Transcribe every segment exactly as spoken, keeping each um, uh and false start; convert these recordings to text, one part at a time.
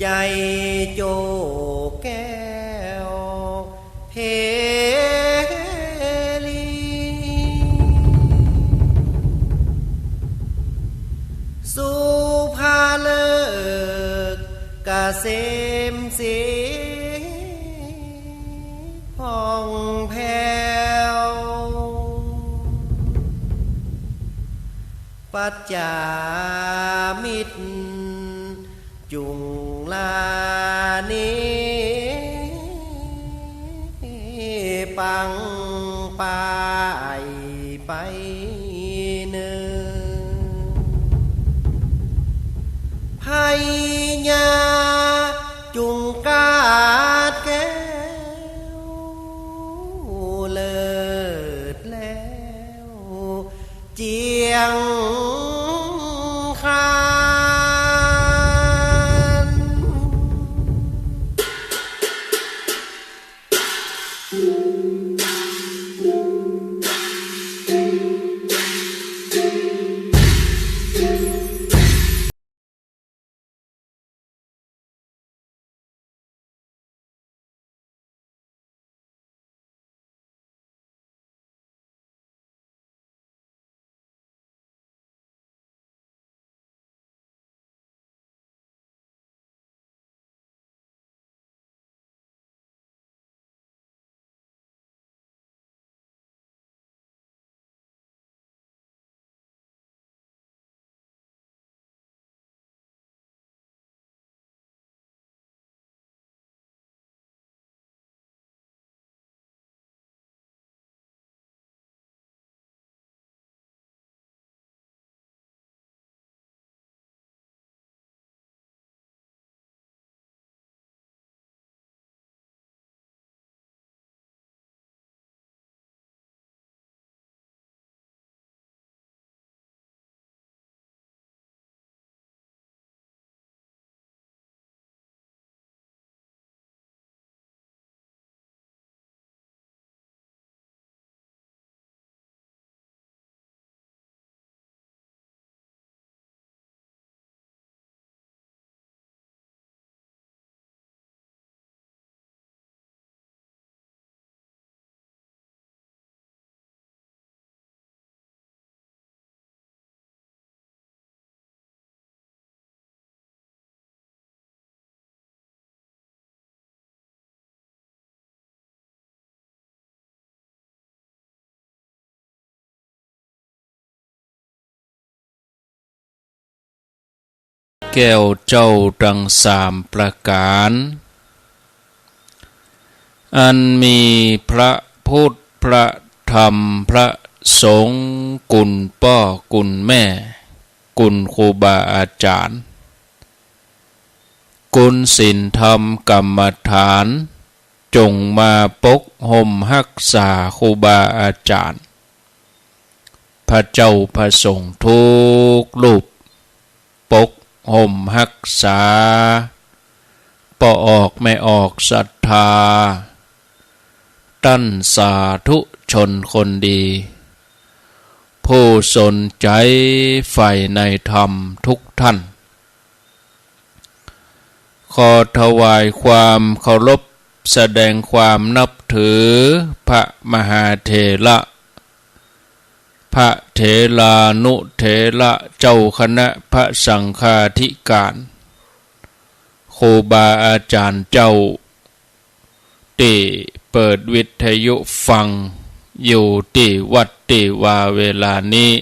ใหญ่โจแก้วเพลี สุภาฤกษ์เกษมศรี ผ่องแผ้ว ปัจจามิตรจุงลานิ ปังปายไปเนิน พญาจุงกาดแก้ว เลิศแล้วเจียงคาน แก้วเจ้าตังสามประก๋าน อันมีพระพุทธ พระธรรม พระสงฆ์ กุณป้อกุณแม่ กุณครูบาอาจ๋ารย์ กุณศีลธรรมกรรมฐาน จงมาปกห่มฮักษาครูบาอาจ๋ารย์ พระเจ้าพระสงฆ์ทุกรูป ปกห่มฮักษา ป้อออกแม่ออกศรัทธา ต้านสาธุชนคนดี ผู้สนใจ๋ใฝ่ในธรรมทุกท่าน ขอถวายความเคารพ แสดงความนับถือพระมหาเถระ พระเถรานุเถระ เจ้าคณะพระสังฆาธิการ ครูบาอาจ๋ารย์เจ้า ตี้เปิดวิทยุฟังอยู่ตี้วัดตี้วาเวลานี้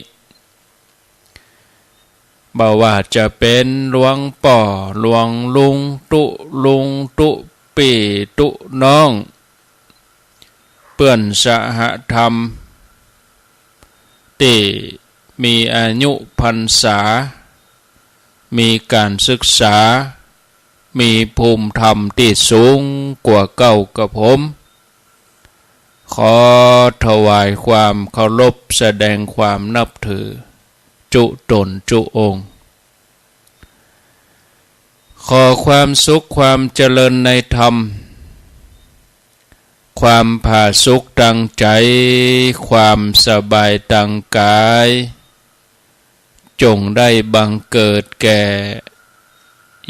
บ่ว่าจะเป๋นหลวงป้อ หลวงลุง ตุ๊ลุง ตุ๊ปี้ ตุ๊น้อง เปื้อนสหธรรม ตี้มีอายุพรรษา มีก๋านศึกษา มีภูมิธรรมตี้สูงกว่าเก้ากับผม ขอถวายความเคารพ แสดงความนับถือ จุต๋นจุองค์ ขอความสุขความเจริญในธรรม ความผาสุกตางใจ๋ ความสบายตางก๋าย จงได้บังเกิดแก่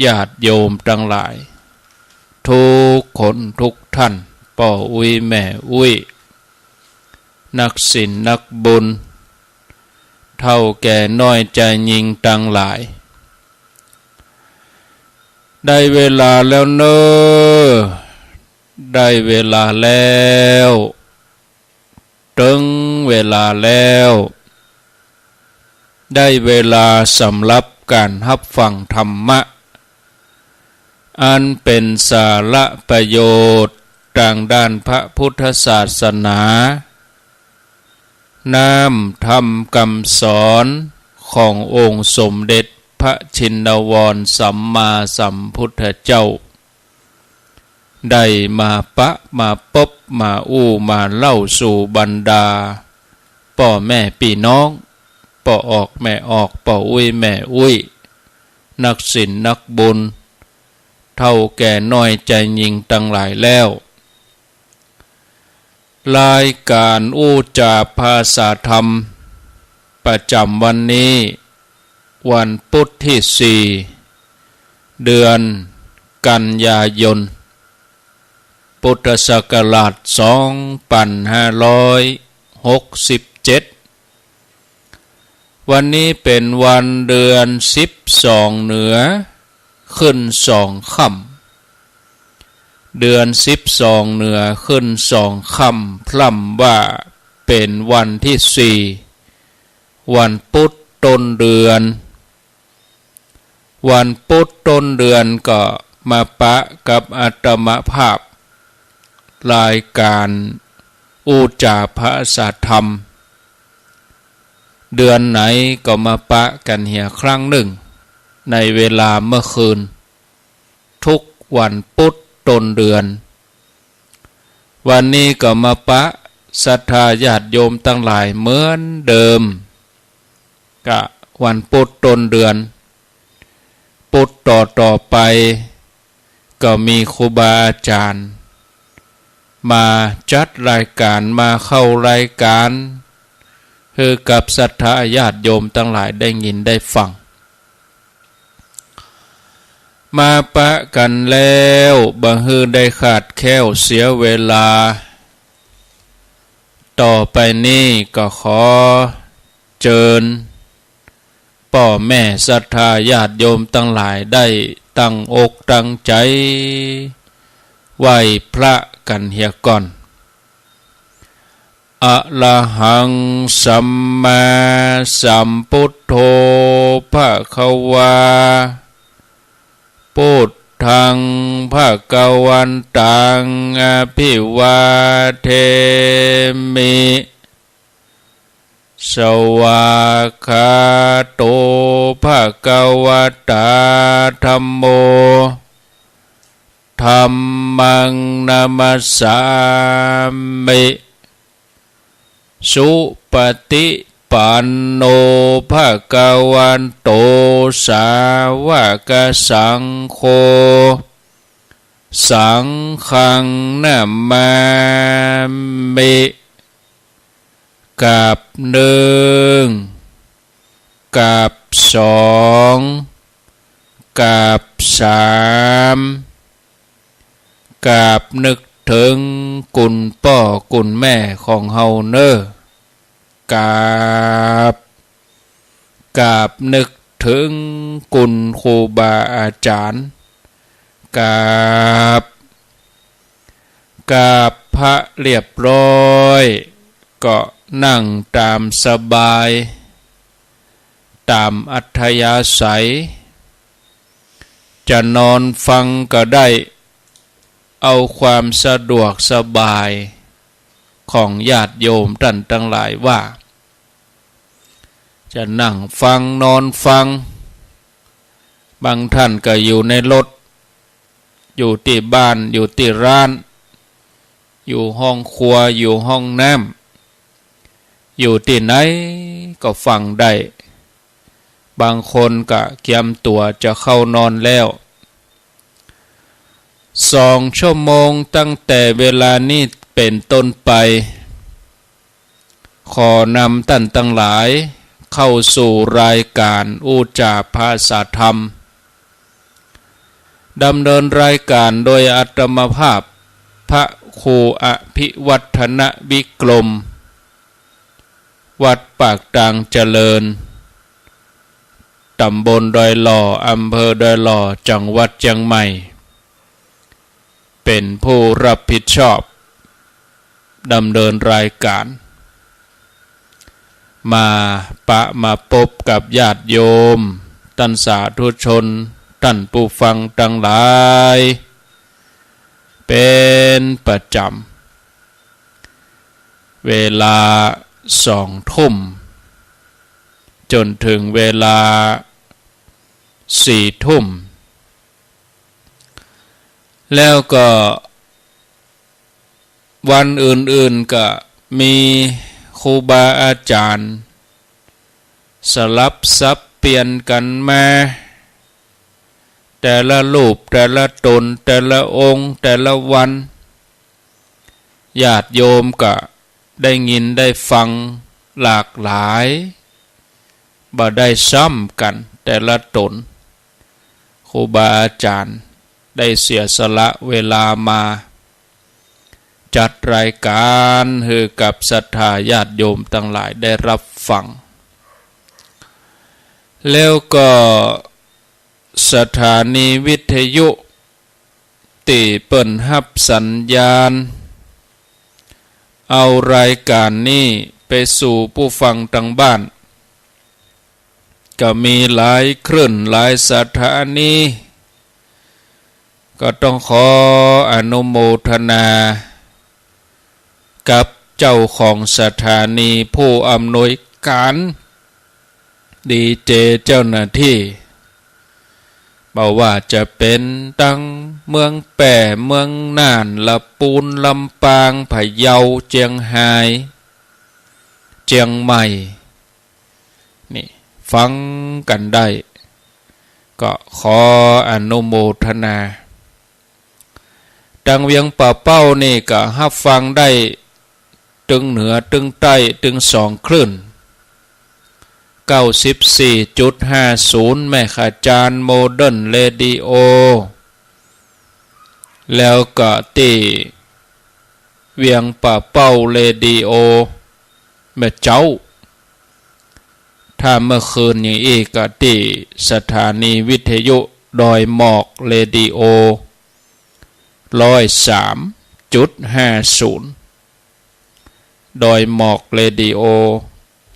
ญาติโยมตังหลาย ทุกคนทุกท่าน ป้ออุ๊ยแม่อุ๊ย นักศีลนักบุญ เฒ่าแก่น้อยจายญิงตังหลาย ได้เวลาแล้วเน่อ ได้เวลาแล้ว เถิงเวลาแล้ว ได้เวลาสำหรับก๋านฮับฟังธรรมะ อันเป๋นสาระประโยชน์ตางด้านพระพุทธศาสนา น้ำธรรมกำสอนขององค์สมเด็จพระชินวรสัมมาสัมพุทธเจ้า ได้มาปะมาปบมาอู้มาเล่าสู่บรรดา ป้อแม่ปี้น้อง ป้อออกแม่ออก ป้ออุ๊ยแม่อุ๊ย นักศีลนักบุญ เฒ่าแก่น้อยจายญิงตังหลายแล้ว รายก๋านอู้จ๋าภาษาธรรม ประจ๋ำวันนี้ วันปุ๊ธตี้สี่ เดือนกันยายน พุทธศักราชสองปันห้าร้อยหกสิบเจ็ด วันนี้เป๋นวันเดือนสิบสองเหนือ ขึ้นสองค่ำ เดือนสิบสองเหนือ ขึ้นสองค่ำ พร่ำว่าเป๋นวันตี้สี่ วันปุ๊ธต้นเดือน วันปุ๊ธต้นเดือนก็มาปะกับอาตมาภาพ รายก๋านอู้จ๋าภาษาธรรม เดือนไหนก็มาปะกั๋นเหียครั้งนึ่ง ในเวลาเมื่อคืน ทุกวันปุ๊ธต้นเดือน วันนี้ก็มาปะศรัทธาญาติโยมตังหลายเหมือนเดิม กะวันปุ๊ธต้นเดือน ปุ๊ธต่อๆ ไป ก็มีครูบาอาจ๋ารย์ มาจัดรายก๋าน มาเข้ารายก๋าน หื้อกับศรัทธาญาติโยมตังหลายได้ยินได้ฟัง มาปะกั๋นแล้ว บ่หื้อได้ขาดแคล้วเสียเวลา ต่อไปนี้ก็ขอเจิญ ป้อแม่ศรัทธาญาติโยมตังหลายได้ตั้งอกตั้งใจ๋ ไหว้พระกั๋นเหียก่อน อะระหัง สัมมาสัมพุทโธ ภะคะวา พุทธัง ภะคะวันตัง อะภิวาเทมิ สวากขาโต ภะคะวะตา ธัมโม ธัมมัง นะมัสสามิ สุปะติปันโน ภะคะวะโต สาวะกะสังโฆ สังฆัง นะมามิ กราบนึ่ง กราบสอง กราบสาม กราบนึกเถิงคุณป้อคุณแม่ของเฮาเน่อ กราบ กราบนึกเถิงคุณครูบาอาจ๋ารย์ กราบ กราบพระเรียบร้อย ก็นั่งต๋ามสบาย ต๋ามอัธยาศัย จะนอนฟังก็ได้ เอาความสะดวกสบายของญาติโยมต้านตังหลายว่า จะนั่งฟังนอนฟัง บางต้านก็อยู่ในรถ อยู่ตี้บ้าน อยู่ตี้ร้าน อยู่ห้องครัว อยู่ห้องน้ำ อยู่ตี้ไหนก็ฟังได้ บางคนก็เกียมตั๋วจะเข้านอนแล้ว สองชั่วโมงตั้งแต่เวลานี้เป๋นต้นไป ขอนำต้านตังหลายเข้าสู่รายก๋านอู้จ๋าภาษาธรรม ดำเนินรายการโดยอาตมาภาพ พระครูอภิวัฒนวิกรม วัดปากตางเจริญ ตำบลดอยหล่อ อำเภอดอยหล่อ จังหวัดเจียงใหม่ เป๋นผู้รับผิดชอบ ดำเนินรายการ มาปะมาปบกับญาติโยม ต้านสาธุชน ต้านผู้ฟังตังหลาย เป๋นประจ๋ำ เวลาสองทุ่ม จ๋นเถิงเวลาสี่ทุ่ม แล้วก็ วันอื่นๆ ก็มีครูบาอาจ๋ารย์ สลับสับเปลี่ยนกั๋นมา แต่ละรูป แต่ละต๋น แต่ละองค์ แต่ละวัน ญาติโยมก็ได้ยินได้ฟังหลากหลาย บ่ได้ซ้ำกั๋นแต่ละต๋น ครูบาอาจ๋ารย์ได้เสียสละเวลามาจัดรายการหื้อกับศรัทธาญาติโยมตังหลายได้ฮับฟัง แล้วก็สถานีวิทยุ ตี้เปิ้นฮับสัญญาณ เอารายการนี้ไปสู่ผู้ฟังตังบ้าน ก็มีหลายคลื่นหลายสถานี ก็ต้องขออนุโมทนา กับเจ้าของสถานี ผู้อำนวยการ ดีเจ เจ้าหน้าที่ บ่ว่าจะเป๋นตังเมืองแป้ เมืองน่าน ละปูน ลำปาง พะเยา เจียงฮาย เจียงใหม่ นี่ฟังกั๋นได้ ก็ขออนุโมทนา ตังเวียงป่าเป้านี่ก็ฮับฟังได้ ตึงเหนือตึงใต้ตึงสองคลื่น เก้าสิบสี่จุดห้าศูนย์ แม่ขจาร โมเดิร์นเรดิโอ แล้วก็ตี้เวียงป่าเป้าเรดิโอ แม่เจ๊า ถ้าเมื่อคืนนี้อีกก็ตี้สถานีวิทยุดอยหมอกเรดิโอ ร้อยสามจุดห้าศูนย์ ดอยหมอกเรดิโอ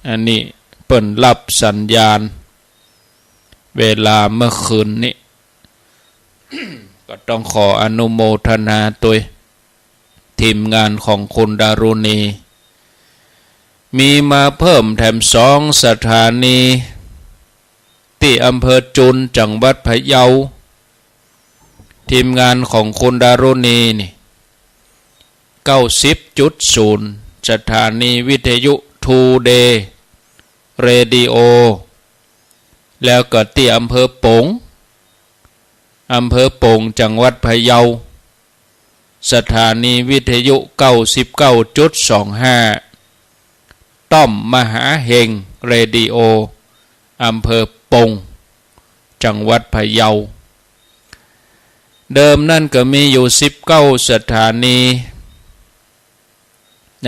อันนี้เปิ้นฮับสัญญาณ เวลาเมื่อคืนนี้ ก็ต้องขออนุโมทนาตวย ทีมงานของคุณดารุณี มีมาเพิ่มแถมสองสถานี ตี้อำเภอจุน จังหวัดพะเยา ทีมงานของคุณดารุณีนี่ เก้าสิบจุดศูนย์ สถานีวิทยุทูเดย์เรดิโอ แล้วก็ตี้อำเภอป๋ง อำเภอป๋ง จังหวัดพะเยา สถานีวิทยุเก้าสิบเก้าจุดสองห้า ต้อมมหาเฮงเรดิโอ อำเภอป๋ง จังหวัดพะเยา เดิมนั้นก็มีอยู่สิบเก้าสถานี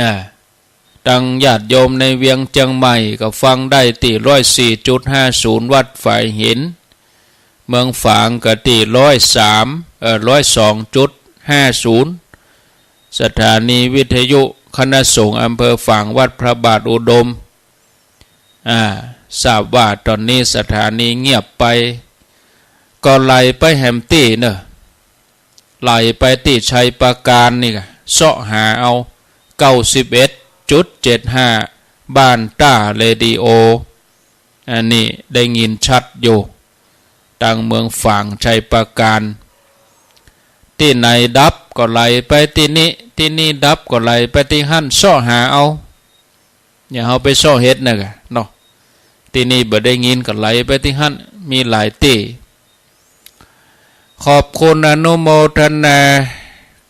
นะ ตังญาติโยมในเวียงเจียงใหม่ก็ฟังได้ตี้ร้อยสี่จุดห้าศูนย์ วัดฝายหิน เมืองฝางก็ตี้ร้อยสาม เอ่อ ร้อยสองจุดห้าศูนย์ สถานีวิทยุคณะสงฆ์อำเภอฝาง วัดพระบาทอุดม อ่า ทราบว่าต๋อนนี้สถานีเงียบไป ก็ไหลไปแหมตี้เน่อ ไหลไปตี้ชัยปราการนี่ก็ เซาะหาเอา เก้าสิบเอ็ดจุดเจ็ดห้า บ้านต้าเรดิโอ อันนี้ได้ยินชัดอยู่ ตังเมืองฝาง ชัยปราการ ตี้ไหนดับก็ไหลไปตี้นี้ ตี้นี้ดับก็ไหลไปตี้หั้น เซาะหาเอา อย่าเฮาไปเซาะเฮ็ดนะกะเนาะ ตี้นี้บ่ได้ยินก็ไหลไปตี้หั้น มีหลายตี้ ขอบคุณอนุโมทนา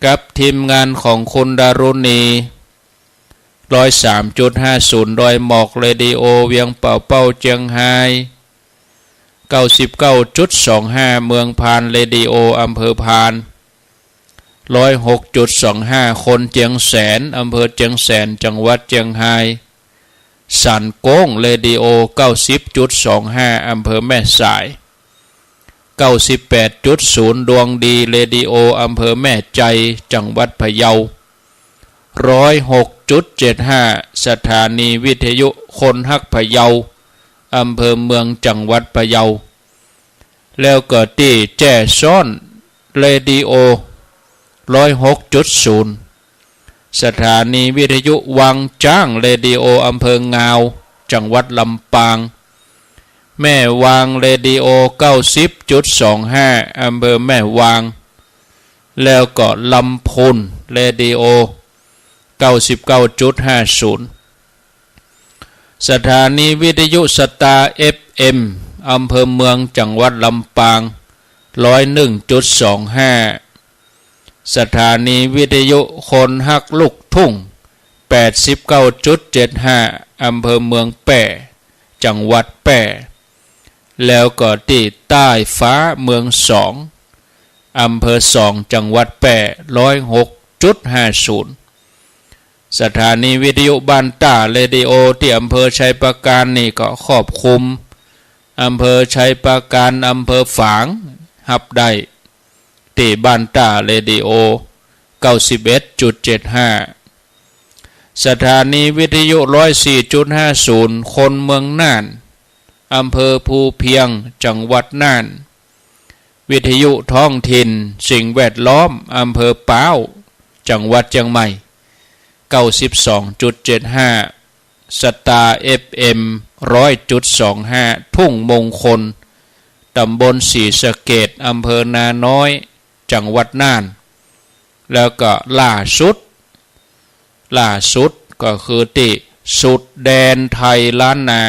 กับทีมงานของคุณดารุณี ร้อยสามจุดห้าศูนย์ ดอยหมอกเรดิโอ เวียงป่าเป้า เจียงฮาย เก้าสิบเก้าจุดสองห้า เมืองพานเรดิโอ อำเภอพาน ร้อยหกจุดสองห้า คนเจียงแสน อำเภอเจียงแสน จังหวัดเจียงฮาย สันโก้งเรดิโอ เก้าสิบจุดสองห้า อำเภอแม่สาย เก้าสิบแปดจุดศูนย์ ดวงดีเรดิโอ อำเภอแม่ใจ จังหวัดพะเยา ร้อยหกจุดเจ็ดห้า สถานีวิทยุคนฮักพะเยา อำเภอเมือง จังหวัดพะเยา แล้วก็ตี้แจ้ซ้อนเรดิโอ ร้อยหกจุดศูนย์ สถานีวิทยุวังจ๊างเรดิโอ อำเภองาว จังหวัดลำปาง แม่วางเรดิโอ เก้าสิบจุดสองห้า อำเภอแม่วาง แล้วก็ลำพูนเรดิโอ เก้าสิบเก้าจุดห้าศูนย์ สถานีวิทยุสตาร์ เอฟเอ็ม อำเภอเมือง จังหวัดลำปาง ร้อยหนึ่งจุดสองห้า สถานีวิทยุคนฮักลูกทุ่ง แปดสิบเก้าจุดเจ็ดห้า อำเภอเมืองแป้ จังหวัดแป้ แล้วก็ตี้ใต้ฟ้าเมืองสอง อำเภอสอง จังหวัดแป้ ร้อยหกจุดห้าศูนย์ สถานีวิทยุบ้านต้าเรดิโอ ตี้อำเภอชัยปราการนี่ก็ครอบคลุม อำเภอชัยปราการ อำเภอฝาง ฮับได้ ตี้บ้านต้าเรดิโอ เก้าสิบเอ็ดจุดเจ็ดห้า สถานีวิทยุ ร้อยสี่จุดห้าศูนย์ คนเมืองน่าน อำเภอภูเพียง จังหวัดน่าน วิทยุท้องถิ่นสิ่งแวดล้อม อำเภอป๊าว จังหวัดเจียงใหม่ เก้าสิบสองจุดเจ็ดห้า สตาร์ เอฟเอ็ม ร้อยจุดสองห้า ทุ่งมงคล ตำบลศรีสะเกษ อำเภอนาน้อย จังหวัดน่าน แล้วก็ล่าสุด ล่าสุดก็คือตี้สุดแดนไทยล้านนา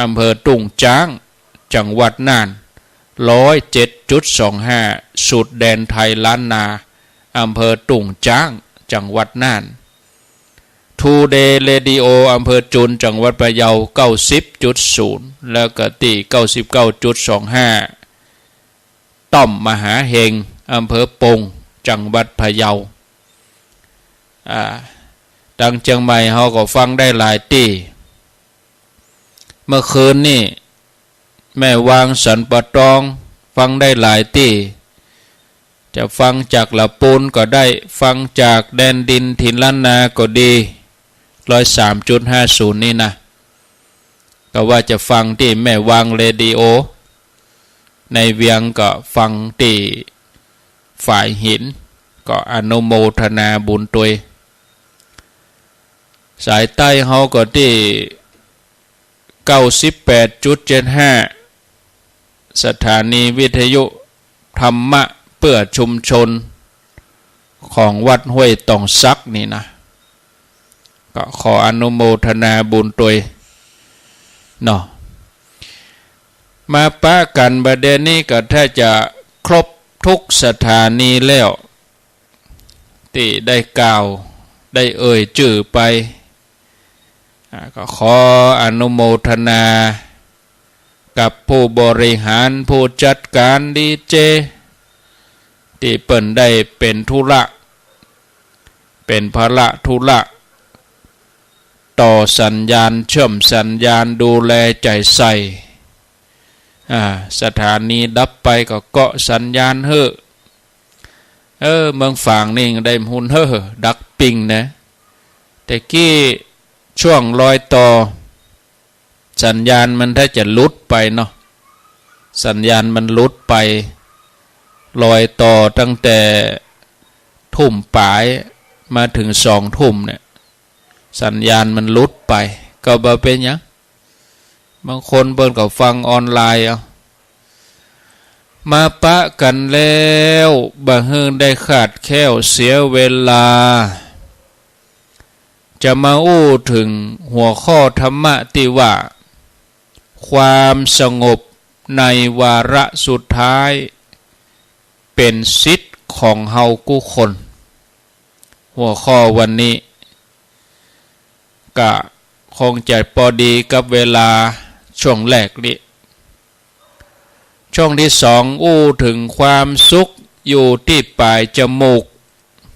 อำเภอตุ้งจ๊าง จังหวัดน่าน ร้อยเจ็ดจุดสองห้า สุดแดนไทยล้านนา อำเภอตุ้งจ๊าง จังหวัดน่าน ทูเดย์เรดิโอ อำเภอจุน จังหวัดพะเยา เก้าสิบจุดศูนย์ แล้วก็ตี้ เก้าสิบเก้าจุดสองห้า ต้อมมหาเฮง อำเภอปง จังหวัดพะเยา อ่า ตังเจียงใหม่เฮาก็ฟังได้หลายตี้ เมื่อคืนนี่ แม่วางสันป่าตอง ฟังได้หลายตี้ จะฟังจากละปูนก็ได้ ฟังจากแดนดินถิ่นล้านนาก็ดี ร้อยสามจุดห้าศูนย์ นี่นะ ก็ว่าจะฟังตี้แม่วางเรดิโอ ในเวียงก็ฟังตี้ฝายหิน ก็อนุโมทนาบุญตวย สายใต้เฮาก็ตี้ เก้าสิบแปดจุดเจ็ดห้า สถานีวิทยุธรรมะเพื่อชุมชน ของวัดห้วยตองสักนี่นะ ก็ขออนุโมทนาบุญตวยเนาะ มาปะกั๋นบ่าเดี่ยวนี้ก็ถ้าจะครบทุกสถานีแล้ว ตี้ได้กล่าว ได้เอ่ยจื้อไป อ่า ก็ขออนุโมทนากับผู้บริหาร ผู้จัดก๋านดีเจ ตี้เปิ้นได้เป๋นธุระ เป๋นภาระธุระ ต่อสัญญาณ เชื่อมสัญญาณ ดูแลใจ๋ใส่ อ่า สถานีดับไปก็เกาะสัญญาณหื้อ เออ เมืองฝางนี่ได้ฮุนเฮ่อ ดักปิ้งนะ แต่กี้ช่วงรอยต่อ สัญญาณมันถ้าจะหลุดไปเนาะ สัญญาณมันหลุดไป รอยต่อตั้งแต่ทุ่มป๋ายมาเถิงสองทุ่มเนี่ย สัญญาณมันหลุดไป ก็บ่เป๋นหยัง บางคนเปิ้นก็ฟังออนไลน์เอา มาปะกั๋นแล้ว บ่หื้อได้ขาดแคล้วเสียเวลา จะมาอู้เถิงหัวข้อธรรมะตี้ว่า ความสงบในวาระสุดท้าย เป๋นสิทธิ์ของเฮากู้คน หัวข้อวันนี้ ก็คงจะปอดีกับเวลาช่วงแรกนี้ ช่องตี้สองอู้เถิงความสุขอยู่ตี้ป๋ายจมูก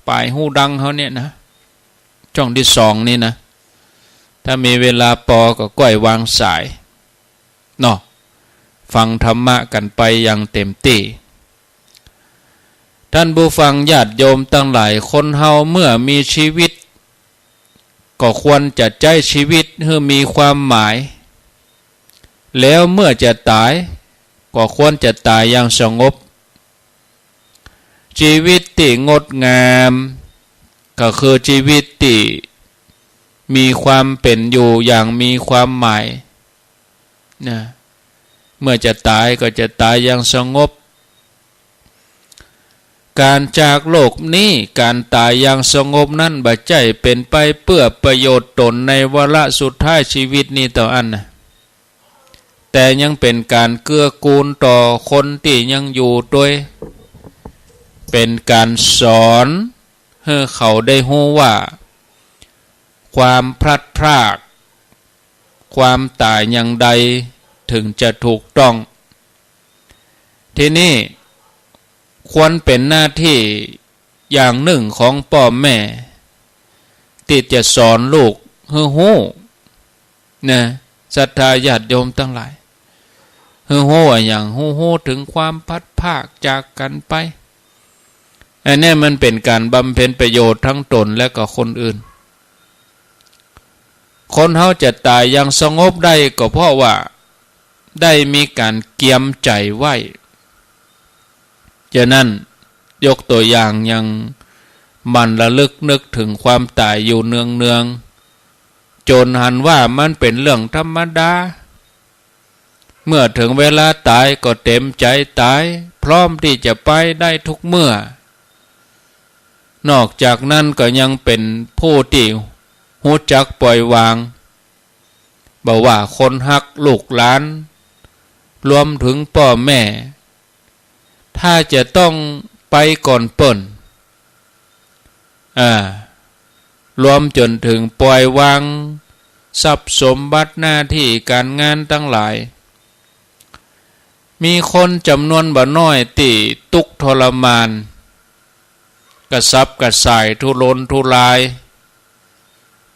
ป๋ายฮูดังเฮาเนี่ยนะ ช่องตี้สองนี่นะ ถ้ามีเวลาปอก็ก้อยวางสายเนาะ ฟังธรรมะกั๋นไปอย่างเต็มตี้ ท่านผู้ฟังญาติโยมตังหลาย คนเฮาเมื่อมีชีวิต ก็ควรจะใจ๊ชีวิตหื้อมีความหมาย แล้วเมื่อจะต๋าย ก็ควรจะต๋ายอย่างสงบ ชีวิตตี้งดงาม ก็คือชีวิตตี้มีความเป๋นอยู่อย่างมีความหมายนะ เมื่อจะต๋ายก็จะต๋ายอย่างสงบ ก๋านจากโลกนี้ ก๋านต๋ายอย่างสงบนั้น บ่ใจ้เป๋นไปเปื้อประโยชน์ต๋นในวาระสุดท้ายชีวิตนี้เต้าอั้นนะ แต่ยังเป๋นก๋านเกื้อกูลต่อคนตี้ยังอยู่ตวย เป๋นก๋านสอนหื้อเขาได้ฮู้ว่า ความพลัดพราก ความต๋ายอย่างใดเถิงจะถูกต้อง ทีนี้ควรเป๋นหน้าตี้อย่างนึ่งของป้อแม่ ตี้จะสอนลูกหื้อฮู้นะ ศรัทธาญาติโยมตังหลาย หื้อฮู้อะหยัง ฮู้ ฮู้เถิงความพลัดพรากจากกั๋นไป อันเนี้ยมันเป๋นก๋านบำเพ็ญประโยชน์ตังต๋นและก็คนอื่น คนเฮาจะต๋ายอย่างสงบได้ก็เพราะว่าได้มีก๋านเกียมใจ๋ไว้ ฉะนั้นยกตั๋วอย่าง อย่างหมั่นระลึกนึกเถิงความต๋ายอยู่เนืองๆ จ๋นหันว่ามันเป๋นเรื่องธรรมดา เมื่อเถิงเวลาต๋ายก็เต๋มใจ๋ต๋าย พร้อมตี้จะไปได้ทุกเมื่อ นอกจากนั้นก็ยังเป๋นผู้ตี้ฮู้จักปล่อยวาง บ่ว่าคนฮักลูกหลาน รวมเถิงป้อแม่ ถ้าจะต้องไปก่อนเปิ้น อ่า รวมจ๋นเถิงปล่อยวางทรัพย์สมบัติหน้าตี้ก๋านงานตังหลาย มีคนจ๋ำนวนบ่น้อยตี้ตุ๊กข์ทรมาน กระสับกระส่ายทุรนทุราย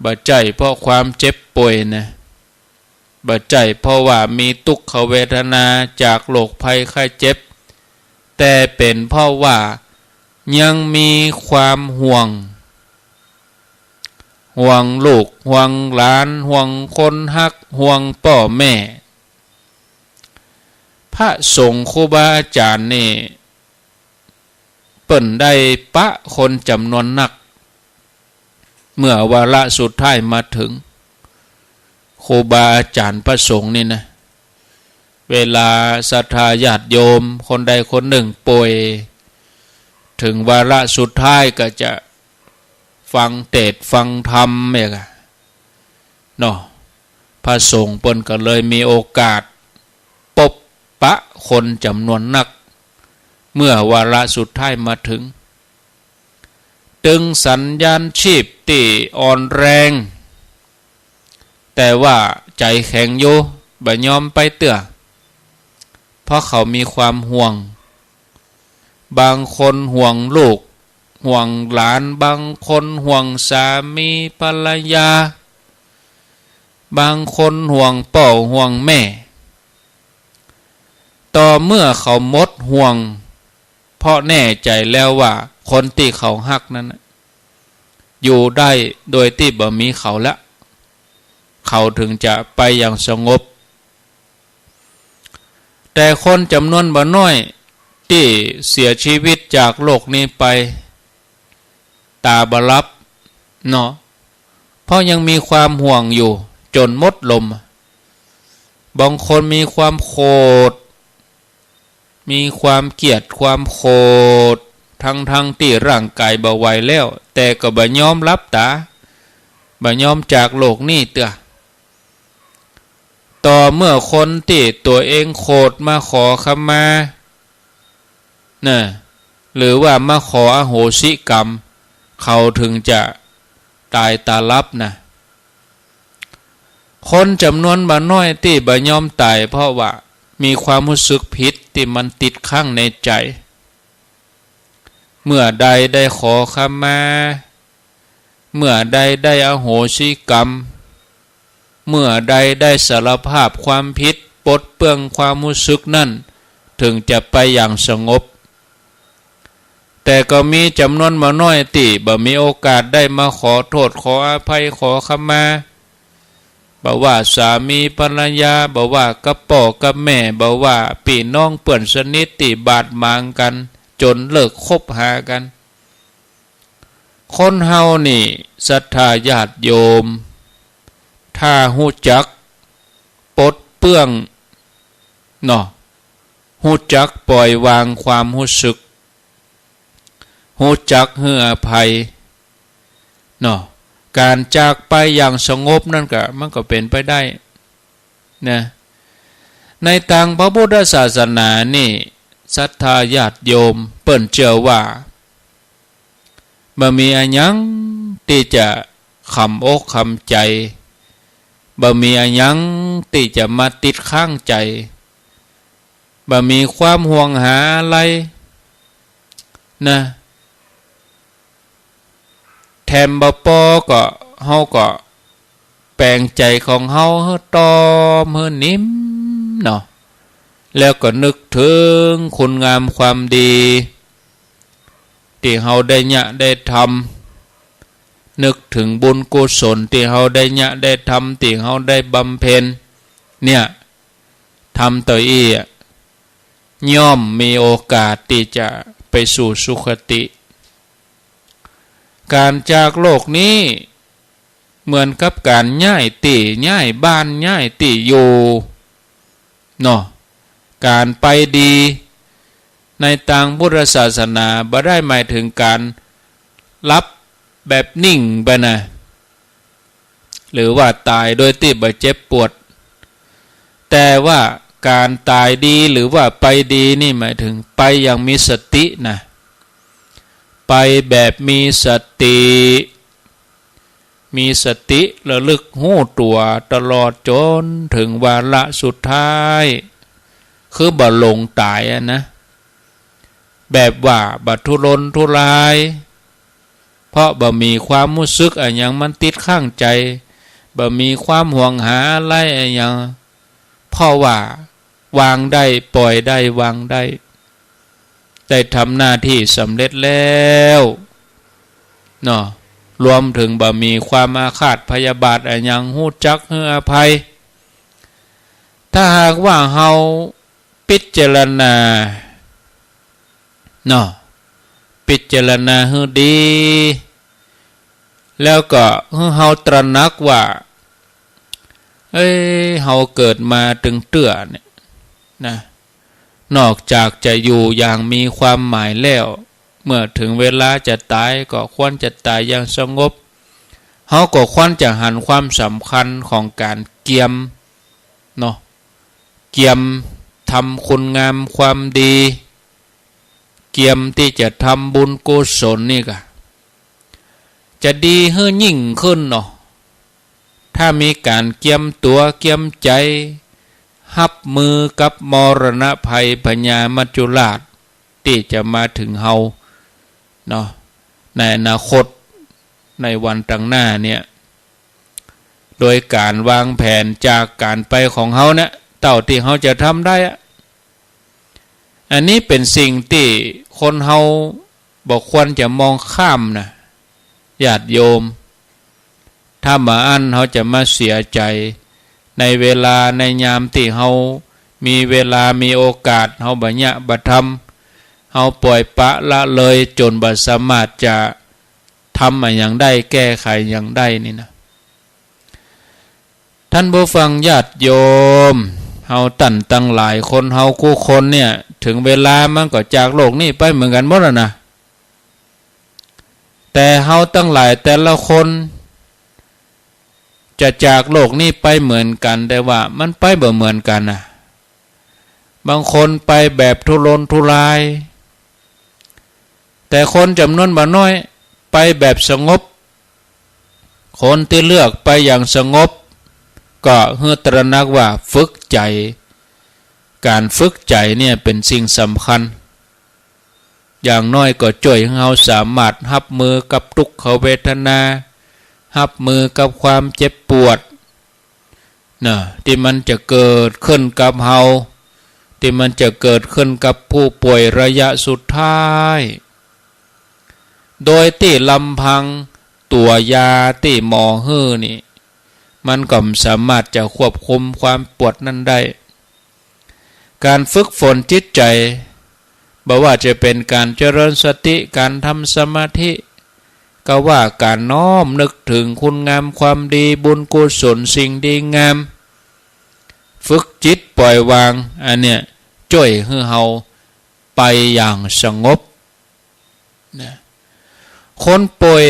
บ่ใจ้เพราะความเจ็บป่วยนะ บ่ใจ้เพราะว่ามีตุ๊กขเวทนาจากโรคภัยไข้เจ็บ แต่เป๋นเพราะว่ายังมีความห่วง ห่วงลูก ห่วงหลาน ห่วงคนฮัก ห่วงป้อแม่ พระสงฆ์ครูบาอาจ๋ารย์นี่ เปิ้นได้ปะคนจ๋ำนวนนัก เมื่อวาระสุดท้ายมาเถิง ครูบาอาจ๋ารย์พระสงฆ์นี่นะ เวลาศรัทธาญาติโยมคนใดคนนึ่งป่วย เถิงวาระสุดท้ายก็จะฟังเตสน์ฟังธรรมเนี่ยกะ เนาะ พระสงฆ์เปิ้นก็เลยมีโอกาสปบปะคนจ๋ำนวนนัก เมื่อวาระสุดท้ายมาเถิง ตึงสัญญาณชีพตี้อ่อนแรง แต่ว่าใจ๋แข็งอยู่ บ่ยอมไปเตื้อ เพราะเขามีความห่วง บางคนห่วงลูก ห่วงหลาน บางคนห่วงสามีภรรยา บางคนห่วงป้อห่วงแม่ ต่อเมื่อเขาหมดห่วง เพราะแน่ใจ๋แล้วว่าคนตี้เขาฮักนั้นน่ะ อยู่ได้โดยตี้บ่มีเขาละ เขาเถิงจะไปอย่างสงบ แต่คนจ๋ำนวนบ่น้อยตี้เสียชีวิตจากโลกนี้ไป ต๋าบ่หลับเนาะ เพราะยังมีความห่วงอยู่จ๋นหมดลม บางคนมีความโขด มีความเกียจความโขด ทั้งๆ ตี้ร่างก๋ายบ่ไหวแล้ว แต่ก็บ่ยอมหลับต๋า บ่ยอมจากโลกนี้เตื้อ ต่อเมื่อคนตี้ตั๋วเองโขดมาขอขมา นะ หรือว่ามาขออโหสิกรรม เขาเถิงจะต๋ายต๋าหลับนะ คนจ๋ำนวนบ่น้อยตี้บ่ยอมต๋าย เพราะว่า มีความฮู้สึกผิดตี้มันติดค้างในใจ๋ เมื่อใดได้ขอขมา เมื่อใดได้อโหสิกรรม เมื่อใดได้สารภาพความผิด ปลดเปลื้องความฮู้สึกนั้น เถิงจะไปอย่างสงบ แต่ก็มีจ๋ำนวนบ่น้อยตี้บ่มีโอกาสได้มาขอโต้ษ ขออภัย ขอขมา บ่ว่าสามีภรรยา บ่ว่ากับป้อกับแม่ บ่ว่าปี้น้องเปื้อนสนิทตี้บาดหมางกั๋น จ๋นเลิกคบหากั๋น คนเฮานี่ ศรัทธาญาติโยม ถ้าฮู้จักปลดเปลื้องเนาะ ฮู้จักปล่อยวางความฮู้สึก ฮู้จักหื้ออภัยเนาะ ก๋านจากไปอย่างสงบนั้นก็ มันก็เป๋นไปได้นะ ในตางพระพุทธศาสนานี่ ศรัทธาญาติโยมเปิ้นเจื้อว่า บ่มีอะหยังตี้จะขำอกขำใจ๋ บ่มีอะหยังตี้จะมาติดค้างใจ๋ บ่มีความห่วงหาอะไรนะ แถมบ่ปอก็ เฮาก็แป๋งใจ๋ของเฮาหื้อต้อม หื้อนิ่มเนาะ แล้วก็นึกเถิงคุณงามความดี ตี้เฮาได้เยียะได้ทำ นึกเถิงบุญกุศลตี้เฮาได้เยียะได้ทำ ตี้เฮาได้บำเพ็ญ เนี่ย ทำเต้าอี้อะ ย่อมมีโอกาสตี้จะไปสู่สุคติ ก๋านจากโลกนี้ เหมือนกับก๋านย้ายตี้ ย้ายบ้าน ย้ายตี้อยู่เนาะ ก๋านไปดี ในตางพุทธศาสนาบ่ได้หมายเถิงก๋านหลับแบบนิ่งไปนะ หรือว่าต๋ายโดยตี้บ่เจ็บปวด แต่ว่าก๋านต๋ายดีหรือว่าไปดีนี่หมายเถิงไปอย่างมีสตินะ ไปแบบมีสติ มีสติระลึกฮู้ตั๋วตลอดจ๋นเถิงวาระสุดท้าย คือบ่หลงต๋ายอะนะ แบบว่าบ่ทุรนทุราย เพราะบ่มีความฮู้สึกอะหยังมันติดค้างใจ๋ บ่มีความห่วงหาอะไรอะหยัง เพราะว่าวางได้ ปล่อยได้ วางได้ ได้ทำหน้าตี้สำเร็จแล้วเนาะ รวมเถิงบ่มีความอาฆาตพยาบาทอะหยัง ฮู้จักหื้ออภัย ถ้าหากว่าเฮาพิจารณาเนาะ พิจารณาหื้อดี แล้วก็หื้อเฮาตระหนักว่า เอ้ย เฮาเกิดมาตึงเตื้อเนี่ยนะ นอกจากจะอยู่อย่างมีความหมายแล้ว เมื่อเถิงเวลาจะต๋ายก็ควรจะต๋ายอย่างสงบ เฮาก็ควรจะหันความสำคัญของก๋านเกียมเนาะ เกียมทำคุณงามความดี เกียมตี้จะทำบุญกุศลนี่ก่ะ จะดีหื้อยิ่งขึ้นเนาะ ถ้ามีก๋านเกียมตั๋วเกียมใจ๋ ฮับมือกับมรณะภัยพญามัจจุราชตี้จะมาเถิงเฮาเนาะ ในอนาคต ในวันตางหน้าเนี่ย โดยก๋านวางแผนจากก๋านไปของเฮาเนี่ย เต้าตี้เฮาจะทำได้อะ อันนี้เป๋นสิ่งตี้คนเฮาบ่ควรจะมองข้ามนะ ญาติโยม ถ้าบ่อั้นเฮาจะมาเสียใจ๋ ในเวลาในยามตี้เฮามีเวลามีโอกาส เฮาบ่เยียะบ่ทำ เฮาปล่อยปละละเลยจ๋นบ่สามารถจะทำอะหยังได้ แก้ไขหยังได้นี่นะ ท่านผู้ฟังญาติโยม เฮาต้านตังหลายคน เฮากู้คนเนี่ย เถิงเวลามันก็จากโลกนี้ไปเหมือนกั๋นหมดแล้วนะ แต่เฮาตังหลายแต่ละคน จะจากโลกนี้ไปเหมือนกั๋น แต่ว่ามันไปบ่เหมือนกั๋นนะ บางคนไปแบบทุรนทุราย แต่คนจ๋ำนวนบ่น้อยไปแบบสงบ คนตี้เลือกไปอย่างสงบ ก็หื้อตระหนักว่าฝึกใจ๋ ก๋านฝึกใจ๋เนี่ยเป๋นสิ่งสำคัญ อย่างน้อยก็จ้วยหื้อเฮาสามารถฮับมือกับตุ๊กขเวทนา ฮับมือกับความเจ็บปวด นะ ตี้มันจะเกิดขึ้นกับเฮา ตี้มันจะเกิดขึ้นกับผู้ป่วยระยะสุดท้าย โดยตี้ลำพังตั๋วยาตี้หมอหื้อนี่ มันก็บ่สามารถจะควบคุมความปวดนั้นได้ ก๋านฝึกฝนจิตใจ๋ บ่ว่าจะเป๋นก๋านเจริญสติ ก๋านทำสมาธิ ก็ว่าก๋านน้อมนึกเถิงคุณงามความดี บุญกุศล สิ่งดีงาม ฝึกจิตปล่อยวาง อันเนี้ยจ้วยหื้อเฮาไปอย่างสงบนะ คนป่วย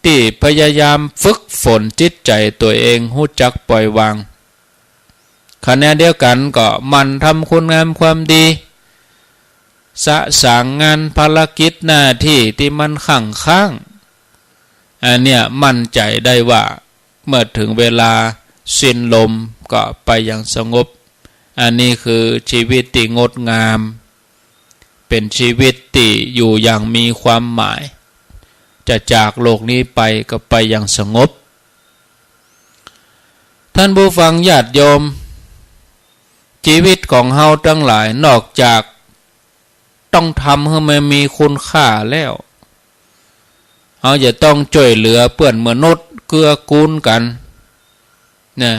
ตี้พยายามฝึกฝนจิตใจ๋ตั๋วเอง ฮู้จักปล่อยวาง ขณะเดียวกั๋นก็หมั่นทำคุณงามความดี สะสางงานภารกิจหน้าตี้ตี้มันข้างๆ อันเนี้ยมั่นใจ๋ได้ว่า เมื่อเถิงเวลาสิ้นลมก็ไปอย่างสงบ อันนี้คือชีวิตตี้งดงาม เป๋นชีวิตตี้อยู่อย่างมีความหมาย จะจากโลกนี้ไปก็ไปอย่างสงบ ท่านผู้ฟังญาติโยม ชีวิตของเฮาตังหลายนอกจากต้องทำหื้อมันมีคุณค่าแล้ว เฮาจะต้องจ้วยเหลือเปื้อนมนุษย์ เกื้อกูลกั๋น นะ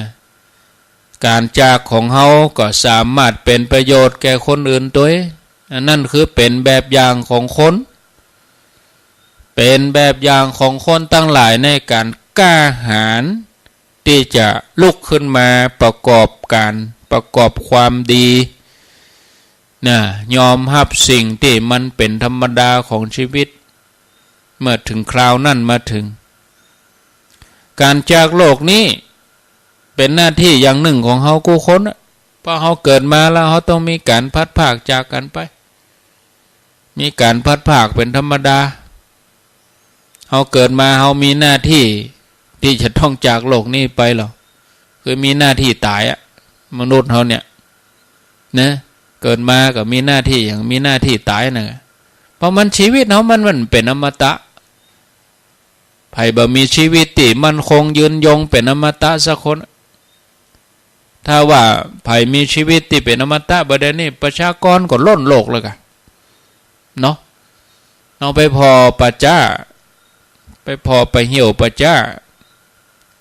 ก๋านจากของเฮาก็สามารถเป๋นประโยชน์แก่คนอื่นตวย อันนั้นคือเป๋นแบบอย่างของคน เป๋นแบบอย่างของคนตังหลายในก๋านกล้าหาญตี้จะลุกขึ้นมาประกอบก๋าน ประกอบความดี นะ ยอมฮับสิ่งตี้มันเป๋นธรรมดาของชีวิต เมื่อเถิงคราวนั้นมาเถิง ก๋านจากโลกนี้เป๋นหน้าตี้อย่างนึ่งของเฮากู้คนอะ เพราะเฮาเกิดมาแล้วเฮาต้องมีก๋านพลัดพรากจากกั๋นไป มีก๋านพลัดพรากเป๋นธรรมดา เฮาเกิดมาเฮามีหน้าตี้ตี้จะต้องจากโลกนี้ไปเหรอ คือมีหน้าตี้ต๋ายอะ มนุษย์เฮาเนี่ย นะ เกิดมาก็มีหน้าตี้อย่าง มีหน้าตี้ต๋ายนะ เพราะมันชีวิตเฮามัน มันเป๋นอมตะ ใผบ่มีชีวิตตี้มั่นคงยืนยงเป๋นอมตะสักคน ถ้าว่าใผมีชีวิตตี้เป๋นอมตะบ่าเดี่ยวนี้ประชากรก็ล้นโลกแล้วก่ะ เนาะ ลองไปผ่อป่าจ๊า ไปผ่อป่าเหี่ยวป่าจ๊า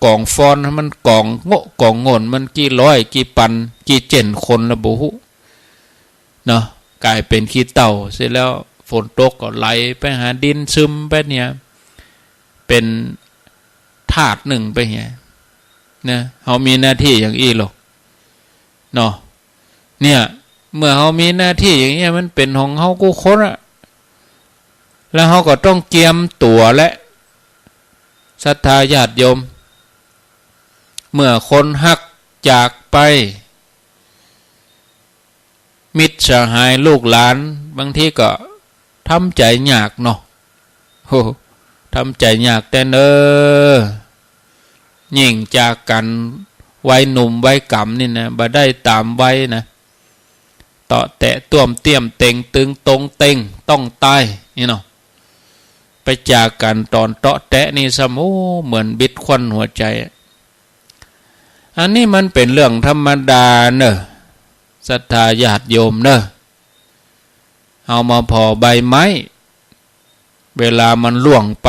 ก๋องฟอนมันก๋องโง่ก๋องโง่นมันกี่ร้อยกี่ปันกี่เจ่นคนละบ่ฮู้เนาะ ก๋ายเป๋นขี้เถ้าเสียแล้ว ฝนตกก็ไหลไปหาดิน ซึมไปเนี่ย เป๋นธาตุนึ่งไปเนี่ย นะ เฮามีหน้าตี้อย่างอี้หรอก เนาะ เนี่ย เมื่อเฮามีหน้าตี้อย่างอี้ มันเป๋นของเฮากู้คนอะ แล้วเฮาก็ต้องเกียมตั๋วแหละ ศรัทธาญาติโยม เมื่อคนฮักจากไป มิตรสหายลูกหลาน บางทีก็ทำใจ๋ยากเนาะ โอ้ ทำใจ๋ยากแต๊เน้อ ยิ่งจากกั๋นวัยหนุ่มวัยก๋ำนี่นะ บ่ได้ต๋ามวัยนะ เตาะแตะต้วมเตี้ยมเต็งตึงตงเต็งต้องต๋ายนี่เนาะ ไปจากกั๋นต๋อนเตาะแตะนี่ซ้ำ โอ้ เหมือนบิดขั้วหัวใจ๋อะ อันนี้มันเป๋นเรื่องธรรมดาเน้อ ศรัทธาญาติโยมเน้อ เฮามาผ่อใบไม้ เวลามันร่วงไป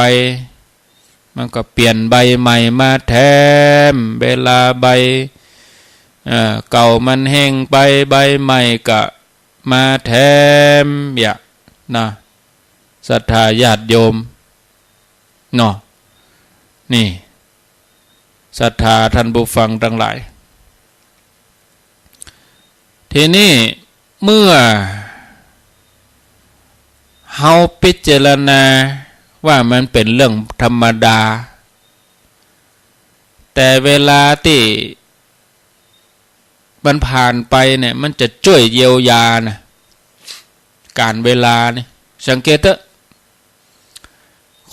มันก็เปลี่ยนใบใหม่มาแทน เวลาใบ เอ่อ เก่ามันแห้งไป ใบใหม่ก็มาแทน เนี่ยนะ ศรัทธาญาติโยม เนาะ นี่ ศรัทธาท่านผู้ฟังตังหลาย ทีนี้เมื่อเฮาพิจารณาว่ามันเป๋นเรื่องธรรมดา แต่เวลาตี้มันผ่านไปเนี่ย มันจะจ้วยเยียวยานะ ก๋าลเวลานี่ สังเกตเต๊อะ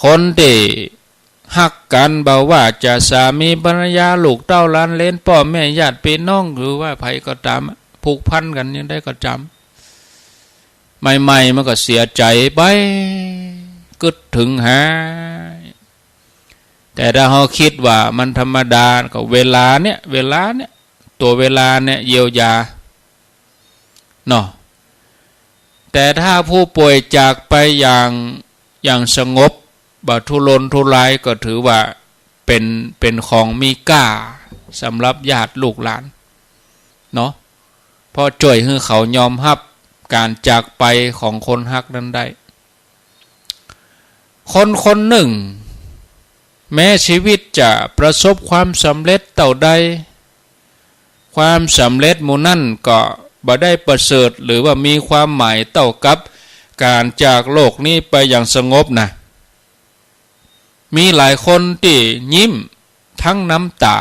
คนตี้ฮักกั๋น บ่ว่าจะสามีภรรยา ลูกเต้าหลานเหลน ป้อแม่ญาติปี้น้อง หรือว่าใผก็ต๋ามอะ ผูกพันกั๋นอย่างใดก็จำ ใหม่ๆ มันก็เสียใจ๋ไป กึ๊ดเถิงหา แต่ถ้าเฮากึ๊ดว่ามันธรรมดา ก็เวลาเนี่ย เวลาเนี่ย ตั๋วเวลาเนี่ยเยียวยา เนาะ แต่ถ้าผู้ป่วยจากไปอย่าง อย่างสงบ บ่ทุรนทุราย ก็ถือว่าเป๋น เป๋นของมีก้าสำหรับญาติลูกหลาน เนาะ เพราะจ้วยหื้อเขายอมฮับก๋านจากไปของคนฮักนั้นได้ คนคนนึ่ง แม้จีวิตจะประสบความสำเร็จเต้าใด ความสำเร็จหมู่นั้นก็บ่ได้ประเสริฐ หรือว่ามีความหมายเต้ากับก๋านจากโลกนี้ไปอย่างสงบนะ มีหลายคนตี้ยิ้มทั้งน้ำต๋า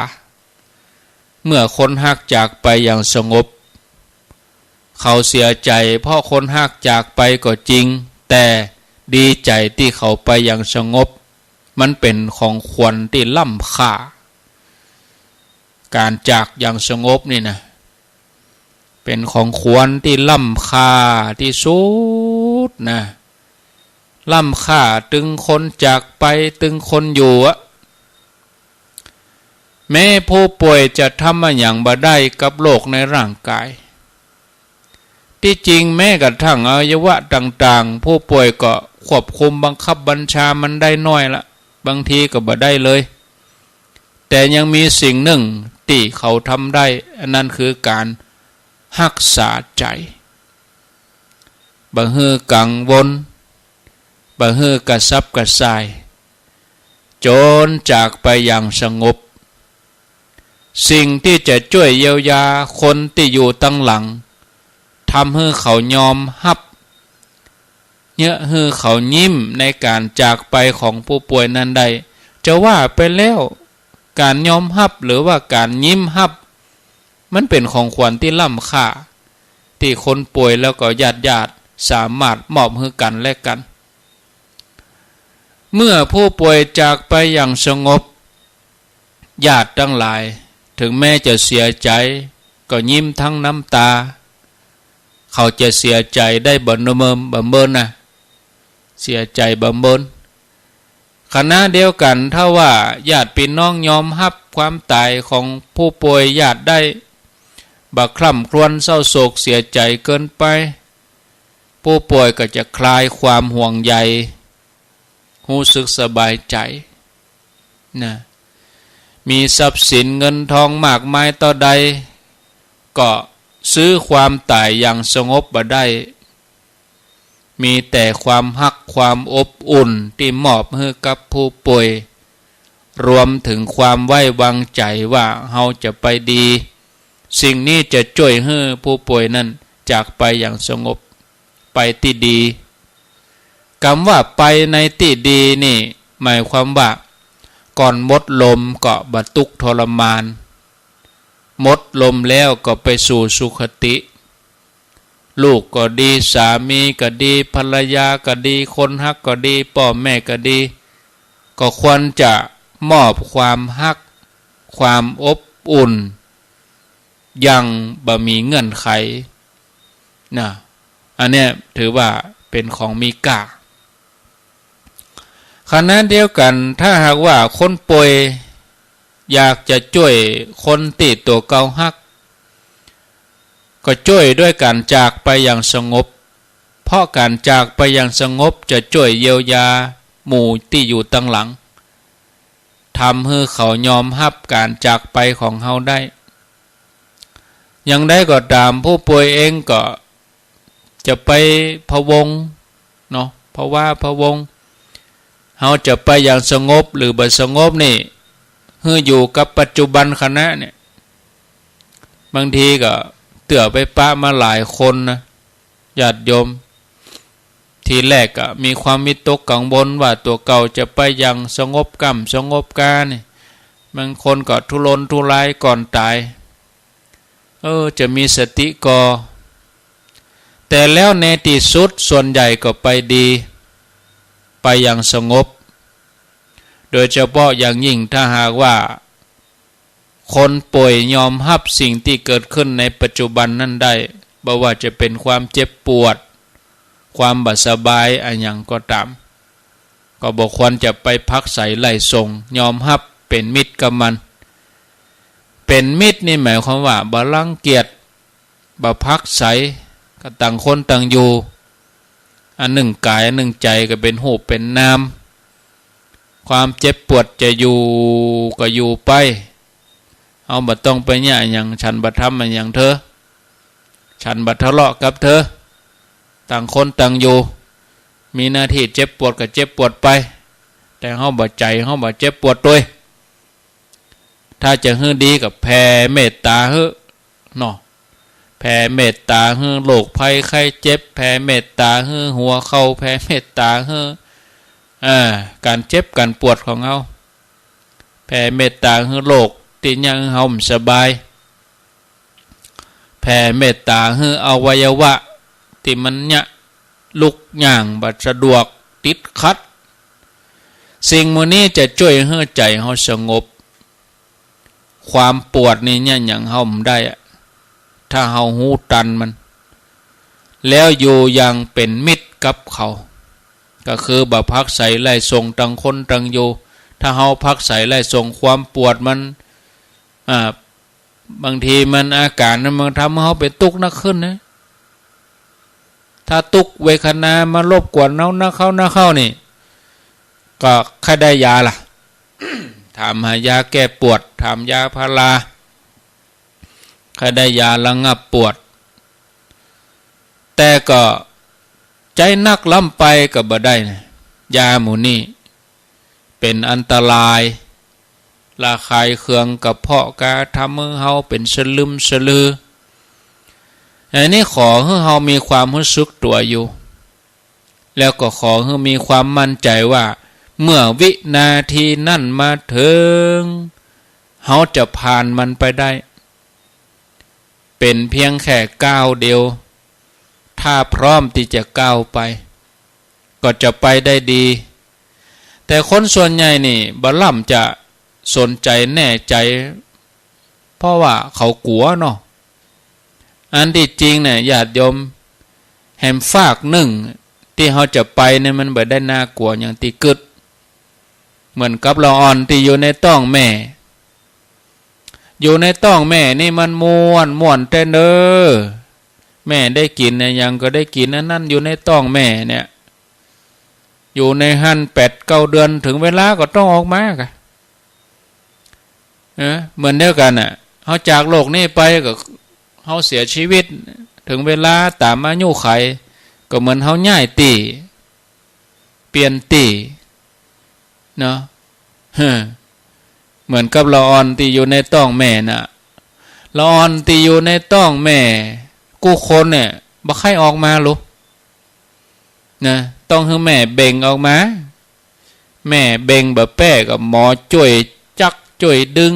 เมื่อคนฮักจากไปอย่างสงบ เขาเสียใจ๋เพราะคนฮักจากไปก็จริง แต่ดีใจ๋ตี้เขาไปอย่างสงบ มันเป๋นของขวัญตี้ล้ำค่า ก๋านจากอย่างสงบนี่นะ เป๋นของขวัญตี้ล้ำค่าตี้สุดนะ ล้ำค่าตึงคนจากไปตึงคนอยู่อะ แม้ผู้ป่วยจะทำอะหยังบ่ได้กับโรคในร่างกาย ตี้จริงแม้กระทั่งอวัยวะต่างๆ ผู้ป่วยก็ควบคุมบังคับบัญชามันได้น้อยละ บางทีก็บ่ได้เลย แต่ยังมีสิ่งนึ่งตี้เขาทำได้ อันนั้นคือก๋านฮักษาใจ๋ บ่หื้อกังวล บ่หื้อกระสับกระส่าย จ๋นจากไปอย่างสงบ สิ่งตี้จะจ้วยเยียวยาคนตี้อยู่ตังหลัง ทำหื้อเขายอมฮับ เยียะหื้อเขายิ้มในก๋านจากไปของผู้ป่วยนั้นได้ จะว่าไปแล้ว ก๋านยอมฮับหรือว่าก๋านยิ้มฮับ มันเป๋นของขวัญตี้ล้ำค่า ตี้คนป่วยแล้วก็ญาติๆ สามารถมอบหื้อกั๋นและกั๋น เมื่อผู้ป่วยจากไปอย่างสงบ ญาติตังหลาย เถิงแม้จะเสียใจ๋ ก็ยิ้มทั้งน้ำต๋า เขาจะเสียใจ๋ได้บ่เมิน บ่เมินนะ เสียใจ๋บ่เมิน ขณะเดียวกั๋น ถ้าว่าญาติปี้น้องยอมฮับความต๋ายของผู้ป่วยญาติได้ บ่คร่ำครวญเศร้าโศกเสียใจ๋เกินไป ผู้ป่วยก็จะคลายความห่วงใย ฮู้สึกสบายใจ๋ นะ มีทรัพย์สินเงินทองมากมายเต้าใด ก็ซื้อความต๋ายอย่างสงบบ่ได้ มีแต่ความฮักความอบอุ่นตี้มอบหื้อกับผู้ป่วย รวมเถิงความไว้วางใจ๋ว่าเฮาจะไปดี สิ่งนี้จะจ้วยหื้อผู้ป่วยนั้นจากไปอย่างสงบ ไปตี้ดี กำว่าไปในตี้ดีนี่ หมายความว่า ก่อนหมดลมก็บ่ตุ๊กข์ทรมาน หมดลมแล้วก็ไปสู่สุคติ ลูกก็ดี สามีก็ดี ภรรยาก็ดี คนฮักก็ดี ป้อแม่ก็ดี ก็ควรจะมอบความฮัก ความอบอุ่น อย่างบ่มีเงื่อนไข นะ อันเนี้ยถือว่าเป๋นของมีก้า ขณะเดียวกั๋น ถ้าหากว่าคนป่วยอยากจะจ้วยคนตี้ตั๋วเก่าฮัก ก็จ้วยด้วยก๋านจากไปอย่างสงบ เพราะก๋านจากไปอย่างสงบจะจ้วยเยียวยาหมู่ตี้อยู่ตังหลัง ทำหื้อเขายอมฮับก๋านจากไปของเฮาได้ อย่างใดก็ต๋าม ผู้ป่วยเองก็จะไปพะวง เนาะ ผวาพะวง เฮาจะไปอย่างสงบหรือบ่สงบนี่ หื้ออยู่กับปัจจุบันขณะเนี่ย บางทีก็เตื้อไปปะมาหลายคนนะ ญาติโยม ทีแรกก็มีความวิตกกังวลว่าตั๋วเก่าจะไปอย่างสงบก้ำสงบกานี่ บางคนก็ทุรนทุรายก่อนต๋าย เออ จะมีสติก่อ แต่แล้วในตี้สุดส่วนใหญ่ก็ไปดี ไปอย่างสงบ โดยเฉพาะอย่างยิ่งถ้าหากว่า คนป่วยยอมฮับสิ่งตี้เกิดขึ้นในปัจจุบันนั้นได้ บ่ว่าจะเป๋นความเจ็บปวด ความบ่สบายอะหยังก็ต๋าม ก็บ่ควรจะไปผลักไสไล่ส่ง ยอมฮับ เป๋นมิตรกับมัน เป๋นมิตรนี่หมายความว่าบ่รังเกียจ บ่ผลักไสก็ต่างคนต่างอยู่ อันนึ่งก๋ายอันนึ่งใจ๋ก็เป๋นรูปเป๋นนาม ความเจ็บปวดจะอยู่ก็อยู่ไป เฮาบ่ต้องไปเยียะหยัง ฉันบ่ทำอะหยังเธอ ฉันบ่ทะเลาะกับเธอ ต่างคนต่างอยู่ มีหน้าตี้เจ็บปวดก็เจ็บปวดไป แต่เฮาบ่ใจ๋ เฮาบ่เจ็บปวดตวย ถ้าจะหื้อดีก็แผ่เมตต๋าหื้อ เนาะ แผ่เมตต๋าหื้อโรคภัยไข้เจ็บ แผ่เมตต๋าหื้อหัวเข่า แผ่เมตต๋าหื้อ อ่า ก๋านเจ็บก๋านปวดของเฮา แผ่เมตต๋าหื้อโรคตี้เยียะหื้อเฮาบ่สบาย แผ่เมตต๋าหื้ออวัยวะตี้มันเยียะลุกย่างบ่สะดวกติดขัด สิ่งหมู่นี้จะจ้วยหื้อใจ๋เฮาสงบ ความปวดนี่เยียะหยังเฮาบ่ได้อะ ถ้าเฮาฮู้ตันมัน แล้วอยู่อย่างเป๋นมิตรกับเขา ก็คือบ่ผลักไสไล่ส่ง ต่างคนต่างอยู่ ถ้าเฮาผลักไสไล่ส่ง ความปวดมัน อ่า บางทีมันอาก๋านนั้นมันทำหื้อเฮาเป๋นตุ๊กข์นักขึ้นนะ ถ้าตุ๊กข์เวทนามารบกวนเฮานักเข้านักเข้านี่ ก็ใค่ได้ยาล่ะ ถามหายาแก้ปวด ถามยาพารา ใค่ได้ยาระงับปวด แต่ก็ใจ๊นักล้ำไปก็บ่ได้นะ ยาหมู่นี้เป๋นอันตราย ระคายเคืองกระเพาะกา ทำหื้อเฮาเป๋นสลึมสะลือ อันนี้ขอหื้อเฮามีความฮู้สึกตั๋วอยู่ แล้วก็ขอหื้อมีความมั่นใจ๋ว่า เมื่อวินาทีนั้นมาเถิง เฮาจะผ่านมันไปได้ เป๋นเพียงแค่ก้าวเดียว ถ้าพร้อมตี้จะก้าวไป ก็จะไปได้ดี แต่คนส่วนใหญ่นี่บ่ล้ำจะสนใจ๋แน่ใจ๋ เพราะว่าเขากั๋วเนาะ อันตี้จริงเนี่ย ญาติโยม แหมฟากนึ่งตี้เฮาจะไปเนี่ย มันบ่ได้น่ากั๋วอย่างตี้กึ๊ด เหมือนกับละอ่อนตี้อยู่ในต๊องแม่ อยู่ในต๊องแม่นี่มันม่วน ม่วนแต๊เน่อ แม่ได้กิ๋นอะหยังก็ได้กิ๋นอันนั้นอยู่ในต๊องแม่เนี่ย อยู่ในหั้นแปดเก้าเดือน เถิงเวลาก็ต้องออกมากะ เออ เหมือนเดียวกั๋นน่ะ เฮาจากโลกนี้ไปก็เฮาเสียชีวิต เถิงเวลาต๋ามอายุขัย ก็เหมือนเฮาย้ายตี้ เปลี่ยนตี้ เนาะ เฮ้อ เหมือนกับละอ่อนตี้อยู่ในต๊องแม่น่ะ ละอ่อนตี้อยู่ในต๊องแม่ กู้คนเนี่ย บ่ใค่ออกมาหรอก นะ ต้องหื้อแม่เบ่งออกมา แม่เบ่งบ่แป๊ก็หมอจ้วยจั๊กจ้วยดึง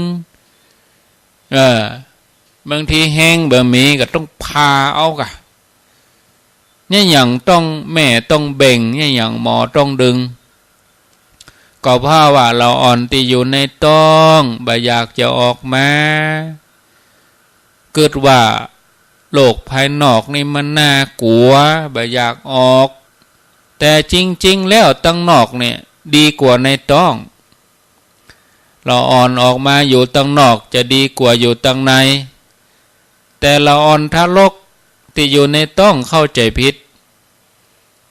เออ บางทีแฮงบ่มีก็ต้องผ่าเอาก่ะ เนี่ยหยังต้องแม่ต้องเบ่ง เนี่ยหยังหมอต้องดึง ก็เพราะว่าละอ่อนตี้อยู่ในต๊องบ่อยากจะออกมา กึ๊ดว่าโลกภายนอกนี่มันน่ากั๋ว บ่อยากออก แต่จริงๆ แล้วตังนอกเนี่ยดีกว่าในต๊อง ละอ่อนออกมาอยู่ตังนอกจะดีกว่าอยู่ตังใน แต่ละอ่อนทารกตี้อยู่ในต๊องเข้าใจ๋ผิด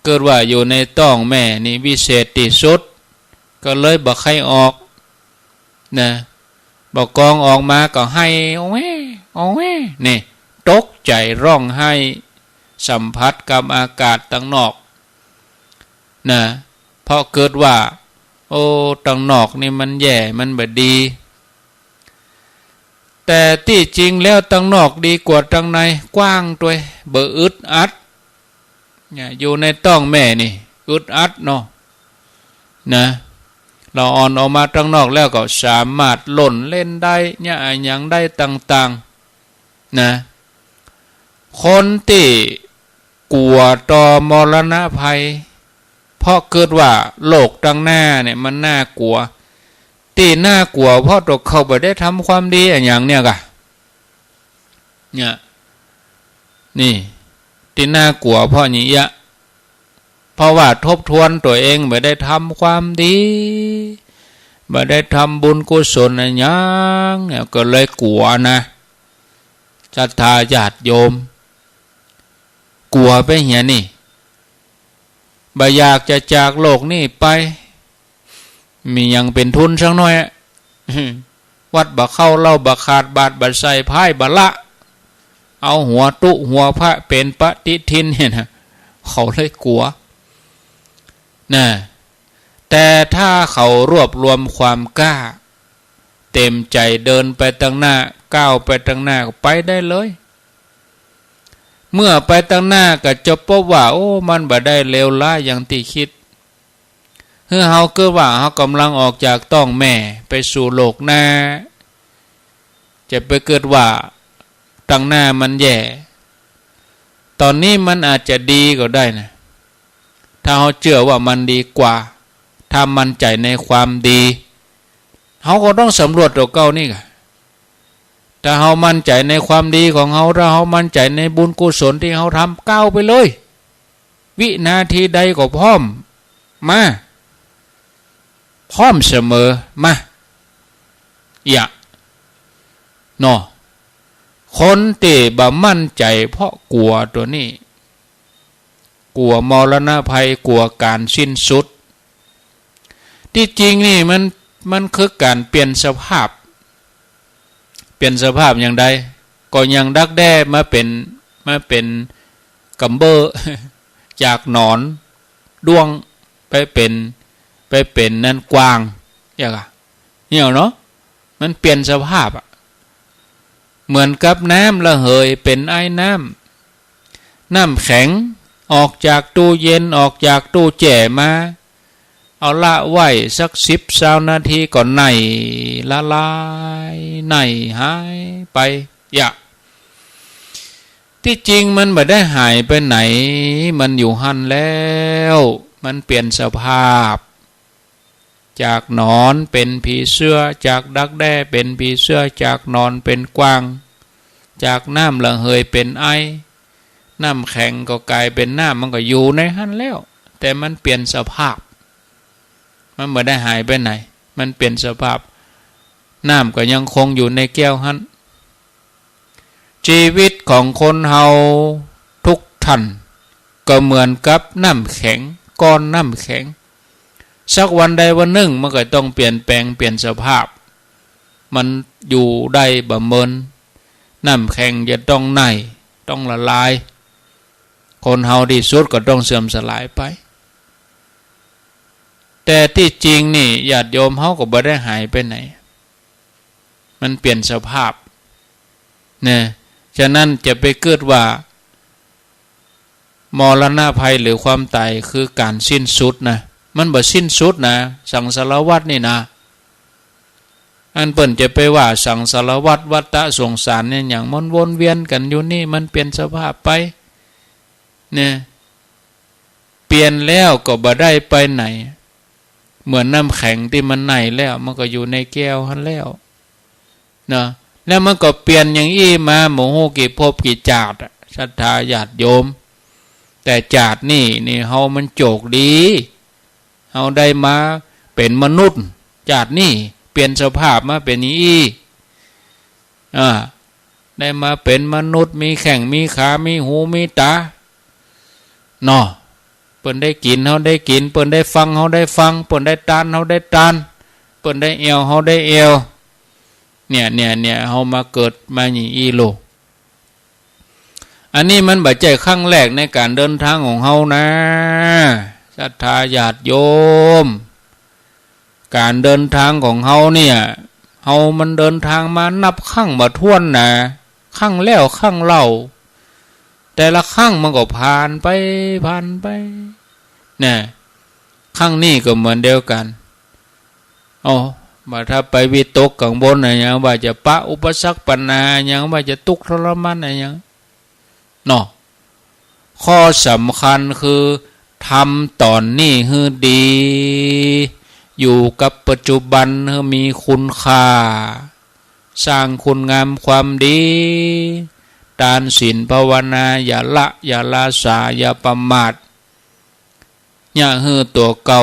กึ๊ดว่าอยู่ในต๊องแม่นี่วิเศษตี้สุด ก็เลยบ่ใค่ออก นะ บ่กองออกมาก็ไห้ โอ้ย โอ้ย นี่ ตกใจ๋ร้องไห้ สัมผัสกับอากาศตังนอก นะ เพราะกึ๊ดว่า โอ้ ตังนอกนี่มันแย่ มันบ่ดี แต่ตี้จริงแล้วตังนอกดีกว่าตังใน กว้างตวย บ่อึดอัด เนี่ย อยู่ในต๊องแม่นี่ อึดอัดเนาะ นะ ละอ่อนออกมาตังนอกแล้วก็สามารถล่นเล่นได้ เนี่ย อะหยังได้ต่างๆ นะ คนตี้กั๋วต่อมรณะภัย เพราะกึ๊ดว่าโลกตังหน้าเนี่ยมันน่ากั๋ว ตี้น่ากั๋วเพราะตั๋วเขาบ่ได้ทำความดีอะหยังเนี่ยก่ะ เนี่ย นี่ ตี้น่ากั๋วเพราะนี่เยียะ เพราะว่าทบทวนตั๋วเองบ่ได้ทำความดี บ่ได้ทำบุญกุศลอะหยังเนี่ย ก็เลยกั๋วนะ ศรัทธาญาติโยม กั๋วไปเหียนี่ บ่อยากจะจากโลกนี้ไป มีหยังเป๋นทุนสักหน่อยอะ วัดบ่เข้า เหล้าบ่ขาด บาตรบ่ใส่ พายบ่ละ เอาหัวตุ๊หัวพระเป๋นปฏิทินเนี่ยนะ เขาเลยกั๋ว นะ แต่ถ้าเขารวบรวมความกล้า เต๋มใจ๋เดินไปตังหน้า ก้าวไปตังหน้า ก็ไปได้เลย เมื่อไปตังหน้าก็จะพบว่า โอ้ มันบ่ได้เลวร้ายอย่างตี้กึ๊ด หื้อเฮากึ๊ดว่าเฮาก่ำลังออกจากต๊องแม่ไปสู่โลกหน้า จะไปกึ๊ดว่าตังหน้ามันแย่ ต๋อนนี้มันอาจจะดีก็ได้นะ ถ้าเฮาเจื้อว่ามันดีกว่า ถ้ามั่นใจ๋ในความดี เฮาก็ต้องสำรวจตั๋วเก่านี่ก่ะ ถ้าเฮามั่นใจ๋ในความดีของเฮา ถ้าเฮามั่นใจ๋ในบุญกุศลตี้เฮาทำ ก้าวไปเลย วินาทีใดก็พร้อม มา พร้อมเสมอ มา เยียะ เนาะ คนตี้บ่มั่นใจ๋เพราะกั๋วตั๋วนี้ กั๋วมรณะภัย กั๋วก๋านสิ้นสุด ตี้จริงนี่มัน มันคือก๋านเปลี่ยนสภาพ เปลี่ยนสภาพอย่างใด ก็อย่างดักแด้มาเป๋น มาเป๋นก๋ำเบ้อ จากหนอนด้วงไปเป๋น ไปเป๋นนั่นกวาง อย่างอะเนี่ยเนาะ มันเปลี่ยนสภาพอะ เหมือนกับน้ำระเหยเป๋นไอน้ำ น้ำแข็งออกจากตู้เย็น ออกจากตู้แจ้มา เอาละไว้สักสิบซาวนาทีก็ไหน้ละลาย ไหน้หายไป เยียะ ตี้จริงมันบ่ได้หายไปไหน มันอยู่หั้นแล้ว มันเปลี่ยนสภาพ จากหนอนเป๋นผีเสื้อ จากดักแด้เป๋นผีเสื้อ จากหนอนเป๋นกวาง จากน้ำระเหยเป๋นไอ น้ำแข็งก็ก๋ายเป๋นน้ำ มันก็อยู่ในหั้นแล้ว แต่มันเปลี่ยนสภาพ มันบ่ได้หายไปไหน มันเปลี่ยนสภาพ น้ำก็ยังคงอยู่ในแก้วหั้น ชีวิตของคนเฮาทุกท่านก็เหมือนกับน้ำแข็ง ก้อนน้ำแข็ง สักวันใดวันนึ่งมันก็ต้องเปลี่ยนแปลง เปลี่ยนสภาพ มันอยู่ได้บ่เมิน น้ำแข็งจะต้องไหน้ ต้องละลาย คนเฮาตี้สุดก็ต้องเสื่อมสลายไป แต่ตี้จริงนี่ญาติโยมเฮาก็บ่ได้หายไปไหน มันเปลี่ยนสภาพ นะ ฉะนั้นจะไปกึ๊ดว่า มรณะภัยหรือความต๋ายคือก๋านสิ้นสุดนะ มันบ่สิ้นสุดนะ สังสารวัฏนี่นะ อันเปิ้นจะไปว่าสังสารวัฏ วัฏฏะสงสารเนี่ย อย่างมันวนเวียนกั๋นอยู่นี่ มันเปลี่ยนสภาพไป เนี่ย เปลี่ยนแล้วก็บ่ได้ไปไหน เหมือนน้ำแข็งตี้มันไหน้แล้ว มันก็อยู่ในแก้วหั้นแล้ว เนาะ แล้วมันก็เปลี่ยนอย่างอี้มาบ่ฮู้กี่ภพกี่จาติอะ ศรัทธาญาติโยม แต่จาตินี่ นี่เฮามันโจคดี เฮาได้มาเป๋นมนุษย์ จาตินี่เปลี่ยนสภาพมาเป๋นอย่างอี้ อ่า ได้มาเป๋นมนุษย์ มีแข้งมีขา มีหูมีต๋า เนาะ เปิ้นได้กิ๋น เฮาได้กิ๋น เปิ้นได้ฟัง เฮาได้ฟัง เปิ้นได้ตาน เฮาได้ตาน เปิ้นได้แอ่ว เฮาได้แอ่ว เนี่ย เนี่ย เนี่ย เฮามาเกิดมาอย่างอี้โลก อันนี้มันบ่ใจ้ครั้งแรกในก๋านเดินตางของเฮานะ ศรัทธาญาติโยม ก๋านเดินตางของเฮาเนี่ย เฮามันเดินตางมานับครั้งบ่ถ้วนนะ ครั้งแล้วครั้งเล่า แต่ละครั้งมันก็ผ่านไป ผ่านไป นะ ครั้งนี้ก็เหมือนเดียวกั๋น เอา บ่าถ้าไปวิตกกังวลอะหยัง ว่าจะปะอุปสรรคปัญหาอะหยัง ว่าจะตุ๊กข์ทรมานอะหยัง เนาะ ข้อสำคัญคือ ทำต๋อนนี้หื้อดี อยู่กับปัจจุบันหื้อมีคุณค่า สร้างคุณงามความดี ตานศีลภาวนาอย่าละ อย่าละสา อย่าประมาท เยียะหื้อตั๋วเก่า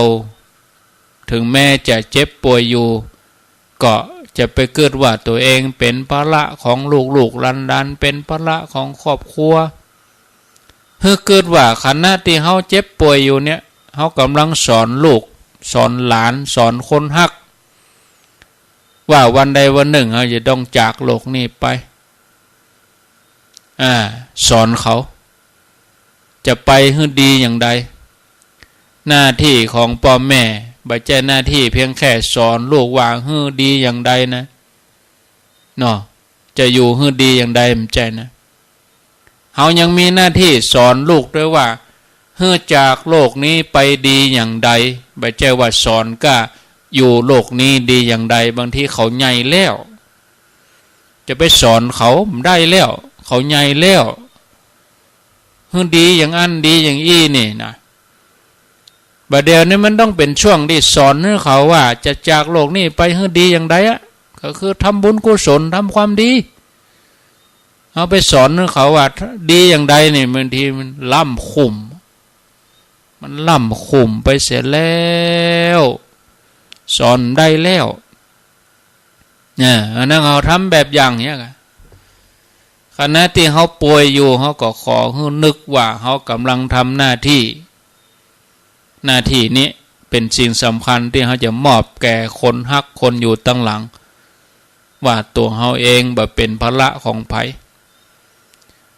เถิงแม้จะเจ็บป่วยอยู่ ก็จะไปกึ๊ดว่าตั๋วเองเป๋นภาระของลูกๆ หลานๆ เป๋นภาระของครอบครัว หื้อกึ๊ดว่าขณะตี้เฮาเจ็บป่วยอยู่เนี่ย เฮาก่ำลังสอนลูก สอนหลาน สอนคนฮัก ว่าวันใดวันนึ่งเฮาจะต้องจากโลกนี้ไป อ่า สอนเขา จะไปหื้อดีอย่างใด หน้าตี้ของป้อแม่ บ่ใจ้หน้าตี้เปียงแค่สอนลูกว่าหื้อดีอย่างใดนะ เนาะ จะอยู่หื้อดีอย่างใด บ่ใจ้นะ เฮายังมีหน้าตี้สอนลูกตวยว่า หื้อจากโลกนี้ไปดีอย่างใด บ่ใจ้ว่าสอนก้าอยู่โลกนี้ดีอย่างใด บางทีเขาใหญ่แล้ว จะไปสอนเขาบ่ได้แล้ว เขาใหญ่แล้ว หื้อดีอย่างอั้นดีอย่างอี้นี่นะ บ่าเดี่ยวนี้มันต้องเป๋นช่วงตี้สอนหื้อเขาว่าจะจากโลกนี้ไปหื้อดีอย่างใดอะ ก็คือทำบุญกุศล ทำความดี เฮาไปสอนหื้อเขาว่าดีอย่างใดนี่ บางทีมันล้ำคุ้ม มันล้ำคุ้มไปเสียแล้ว สอนบ่ได้แล้ว เนี่ย อันนั้นเฮาทำแบบอย่างเนี้ยกะ ขณะตี้เฮาป่วยอยู่ เฮาก็ขอหื้อนึกว่าเฮาก่ำลังทำหน้าตี้ หน้าตี้นี้เป๋นสิ่งสำคัญตี้เฮาจะมอบแก่คนฮักคนอยู่ตังหลัง ว่าตั๋วเฮาเองบ่เป๋นภาระของใผ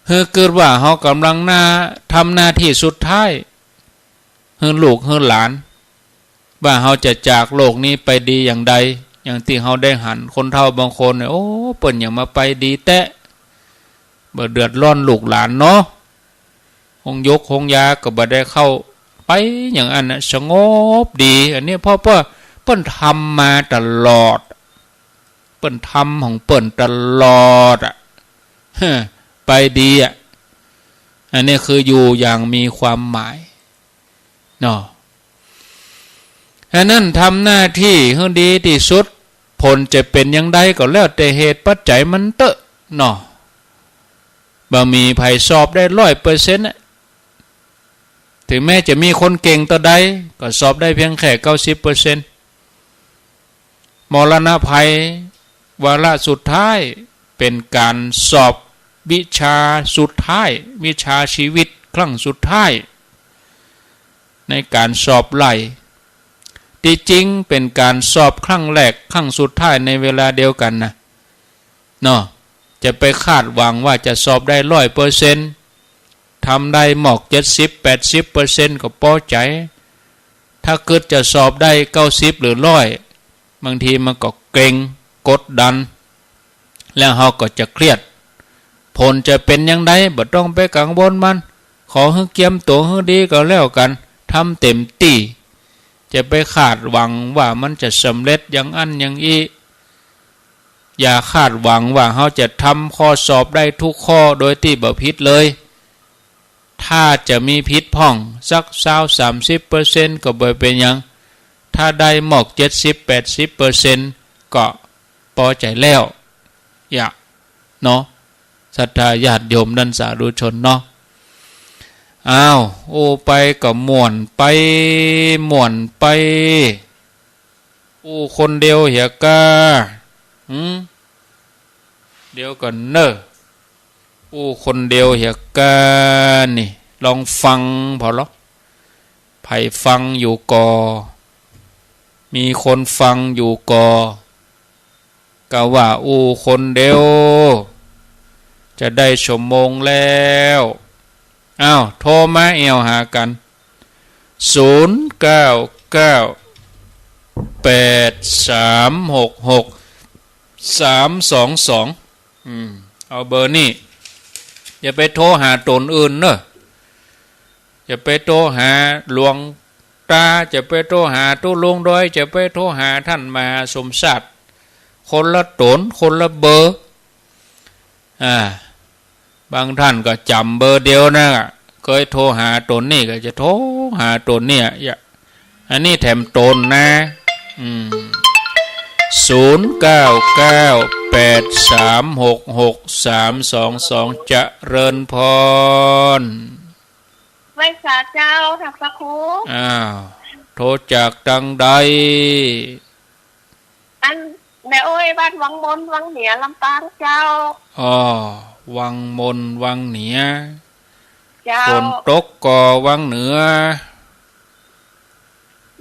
หื้อกึ๊ดว่าเฮาก่ำลังหน้า ทำหน้าตี้สุดท้าย หื้อลูกหื้อหลาน ว่าเฮาจะจากโลกนี้ไปดีอย่างใด อย่างตี้เฮาได้หันคนเฒ่าบางคนเนี่ย โอ้ เปิ้นหยังมาไปดีแต๊ บ่เดือดร้อนลูกหลานเนาะ โฮงยกโฮงยาก็บ่ได้เข้าไป อย่างอั้นน่ะ สงบดี อันนี้เพราะ เพราะเปิ้นทำมาตลอด เปิ้นทำของเปิ้นตลอดอะ ไปดีอะ อันนี้คืออยู่อย่างมีความหมาย เนาะ ฉะนั้นทำหน้าตี้หื้อดีตี้สุด ผลจะเป๋นอย่างใดก็แล้วแต่เหตุปัจจัยมันเต๊อะ เนาะ บ่มีใผสอบได้ร้อยเปอร์เซ็นต์อะ เถิงแม้จะมีคนเก่งเต้าใด ก็สอบได้เปียงแค่เก้าสิบเปอร์เซ็นต์ มรณะภัยวาระสุดท้าย เป๋นก๋านสอบวิชาสุดท้าย วิชาชีวิตครั้งสุดท้าย ในก๋านสอบไล่ ตี้จริงเป๋นก๋านสอบครั้งแรกครั้งสุดท้ายในเวลาเดียวกั๋นนะ เนาะ จะไปคาดหวังว่าจะสอบได้ร้อยเปอร์เซ็นต์ ทำได้หมอกเจ็ดสิบแปดสิบเปอร์เซ็นต์ก็ปอใจ๋ ถ้ากึ๊ดจะสอบได้เก้าสิบหรือร้อย บางทีมันก็เกร็ง กดดัน แล้วเฮาก็จะเครียด ผลจะเป๋นอย่างใดบ่ต้องไปกังวลมัน ขอหื้อเกียมตั๋วหื้อดีก็แล้วกั๋น ทำเต็มตี้ จะไปคาดหวังว่ามันจะสำเร็จอย่างอั้นอย่างอี้ อย่าคาดหวังว่าเฮาจะทำข้อสอบได้ทุกข้อโดยตี้บ่ผิดเลย ถ้าจะมีผิดพ่องสักซาวสามสิบเปอร์เซ็นต์ก็บ่เป๋นหยัง ถ้าได้หมอกเจ็ดสิบแปดสิบเปอร์เซ็นต์ก็ปอใจ๋แล้ว อย่า เนาะ ศรัทธาญาติโยมท่านสาธุชนเนาะ อ้าว อู้ไปก็ม่วนไป ม่วนไป อู้คนเดียวเหียก้า หืม เดี๋ยวก่อนเน่อ อู้คนเดียวเหียก้านี่ ลองฟังผ่อลอ ใผฟังอยู่ก่อ มีคนฟังอยู่ก่อ กาว่าอู้คนเดียว จะได้ชั่วโมงแล้ว อ้าว โทรมาแอ่วหากั๋น ศูนย์เก้าเก้า แปดสามหกหก สามสองสอง อืม เอาเบอร์นี้ อย่าไปโทรหาต๋นอื่นเน่อ อย่าไปโทรหาหลวงตา อย่าไปโทรหาตุ๊ลุงดอย อย่าไปโทรหาต้านมหาสมชาติ คนละต๋น คนละเบอร์ อ่า บางต้านก็จ๋ำเบอร์เดียวนะ เกยโทรหาต๋นนี้ก็จะโทรหาต๋นเนี่ย อย่า อันนี้แถมต๋นนะ อืม ศูนย์เก้าเก้า แปดสามหกหก สามสองสอง เจริญพร ไหว้สาเจ้า ท่านพระครู อ้าว โทรจากตางใด อันแม่อ้อย บ้านวังมน วังเหนือ ลำปางเจ้า อ้อ วังมน วังเหนือ เจ้า ฝนตกก่อวังเหนือ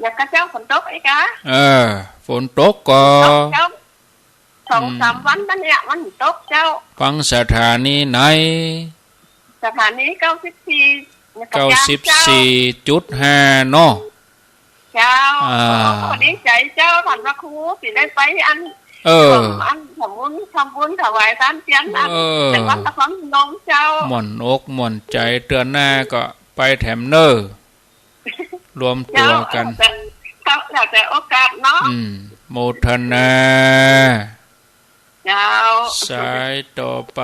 อย่างกะเจ้า ฝนตกอีกอะ เออ ฝนตกก่อ ตกเจ้า สองสามวันมาเนี่ย มันตกเจ้า ฟังสถานีไหน สถานีเก้าสิบสี่ เก้าสิบสี่จุดห้าเนาะ เจ้า อ่า โอ้ ดีใจ๋เจ้า ท่านพระครู ตี้ได้ไปอัน เออ อันทำบุญ ทำบุญถวายตานเตียนอัน เออ แต่วัดนครพนมเจ้า ม่วนอกม่วนใจ๋ เตื้อหน้าก็ไปแถมเน่อ รวมตั๋วกั๋น เจ้า แล้วแต่ แล้วแต่โอกาสเนาะ อืม โมทนา เจ้า สายต่อไป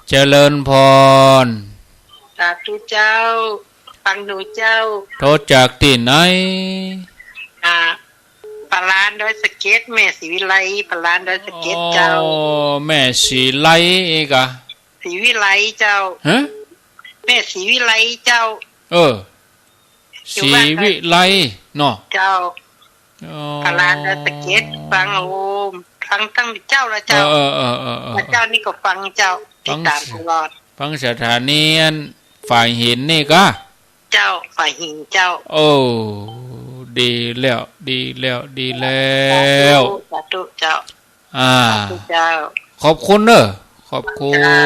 เจริญพร สาธุเจ้า ฟังอยู่เจ้า โทรจากตี้ไหน อ่า ป่าลานดอยสะเก็ด แม่ศรีวิไล ป่าลานดอยสะเก็ดเจ้า อ๋อ แม่ศรีไลอีกอะ ศรีวิไลเจ้า ฮะ แม่ศรีวิไลเจ้า เออ อยู่บ้าน ศรีวิไลเนาะ เจ้า อ๋อ ป่าลานดอยสะเก็ด ฟัง โอ้ ฟังตั้งเจ้าละเจ้า เออ เออ เออ เออ เออ เจ้านี่ก็ฟังเจ้า ฟัง ติดต๋ามตลอด ฟังสถานีอันฝ่ายหินนี่กะ เจ้า ฝ่ายหินเจ้า โอ้ ดีแล้ว ดีแล้ว ดีแล้ว สาธุ สาธุเจ้า อ่า สาธุเจ้า ขอบคุณเน่อ ขอบคุณ เจ้า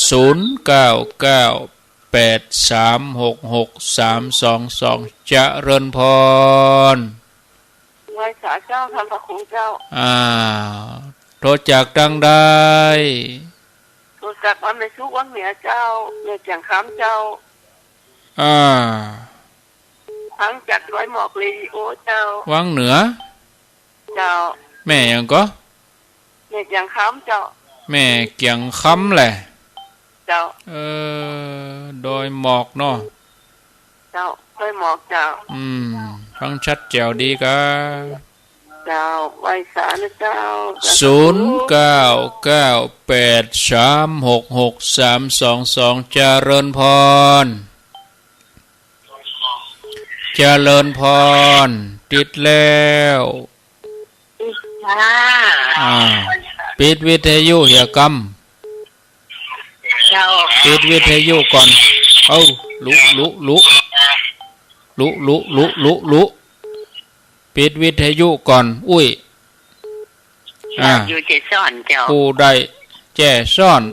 ศูนย์เก้าเก้า แปดสามหกหก สามสองสอง เจริญพร ไหว้สาเจ้า ท่านพระครูเจ้า อ่า โทรจากตางใด โทรจากบ้านแม่สุก วังเหนือเจ้า แม่เจียงคำเจ้า อ่า ฟังจากดอยหมอกเรดิโอเจ้า วังเหนือ เจ้า แม่หยังก่อ แม่เจียงคำเจ้า แม่เจียงคำแหละ เจ้า เออ ดอยหมอกเนาะ เจ้า ดอยหมอกเจ้า อืม ฟังชัดแจ๋วดีกา เจ้า ไหว้สานะเจ้า ศูนย์เก้าเก้าแปดสามหกหกสามสองสอง เจริญพร เจริญพร ติดแล้ว ค่ะ อ่า ปิดวิทยุเหียกำ เจ้า ปิดวิทยุก่อน เอ้า ลุ ลุ ลุ ลุ ลุ ลุ ลุ ลุ ปิดวิทยุก่อน อุ้ย อ่า อยู่แจ้ซ้อนเจ้า อู้ได้แจ้ซ้อน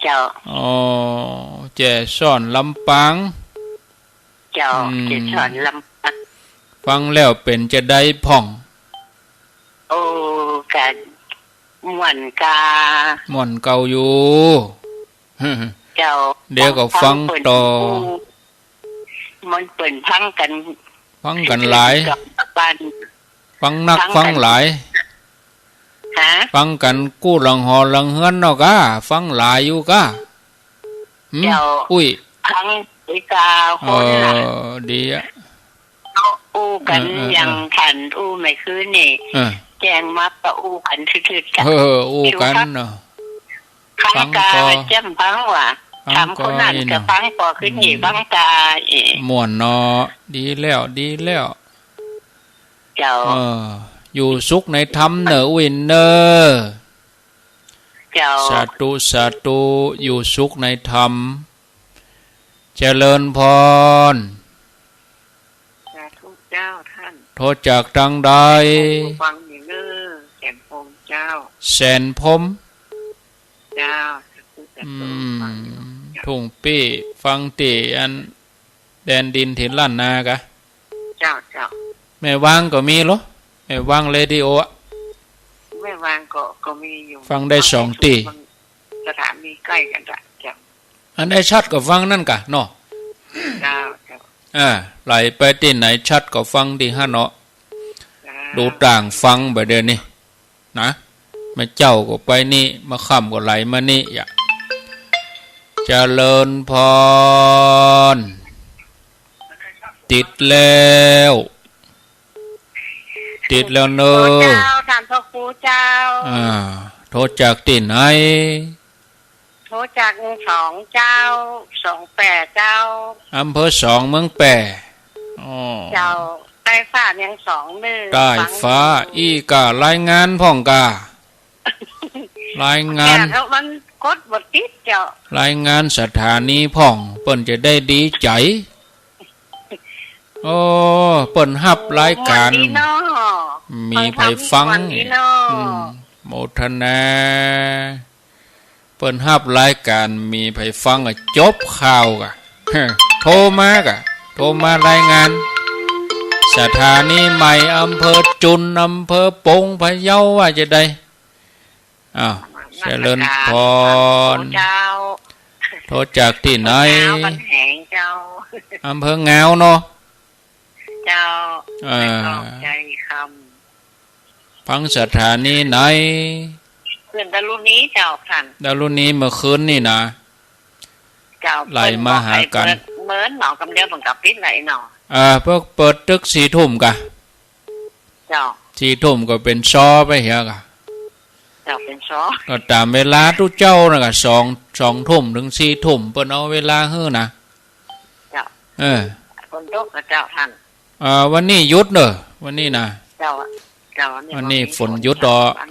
เจ้า อ๋อ แจ้ซ้อนลำปาง เจ้า อืม แจ้ซ้อนลำปาง ฟังแล้วเป๋นจาใดพ่อง โอ้ กะม่วนกา ม่วนเก่าอยู่ เจ้า เดี๋ยวก็ฟังต่อ ฟังเปิ้นอู้ มันเปิ้นฟังกั๋น ฟังกั๋นหลาย บ้าน ฟังนัก ฟังกั๋น ฟังหลาย ฮะ ฟังกั๋นกู้หลังหอหลังเฮือนเนาะกา ฟังหลายอยู่กา หืม เจ้า อุ้ย ฟังอีกาคนน่ะ เออ ดีอะ อู้กั๋น เออ เออ อย่าง เออ ท่านอู้เมื่อคืนนี่ เออ แจ้งมาก็อู้กั๋นทืดๆ จ้ะ เออ อู้กั๋นเนาะ ฟังกา ฟังกา แจ่มฟังว่ะ ฟังกา ถามคนนั้น อี้เนาะ ก็ฟังกา ขึ้นนี่ อืม ฟังกา เอ๋ ม่วนเนาะ ดีแล้ว ดีแล้ว เจ้า เออ อยู่สุขในธรรมเน่อ อุ้ยเน่อ เจ้า สาธุ สาธุ อยู่สุขในธรรม เจริญพร สาธุเจ้าท่าน โทรจากตางใด ฟังอยู่เน่อ แสนพรหมเจ้า แสนพรหม เจ้า สาธุ สาธุ อืม ฟังอยู่เจ้า ทุ่งปี้ ฟังตี้อัน แดนดินถิ่นล้านนากะ เจ้า เจ้า แม่วางก็มีเหรอ แม่วางเรดิโออะ แม่วางก็ ก็มีอยู่ ฟังได้สองตี้ สถานีใก้กั๋นจ้ะ เจ้า อันใดชัดก็ฟังอันนั้นกะเนาะ เจ้า เจ้า อ่า ไหลไปตี้ไหนชัดก็ฟังตี้หั้นเนาะ เจ้า ดูต่างฟังบ่าเดี๋ยวนี้ นะ เมื่อเจ๊าก็ไปนี่ เมื่อค่ำก็ไหลมานี่ อย่า เจริญพร ติดแล้ว ติดแล้วเนอะ โทรเจ้า ต้านพระครูเจ้า อ่า โทรจากตี้ไหน โทรจากเมืองสองเจ้า สองแปดเจ้า อำเภอสอง เมืองแปด อ๋อ เจ้า ใต้ฟ้าเมืองสองเน่อ ใต้ฟ้า ฟังอยู่ อี้ก่า รายงานพ่องก่า รายงาน เนี่ย แล้วมันกดบ่ติดเจ้า รายงานสถานีพ่อง เปิ้นจะได้ดีใจ๋ โอ้ เปิ้นฮับรายก๋าน ม่วนดีเนาะ มีใผฟัง ม่วนดีเนาะ อืม โมทนา เปิ้นฮับรายก๋าน มีใผฟังก็จบข่าวก่า โทรมาก่า โทรมารายงาน สถานีใหม่ อำเภอจุน อำเภอปง พะเยา ว่าจะใด อ้าว เจริญพร เจ้า โทรจากตี้ไหน งาว บ้านแหงเจ้า อำเภองาวเนาะ เจ้า เอ่อ ขอบใจ๋คำ ฟังสถานีไหน เพื่อนดารุณีเจ้า ต้าน ดารุณีเมื่อคืนนี่นะ เจ้า ไล่มาหากั๋น เปิ้นบอกให้เปิดเมินเนาะ กำเดียวเปิ้นก็ปิดไล่เนาะ อ่า เปิ้นเปิดตึกสี่ทุ่มก่า เจ้า สี่ทุ่มก็เป๋นซอไปเหียก่า เจ้า เป๋นซอ ก็ต๋ามเวลาตุ๊เจ้านะก่า สอง สองทุ่มเถิงสี่ทุ่ม เปิ้นเอาเวลาหื้อนะ เจ้า เออ ฝนตกนะเจ้าต้าน อ่า วันนี้หยุดเนอะ วันนี้นะ เจ้า เจ้า วันนี้ วันนี้ฝนหยุดเนาะ วัน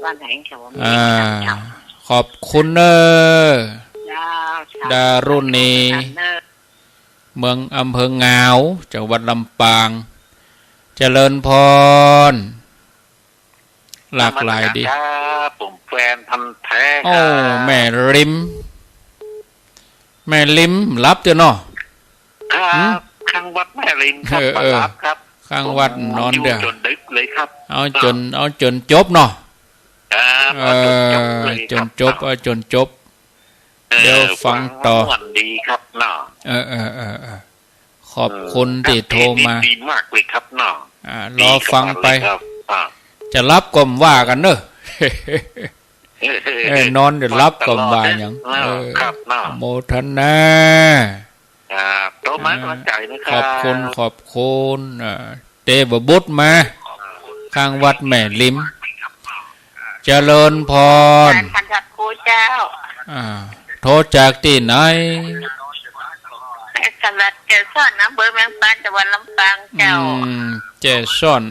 วันแหงเจ้า อ่า เจ้า ขอบคุณเนอะ เจ้า เจ้า ดารุณี เจ้า เมือง อำเภองาว จังหวัดลำปาง เจริญพร หลากหลายดี ครับ ผมแฟนพันธุ์แท้ โอ้ ครับ แม่ริม แม่ริมหลับเตื้อเนาะ ครับ หืม ข้างวัดแม่ริมครับ เออ เออ บ่หลับครับ ข้างวัดนอนเตื้อ ผมอยู่จ๋นดึกเลยครับ เอาจ๋น เอาจ๋นจบเนาะ ครับ เอาจ๋นจบเลยครับ เออ จ๋นจบ เอาจ๋นจบ เออ เดี๋ยวฟังต่อ ฟังม่วนดีครับเนาะ เออ เออ เออ เออ ขอบคุณตี้โทรมา เออ ดีมากเลยครับเนาะ อ่า รอฟังไป ดีขนาดเลยครับ อ่า จะหลับก็บ่ว่ากั๋นเนอะ เออ นอนจะหลับก็บ่ว่าหยัง ฟังตลอดเนอะ เออ ครับเนาะ โมทนา ครับ โทรมา อ่า กำลังใจ๋นะครับ ขอบคุณ ขอบคุณ อ่า เตบ่บุตรมา ข้างวัดแม่ริม เจริญพร ท่านพระครูเจ้า อ่า โทรจากตี้ไหน แม่สลัด แจ้ซ้อน อำเภอแม่ปาน จังหวัดลำปางเจ้า อืม แจ้ซ้อน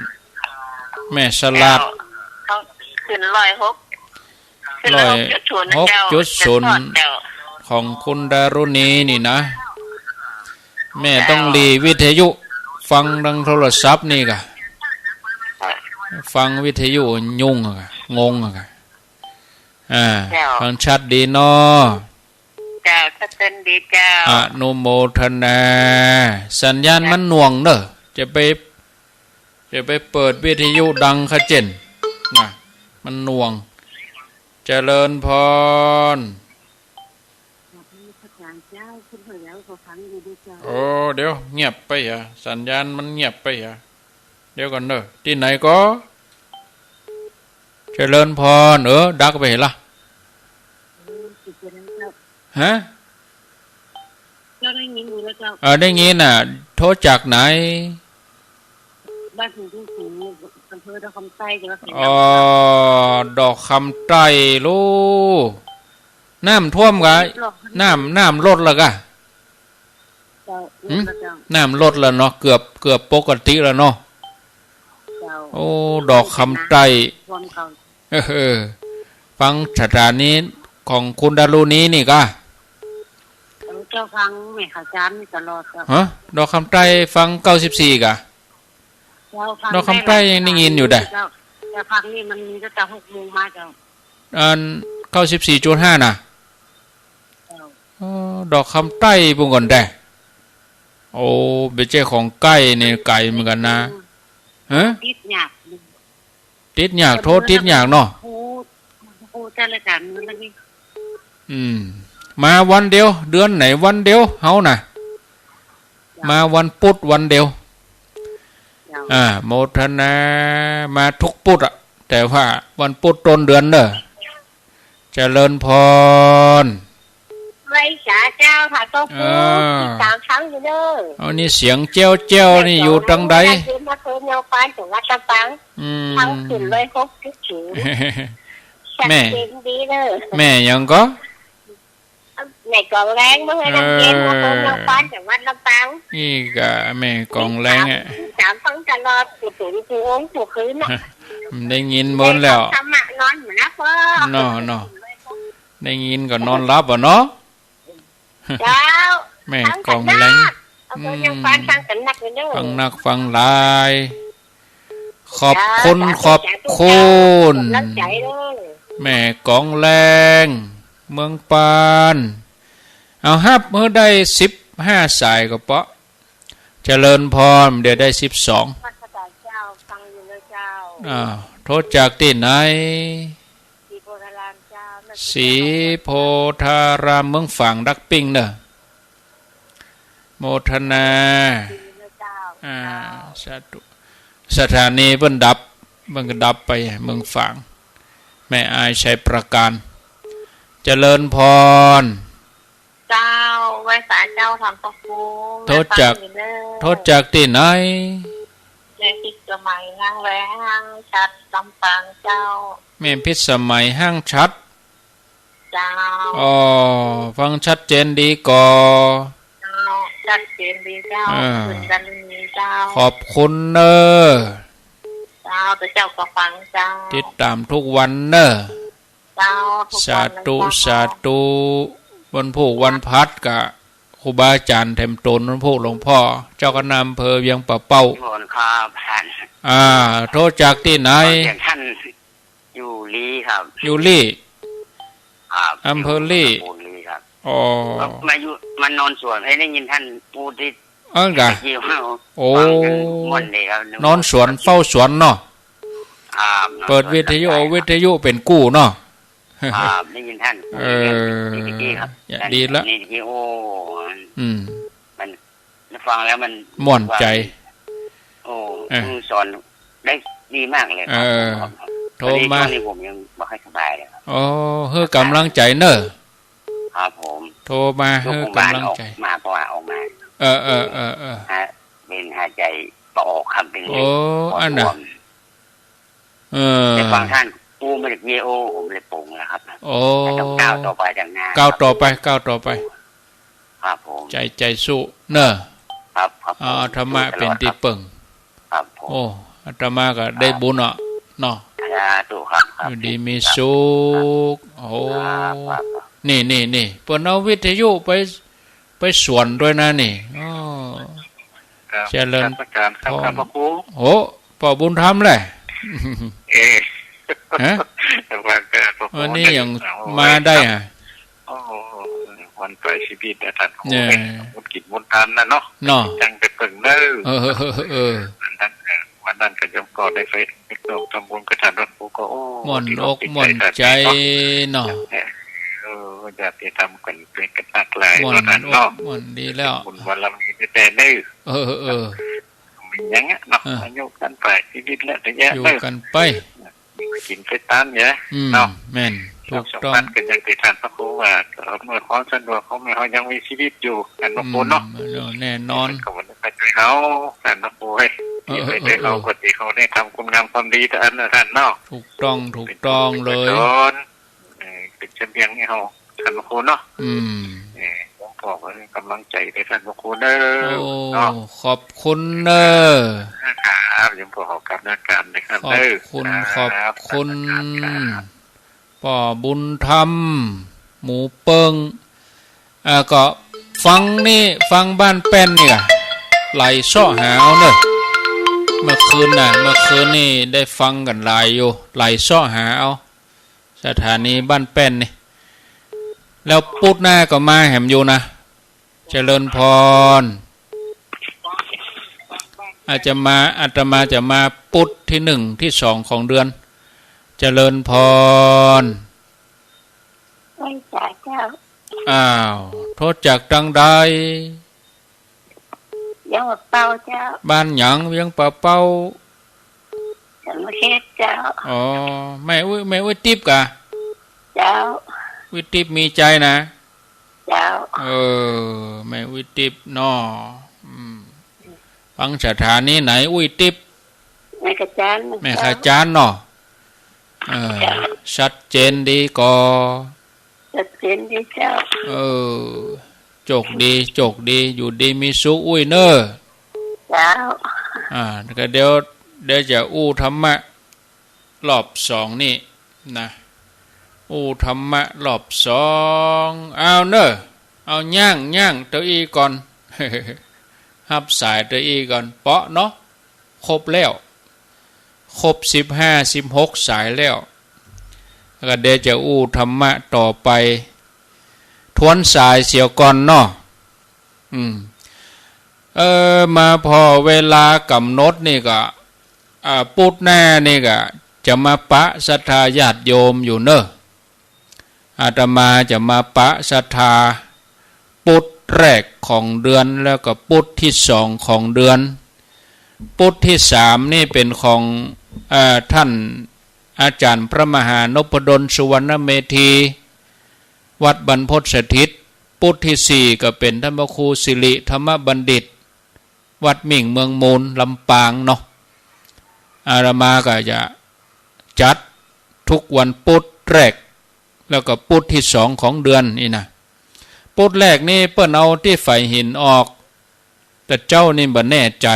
แม่สลัด เจ้า ต้องขึ้นร้อยหก ร้อยหกจุดศูนย์เจ้า หกจุดศูนย์ เจ้า ของคุณดารุณีนี่นะ แม่ต้องหลีวิทยุ ฟังตางโทรศัพท์นี่ก่า ฟังวิทยุยุ่งอะ งงอะ อ่า เจ้า ฟังชัดดีเนาะ เจ้า ชัดเจนดีเจ้า อนุโมทนา สัญญาณมันหน่วงเนอะ จะไป จะไปเปิดวิทยุดังขะเจ๋นนะ มันหน่วง เจริญพร เจ้า ขึ้นไปแล้วก็ฟังอยู่ดีเจ้า โอ้ เดี๋ยวเงียบไปเหรอ สัญญาณมันเงียบไปเหรอ เดี๋ยวก่อนเนอะ ตี้ไหนก่อ เจริญพร เออ ดับไปเหรอ เออ ติดไปแล้วเจ้า ฮะ เจ้าได้ยินอยู่แล้วเจ้า เออ ได้ยินน่ะ โทรจากไหน บ้านผมที่สิงห์ อำเภอดอกคำใต้จังหวัดแขวง อ๋อ ดอกคำใต้ลูก น้ำท่วมก่ะ น้ำ น้ำลดแล้วก่ะ เจ้า หืม ลดแล้วเจ้า น้ำลดแล้วเนาะ เกือบ เกือบปกติแล้วเนาะ เจ้า โอ้ ดอกคำใต้ ท่วมเก่า เออ ฟังสถานีของคุณดารุณีนี่ก่ะ เออ เจ้าฟังแม่ข่าวสารนี่ตลอดเจ้า ฮะ ดอกคำใต้ฟังเก้าสิบสี่ก่ะ เจ้าฟัง ดอกคำใต้ยังได้ยินอยู่ได้ เจ้า แต่ภาคนี้มันมีตั้งแต่หกโมงมาเจ้า อัน เก้าสิบสี่จุดห้า น่ะ เจ้า เออ ดอกคำใต้ปุ้นก่อนแต๊ โอ้ บ่ใจ้ของใก้นี่ ไก๋เหมือนกั๋นนะ ฮะ ติดยาก ติดยาก โทรติดยากเนาะ ฮู้ ฮู้แต่ละจ๋ารย์มื้อละนี่ อืม มาวันเดียว เดือนไหนวันเดียว เฮาน่ะ เจ้า มาวันพุธวันเดียว เจ้า อ่า โมทนา มาทุกพุธอะ แต่ว่าวันพุธต้นเดือนเน่อ เจริญพร ไปสาเจ้าค่ะ ก็คือ เออ ติดตามฟังอยู่เน่อ เอานี่เสียงแจ้วๆ นี่อยู่ตังใด เสียงแจ้วๆ มาเพิ่มยาวปานจังหวัดลำปาง อืม ฟังขึ้นร้อยหกจุดศูนย์ แม่ ชัดเจนดีเน่อ แม่หยังก็ แม่กองแรง เมืองลำเย็น เออ มาเพิ่มยาวปานจังหวัดลำปาง นี่ก็แม่กองแรงอะ ติดตามฟังตลอด กู้ตึงกู้โอ่งกู้คืนเนาะ มันได้ยินหมดแล้ว ธรรมะนอนบ่หลับเนาะ เนาะ ได้ยินก็นอนหลับอะเนาะ เจ้า แม่กองแรง ฟังกั๋นนัก เอาเพิ่มยาวปาน อืม ฟังกั๋นนักเลยเน่อ ฟังนักฟังหลาย ขอบคุณ เจ้า ขอบคุณ สาธุ สาธุ กำลังใจ๋เน่อ แม่กองแรง เมืองปาน เอาฮับหื้อได้สิบห้าสายก็เปาะ เจริญพร เดี๋ยวได้สิบสอง นมัสก๋านเจ้า ฟังอยู่เลยเจ้า อ่า โทรจากตี้ไหน ศรีโพธารามเจ้า ศรีโพธาราม เมืองฝางดักปิ้งเน่อ โมทนา ดีเลยเจ้า อ่า เจ้า สาธุ สถานีเปิ้นดับ เปิ้นก็ดับไป เมืองฝาง แม่อายชัยปราการ เจริญพร เจ้า ไหว้สาเจ้า ท่านพระครู โทรจาก แม่ฟังอยู่เน่อ โทรจากตี้ไหน แม่พิสมัย ห้างแล ห้างฉัตร ลำปางเจ้า แม่พิสมัย ห้างฉัตร เจ้า อ๋อ ฟังชัดเจนดีก่อ เจ้า ชัดเจนดีเจ้า เออ ขึ้นกันดีเจ้า ขอบคุณเน่อ เจ้า แต่เจ้าก็ฟังเจ้า ติดต๋ามทุกวันเน่อ เจ้า ทุกวันเลยเจ้า สาธุ สาธุ วันพูกวันพัดกะ ครูบาอาจ๋ารย์แถมต๋น วันพูกหลวงพ่อ เจ้าคณะอำเภอเวียงป่าเป้า ก่อนครับท่าน อ่า โทรจากตี้ไหน เวียงท่าน อยู่ลี้ครับ อยู่ลี้ ครับ อำเภอลี้ อยู่ตำบลลี้ครับ อ๋อ ก็มาอยู่ มานอนสวน เอ้ย ได้ยินท่านพูดที่ เอิ้นกะ เมื่อกี้ว่า โอ้ ฟังจนม่วนดีครับ นอนสวนเฝ้าสวนเนาะ ครับ เปิดวิทยุ เอาวิทยุเป๋นกู้เนาะ ครับ ได้ยินท่านพูด เออ เมื่อกี้ครับ ดีละ นี่ที่ โอ้ อืม มัน ฟังแล้วมัน ม่วนใจ๋ ว่า โอ้ เออ ครูสอนได้ดีมากเลยครับ เออ ครับ โทรมา พอดีช่วงนี้ผมยังบ่ค่อยสบายเลยครับ โอ้ หื้อกำลังใจ๋เน่อ ครับผม โทรมาหื้อกำลังใจ๋ ยกโรงพยาบาลออกมา เพราะว่าออกมา เออ เออ เออ เออ ฮะ เป๋นหายใจ๋บ่ออกครับ เป๋น โอ้ อันน่ะ ปวดบวม เออ แต่ฟังท่านพูดเมื่อกี้ โอ้ ผมเลยปลงแล้วครับ โอ้ ต้องก้าวต่อไปข้างหน้า ก้าวต่อไป ครับ ก้าวต่อไป ครับผม ใจ๋ ใจ๋สู้เน่อ ครับ ครับผม เอาธรรมะเป๋นตี้เปิ่ง ครับผม โอ้ อาตมาก็ได้บุญอ่ะเนาะ สาธุครับ ครับ อยู่ดีมีสุข ครับ โอ้ ครับ ครับ นี่ นี่ นี่ เปิ้นเอาวิทยุไป ไปสวนด้วยนะนี่ อ้อ ครับ เจริญ นมัสก๋านครับ พร ท่านพระครู โอ้ ป้อบุญธรรมแหละ เอ๊ะ ฮะ นมัสก๋านพระครู วันนี้ยัง โอ้ย มาได้ ครับ อ่ะ โอ้โห วันปลายชีวิตนะท่าน เนี่ย โอ้ย หมดกินหมดทานนะเนาะ เนาะ จังไปเปิ่งเน่อ เออ เออ เออ วันนั้น เออ วันนั้นก็โยมก็ได้ไป ไปร่วมทำบุญกับท่านพระครูก็ โอ้ ม่วนอกม่วนใจ๋เนาะ เออ ญาติธรรมกันเป็นกันหลากหลาย ม่วน เนาะท่านเนาะ อกม่วนดีแล้ว บุญบารมีแต๊ๆ เน่อ เออ เออ เออ มีอย่างเงี้ยเนาะ เออ อายุกันไป ชีวิตและระยะ อยู่กันไป กินไปต๋ามเนาะ อืม เนาะ แม่น ถูกต้อง สมบัติกันอย่างที่ท่านพระครูว่า อำนวยความสะดวกของแม่เฮายังมีชีวิตอยู่ ท่านพระครูเนาะ อืม แน่นอน ก็บ่ได้ไปช่วยเฮา ท่านพระครูเอ้ย เออ ที่ไปช่วยเฮา เออ ก็ดี เฮาได้ทำคุณงามความดีแต่อันนั้นท่านเนาะ ถูกต้อง ถูกต้องเลย เออ เป็นเสบียงให้เฮา ท่านพระครูเนาะ อืม เออ หลวงพ่อก็ให้กำลังใจ๋ด้วยท่านพระครูเน่อ โอ้ เนาะ ขอบคุณเน่อ ครับ หลวงพ่อขอกราบนมัสก๋านนะครับ ขอบคุณ เน่อ ขอบคุณ ครับ ป้อบุญธรรม หมู่เปิ้ง อ่า ก็ฟังนี่ ฟังบ้านแป้นนี่กะ ไหลเซาะหาเอาเน่อ เมื่อคืนน่ะ เมื่อคืนนี่ได้ฟังกั๋นหลายอยู่ ไหลเซาะหาเอา สถานีบ้านแป้นนี่ แล้วปุ๊ดหน้าก็มาแหมอยู่นะ เจริญพร อาจจะมา อาตมาจะมาปุ๊ดที่หนึ่งที่สองของเดือน เจริญพร ไหว้สาเจ้า อ้าว โทรจากตังใด เวียงป่าเป้าเจ้า บ้านหยัง เวียงป่าเป้า สรรมเขตเจ้า อ๋อ แม่อุ๊ย แม่อุ๊ยติ๊บกะ เจ้า อุ๊ยติ๊บมีใจ๋นะ เจ้า เออ แม่อุ๊ยติ๊บเนาะ อืม ฟังสถานีไหน อุ๊ยติ๊บ แม่ขจาน แม่ขจานเนาะ เออ เจ้า ชัดเจนดีก่อ ชัดเจนดีเจ้า เออ โจคดี โจคดี อยู่ดีมีสุขอุ๊ยเน่อ เจ้า อ่า ก็เดี๋ยว เดี๋ยวจะอู้ธรรมะ รอบสองนี่นะ อู้ธรรมะรอบสอง เอาเน่อ เอาย่าง ย่างเต้าอี้ก่อน ฮับสายเต้าอี้ก่อน เปาะเนาะ ครบแล้ว ครบสิบห้า สิบหกสายแล้ว ก็เดี๋ยวจะอู้ธรรมะต่อไป ทวนสายเสียก่อนเนาะ อืม เออ มาพอเวลากำหนดนี่ก็ อ่า ปุธหน้านี่ก็จะมาปะศรัทธาญาติโยมอยู่เน่อ อาตมาจะมาปะศรัทธา ปุธแรกของเดือน แล้วก็ปุธที่สองของเดือน ปุธที่สามนี่เป๋นของ เอ่อ ท่านอาจ๋ารย์พระมหานพดลสุวรรณเมธี วัดบรรพตสถิต ปุธที่สี่ก็เป๋นท่านพระครูสิริธรรมบัณฑิต วัดมิ่งเมืองมูล ลำปางเนาะ อาตมาก็จะจัดทุกวันปุธแรก แล้วก็ปุธที่สองของเดือนนี่นะ ปุธแรกนี่เปิ้นเอาตี้ฝายหินออก แต่เจ้านี่บ่แน่ใจ๋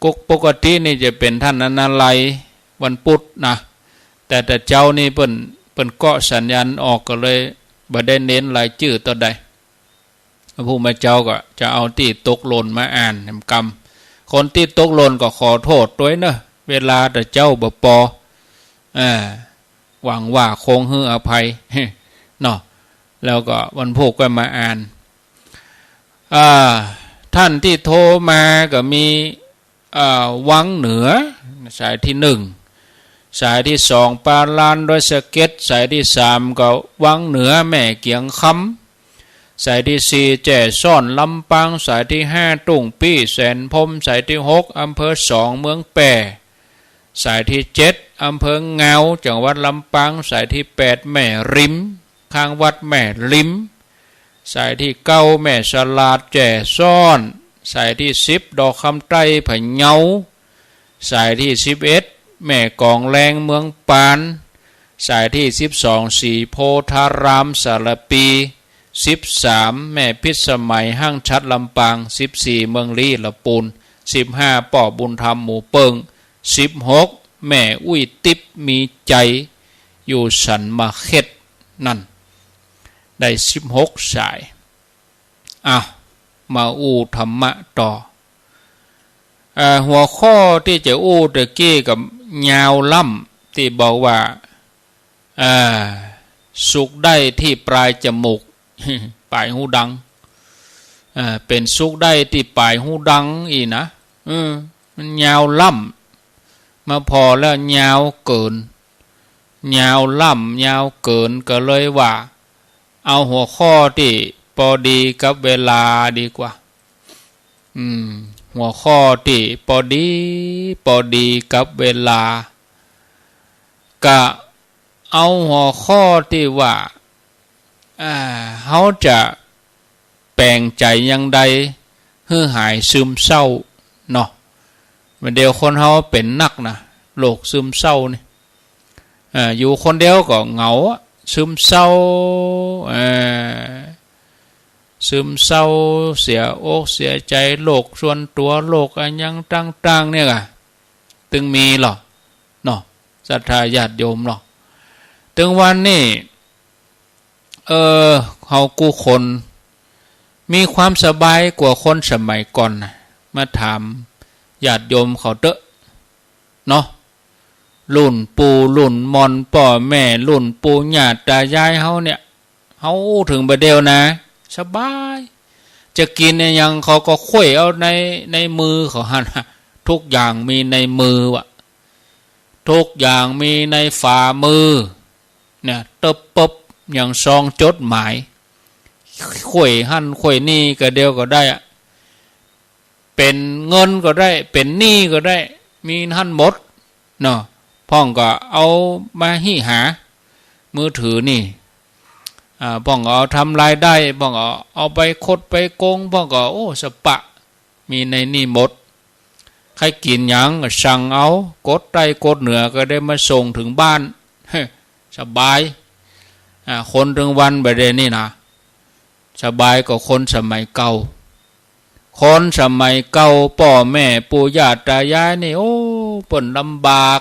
กุกปกตินี่จะเป๋นท่านอนาลัยวันปุธนะ แต่ แต่เจ้านี่เปิ้น เปิ้นเกาะสัญญาณออกก็เลยบ่ได้เน้นรายจื้อเต้าใด พระผู้มาเจ้าก็จะเอาตี้ตกหล่นมาอ่านแหมกำ คนตี้ตกหล่นก็ขอโต้ษตวยเนาะ เวลาแต่เจ้าบ่ปอ อ่า หวังว่าคงหื้ออภัย เนาะ แล้วก็วันพุธก็มาอ่าน อ่า ท่านตี้โทรมาก็มี อ่า วังเหนือ สายที่หนึ่ง สายที่สอง ปาลานดอยสะเก็ด สายที่สามก็วังเหนือ แม่เกียงคำ สายที่สี่ แจ้ซ้อน ลำปาง สายที่ห้า ตุ้งปี้ แสนพรหม สายที่หก อำเภอสอง เมืองแป้ สายที่เจ็ด อำเภองาว จังหวัดลำปาง สายที่แปด แม่ริม ข้างวัดแม่ริม สายที่เก้า แม่สลาด แจ้ซ้อน สายที่สิบ ดอกคำใต้ พะเยา สายที่สิบเอ็ด แม่กองแลง เมืองปาน สายที่สิบสอง ศรีโพธาราม สารภี สิบสาม แม่พิสมัย ห้างฉัตร ลำปาง สิบสี่ เมืองลี้ ละปูน สิบห้า ป้อบุญธรรม หมู่เปิ้ง สิบหก แม่อุ๊ยติ๊บ มีใจ๋ อยู่สันมะเข็ด นั่น ได้สิบหกสาย อ้าว มาอู้ธรรมะต่อ เอ่อ หัวข้อตี้จะอู้ตะกี้ก็ยาวล้ำ ตี้บอกว่า เอ่อ สุขได้ตี้ป๋ายจมูก ป๋ายฮูดัง เอ่อ เป๋นสุขได้ตี้ป๋ายฮูดังอี้นะ เออ มันยาวล้ำ มาผ่อแล้วยาวเกิ๋น ยาวล้ำยาวเกิ๋น ก็เลยว่า เอาหัวข้อตี้ปอดีกับเวลาดีกว่า อืม หัวข้อตี้ปอดี ปอดีกับเวลา ก็เอาหัวข้อตี้ว่า อ่า เฮาจะแป๋งใจ๋อย่างใดหื้อหายซึมเศร้าเนาะ บ่าเดี่ยวคนเฮาเป๋นนักนะ โรคซึมเศร้านี่ อ่า อยู่คนเดียวก็เหงาอะ ซึมเศร้า อ่า ซึมเศร้า เสียอกเสียใจ๋ โรคส่วนตั๋ว โรคอะหยังต่างๆ เนี่ยอะ ตึงมีลอเนาะ ศรัทธาญาติโยมลอ ตึงวันนี้ เออ เฮากู้คนมีความสบายกว่าคนสมัยก่อนนะ มาถามญาติโยมเขาเต๊อะ เนาะ รุ่นปู่รุ่นม่อนป้อแม่ รุ่นปู่ย่าต๋ายายเฮาเนี่ย เฮาอู้เถิงบ่าเดี่ยวนะ สบาย จะกิ๋นอะหยังเขาก็ไขว้เอาใน ในมือเขาหั้นน่ะ ทุกอย่างมีในมือว่ะ ทุกอย่างมีในฝ่ามือ เนี่ย เต๊อะเป๊บ อย่างซองจดหมาย ไขว้หั้นไขว้นี่ก็เดี่ยวก็ได้อะ เป๋นเงินก็ได้ เป๋นหนี้ก็ได้ มีหั้นหมดเนาะ พ่องก็เอามาฮี้หา มือถือนี่ อ่า พ่องก็เอาทำรายได้ พ่องก็เอาไปคดไปโกง พ่องก็ โอ้ สะปะ มีในนี่หมด ใค่กิ๋นหยังก็สั่งเอา กดใต้กดเหนือก็ได้มาส่งเถิงบ้าน สบาย อ่า คนตึงวันบ่าเดี่ยวนี้นะ สบายกว่าคนสมัยเก่า คนสมัยเก่า ป้อแม่ปู่ย่าต๋ายายนี่ โอ้ เปิ้นลำบาก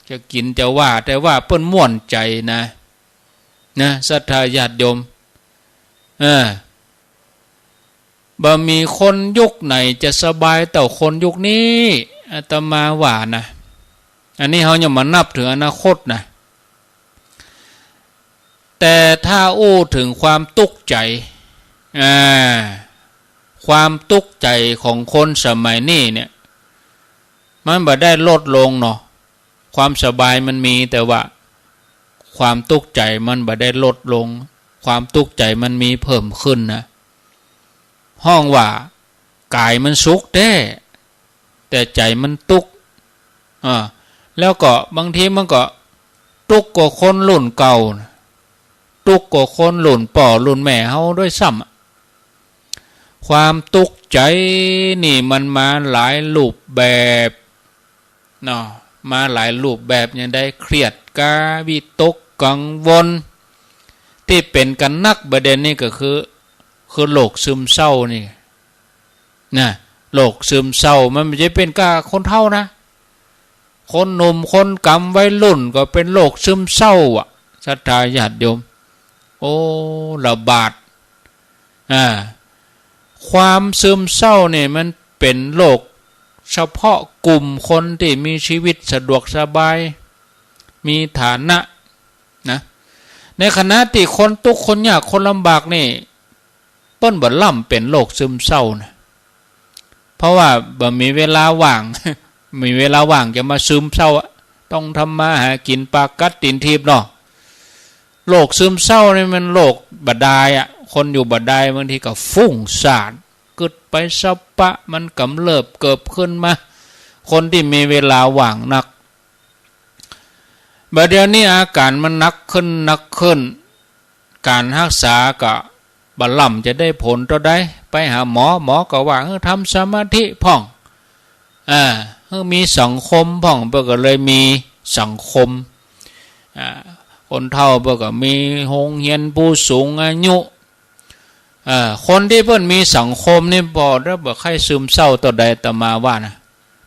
จะกิ๋นจะว่า แต่ว่าเปิ้นม่วนใจ๋นะ นะ ศรัทธาญาติโยม เออ บ่มีคนยุคไหนจะสบายเต้าคนยุคนี้ อาตมาว่านะ อันนี้เฮายังบ่นับเถิงอนาคตนะ แต่ถ้าอู้เถิงความตุ๊กข์ใจ๋ อ่า ความตุ๊กข์ใจ๋ของคนสมัยนี้เนี่ย มันบ่ได้ลดลงเนาะ ความสบายมันมี แต่ว่าความตุ๊กข์ใจ๋มันบ่ได้ลดลง ความตุ๊กข์ใจ๋มันมีเพิ่มขึ้นนะ ฮ้องว่ากายมันสุขแต๊ แต่ใจ๋มันตุ๊กข์ อ่า แล้วก็บางทีมันก็ตุ๊กข์กว่าคนรุ่นเก่านะ ตุ๊กข์กว่าคนรุ่นป้อรุ่นแม่เฮาด้วยซ้ำอะ ความตุ๊กข์ใจ๋นี่มันมาหลายรูปแบบเนาะ มาหลายรูปแบบ อย่างใดเครียดกา วิตกกังวล ตี้เป๋นกั๋นนักบ่าเดี่ยวนี้ก็คือ คือโรคซึมเศร้านี่ นะ โรคซึมเศร้ามันบ่ใจ้เป๋นก้าคนเฒ่านะ คนหนุ่มคนก๋ำวัยรุ่นก็เป๋นโรคซึมเศร้าอะ ศรัทธาญาติโยม โอ้ ระบาด อ่า ความซึมเศร้านี่มันเป๋นโรคเฉพาะกลุ่มคนตี้มีชีวิตสะดวกสบาย มีฐานะ นะ ในขณะตี้คนตุ๊กข์คนยากคนลำบากนี่ เปิ้นบ่ล่ำเป๋นโรคซึมเศร้านะ เพราะว่าบ่มีเวลาว่าง มีเวลาว่างจะมาซึมเศร้าอะ ต้องทำมาหากิ๋นปากกัดตี๋นถีบเนาะ โรคซึมเศร้านี่มันโรคบ่ดายอะ คนอยู่บ่ดายบางทีก็ฟุ้งซ่าน กึ๊ดไปสะปะ มันกำเริบเกิบขึ้นมา คนตี้มีเวลาว่างนัก บ่าเดี่ยวนี้อาก๋านมันหนักขึ้น หนักขึ้น ก๋านฮักษาก็บ่ล่ำจะได้ผลเต้าใด ไปหาหมอ หมอก็ว่าหื้อทำสมาธิพ่อง อ่า หื้อมีสังคมพ่อง เปิ้นก็เลยมีสังคม อ่า คนเฒ่าเปิ้นก็มีโฮงเฮียนผู้สูงอายุ เอ่อ คนตี้เปิ้นมีสังคมนี่ บ่ได้ บ่ใค่ซึมเศร้าเต้าใด อาตมาว่านะ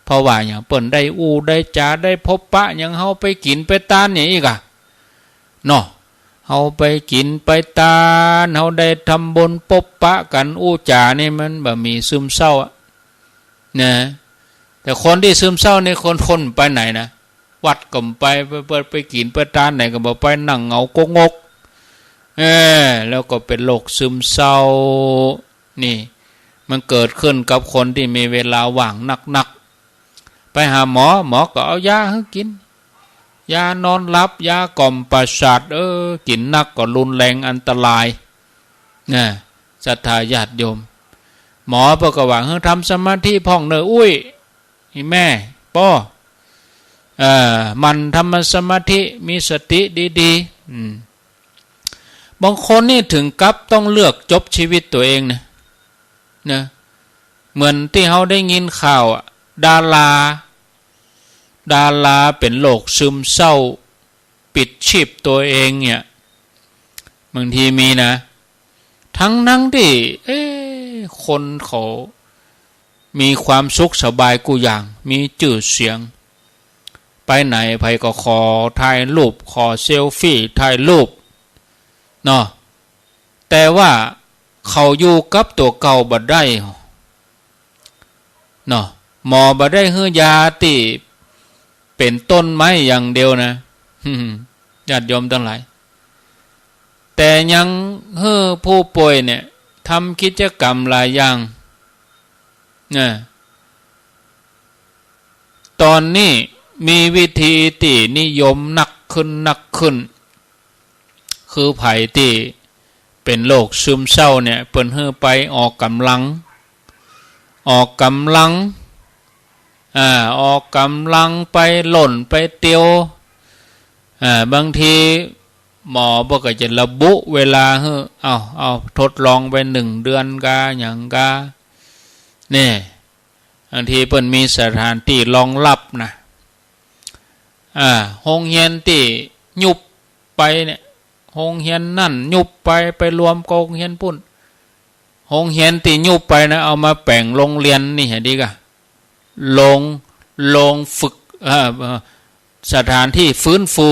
เพราะว่าหยัง เปิ้นได้อู้ได้จ๋า ได้พบปะหยัง เฮาไปกิ๋นไปตานหยังอี้ก่ะ เนาะ เฮาไปกิ๋นไปตาน เฮาได้ทำบุญพบปะกั๋นอู้จ๋านี่ มันบ่มีซึมเศร้าอะ นะ แต่คนตี้ซึมเศร้านี่ คน คนไปไหนนะ วัดก็บ่ไป ไป ไป ไปกิ๋นไปตานไหนก็บ่ไป นั่งเหงาโก๊กงก เออ แล้วก็เป๋นโรคซึมเศร้า นี่ มันเกิดขึ้นกับคนตี้มีเวลาว่างนักๆ ไปหาหมอ หมอก็เอายาหื้อกิ๋น ยานอนหลับ ยากล่อมประสาท เออ กิ๋นนักก็รุนแรงอันตราย นะ ศรัทธาญาติโยม หมอเปิ้นก็ว่าหื้อทำสมาธิพ่องเน่ออุ๊ย อีแม่ ป้อ เอ่อ หมั่นทำสมาธิ มีสติดีๆ อืม บางคนนี่เถิงกับต้องเลือกจบชีวิตตั๋วเองนะ นะ เหมือนตี้เฮาได้ยินข่าวอะ ดารา ดาราเป๋นโรคซึมเศร้า ปิดชีพตั๋วเองเนี่ย บางทีมีนะ ทั้งๆ ตี้ เอ๊ะ คนเขามีความสุขสบายกู้อย่าง มีจื้อเสียง ไปไหนใผก็ขอถ่ายรูป ขอเซลฟี่ถ่ายรูป เนาะ แต่ว่าเขาอยู่กับตั๋วเก่าบ่ได้ เนาะ หมอบ่ได้หื้อยาตี้เป๋นต้นไม้อย่างเดียวนะ ญาติโยมตังหลาย แต่ยังหื้อผู้ป่วยเนี่ยทำกิจกรรมหลายอย่าง นะ ต๋อนนี้มีวิธีตี้นิยมนักขึ้น นักขึ้น คือใผตี้เป๋นโรคซึมเศร้าเนี่ย เปิ้นหื้อไปออกก๋ำลัง ออกก๋ำลัง อ่า ออกก๋ำลัง ไปโล่น ไปเตียว อ่า บางที หมอเปิ้นก็จะระบุเวลาหื้อ เอา เอาทดลองไปหนึ่งเดือนกา หยังกา เนี่ย บางทีเปิ้นมีสถานตี้รองรับนะ อ่า โฮงเฮียนตี้ยุบไปเนี่ย โฮงเฮียนนั่นยุบไป ไปรวมกับโฮงเฮียนปุ้น โฮงเฮียนตี้ยุบไปนะ เอามาแป๋งโฮงเฮียนนี่หื้อดีกา โฮง โฮงฝึก เอ่อ เอ่อ สถานตี้ฟื้นฟู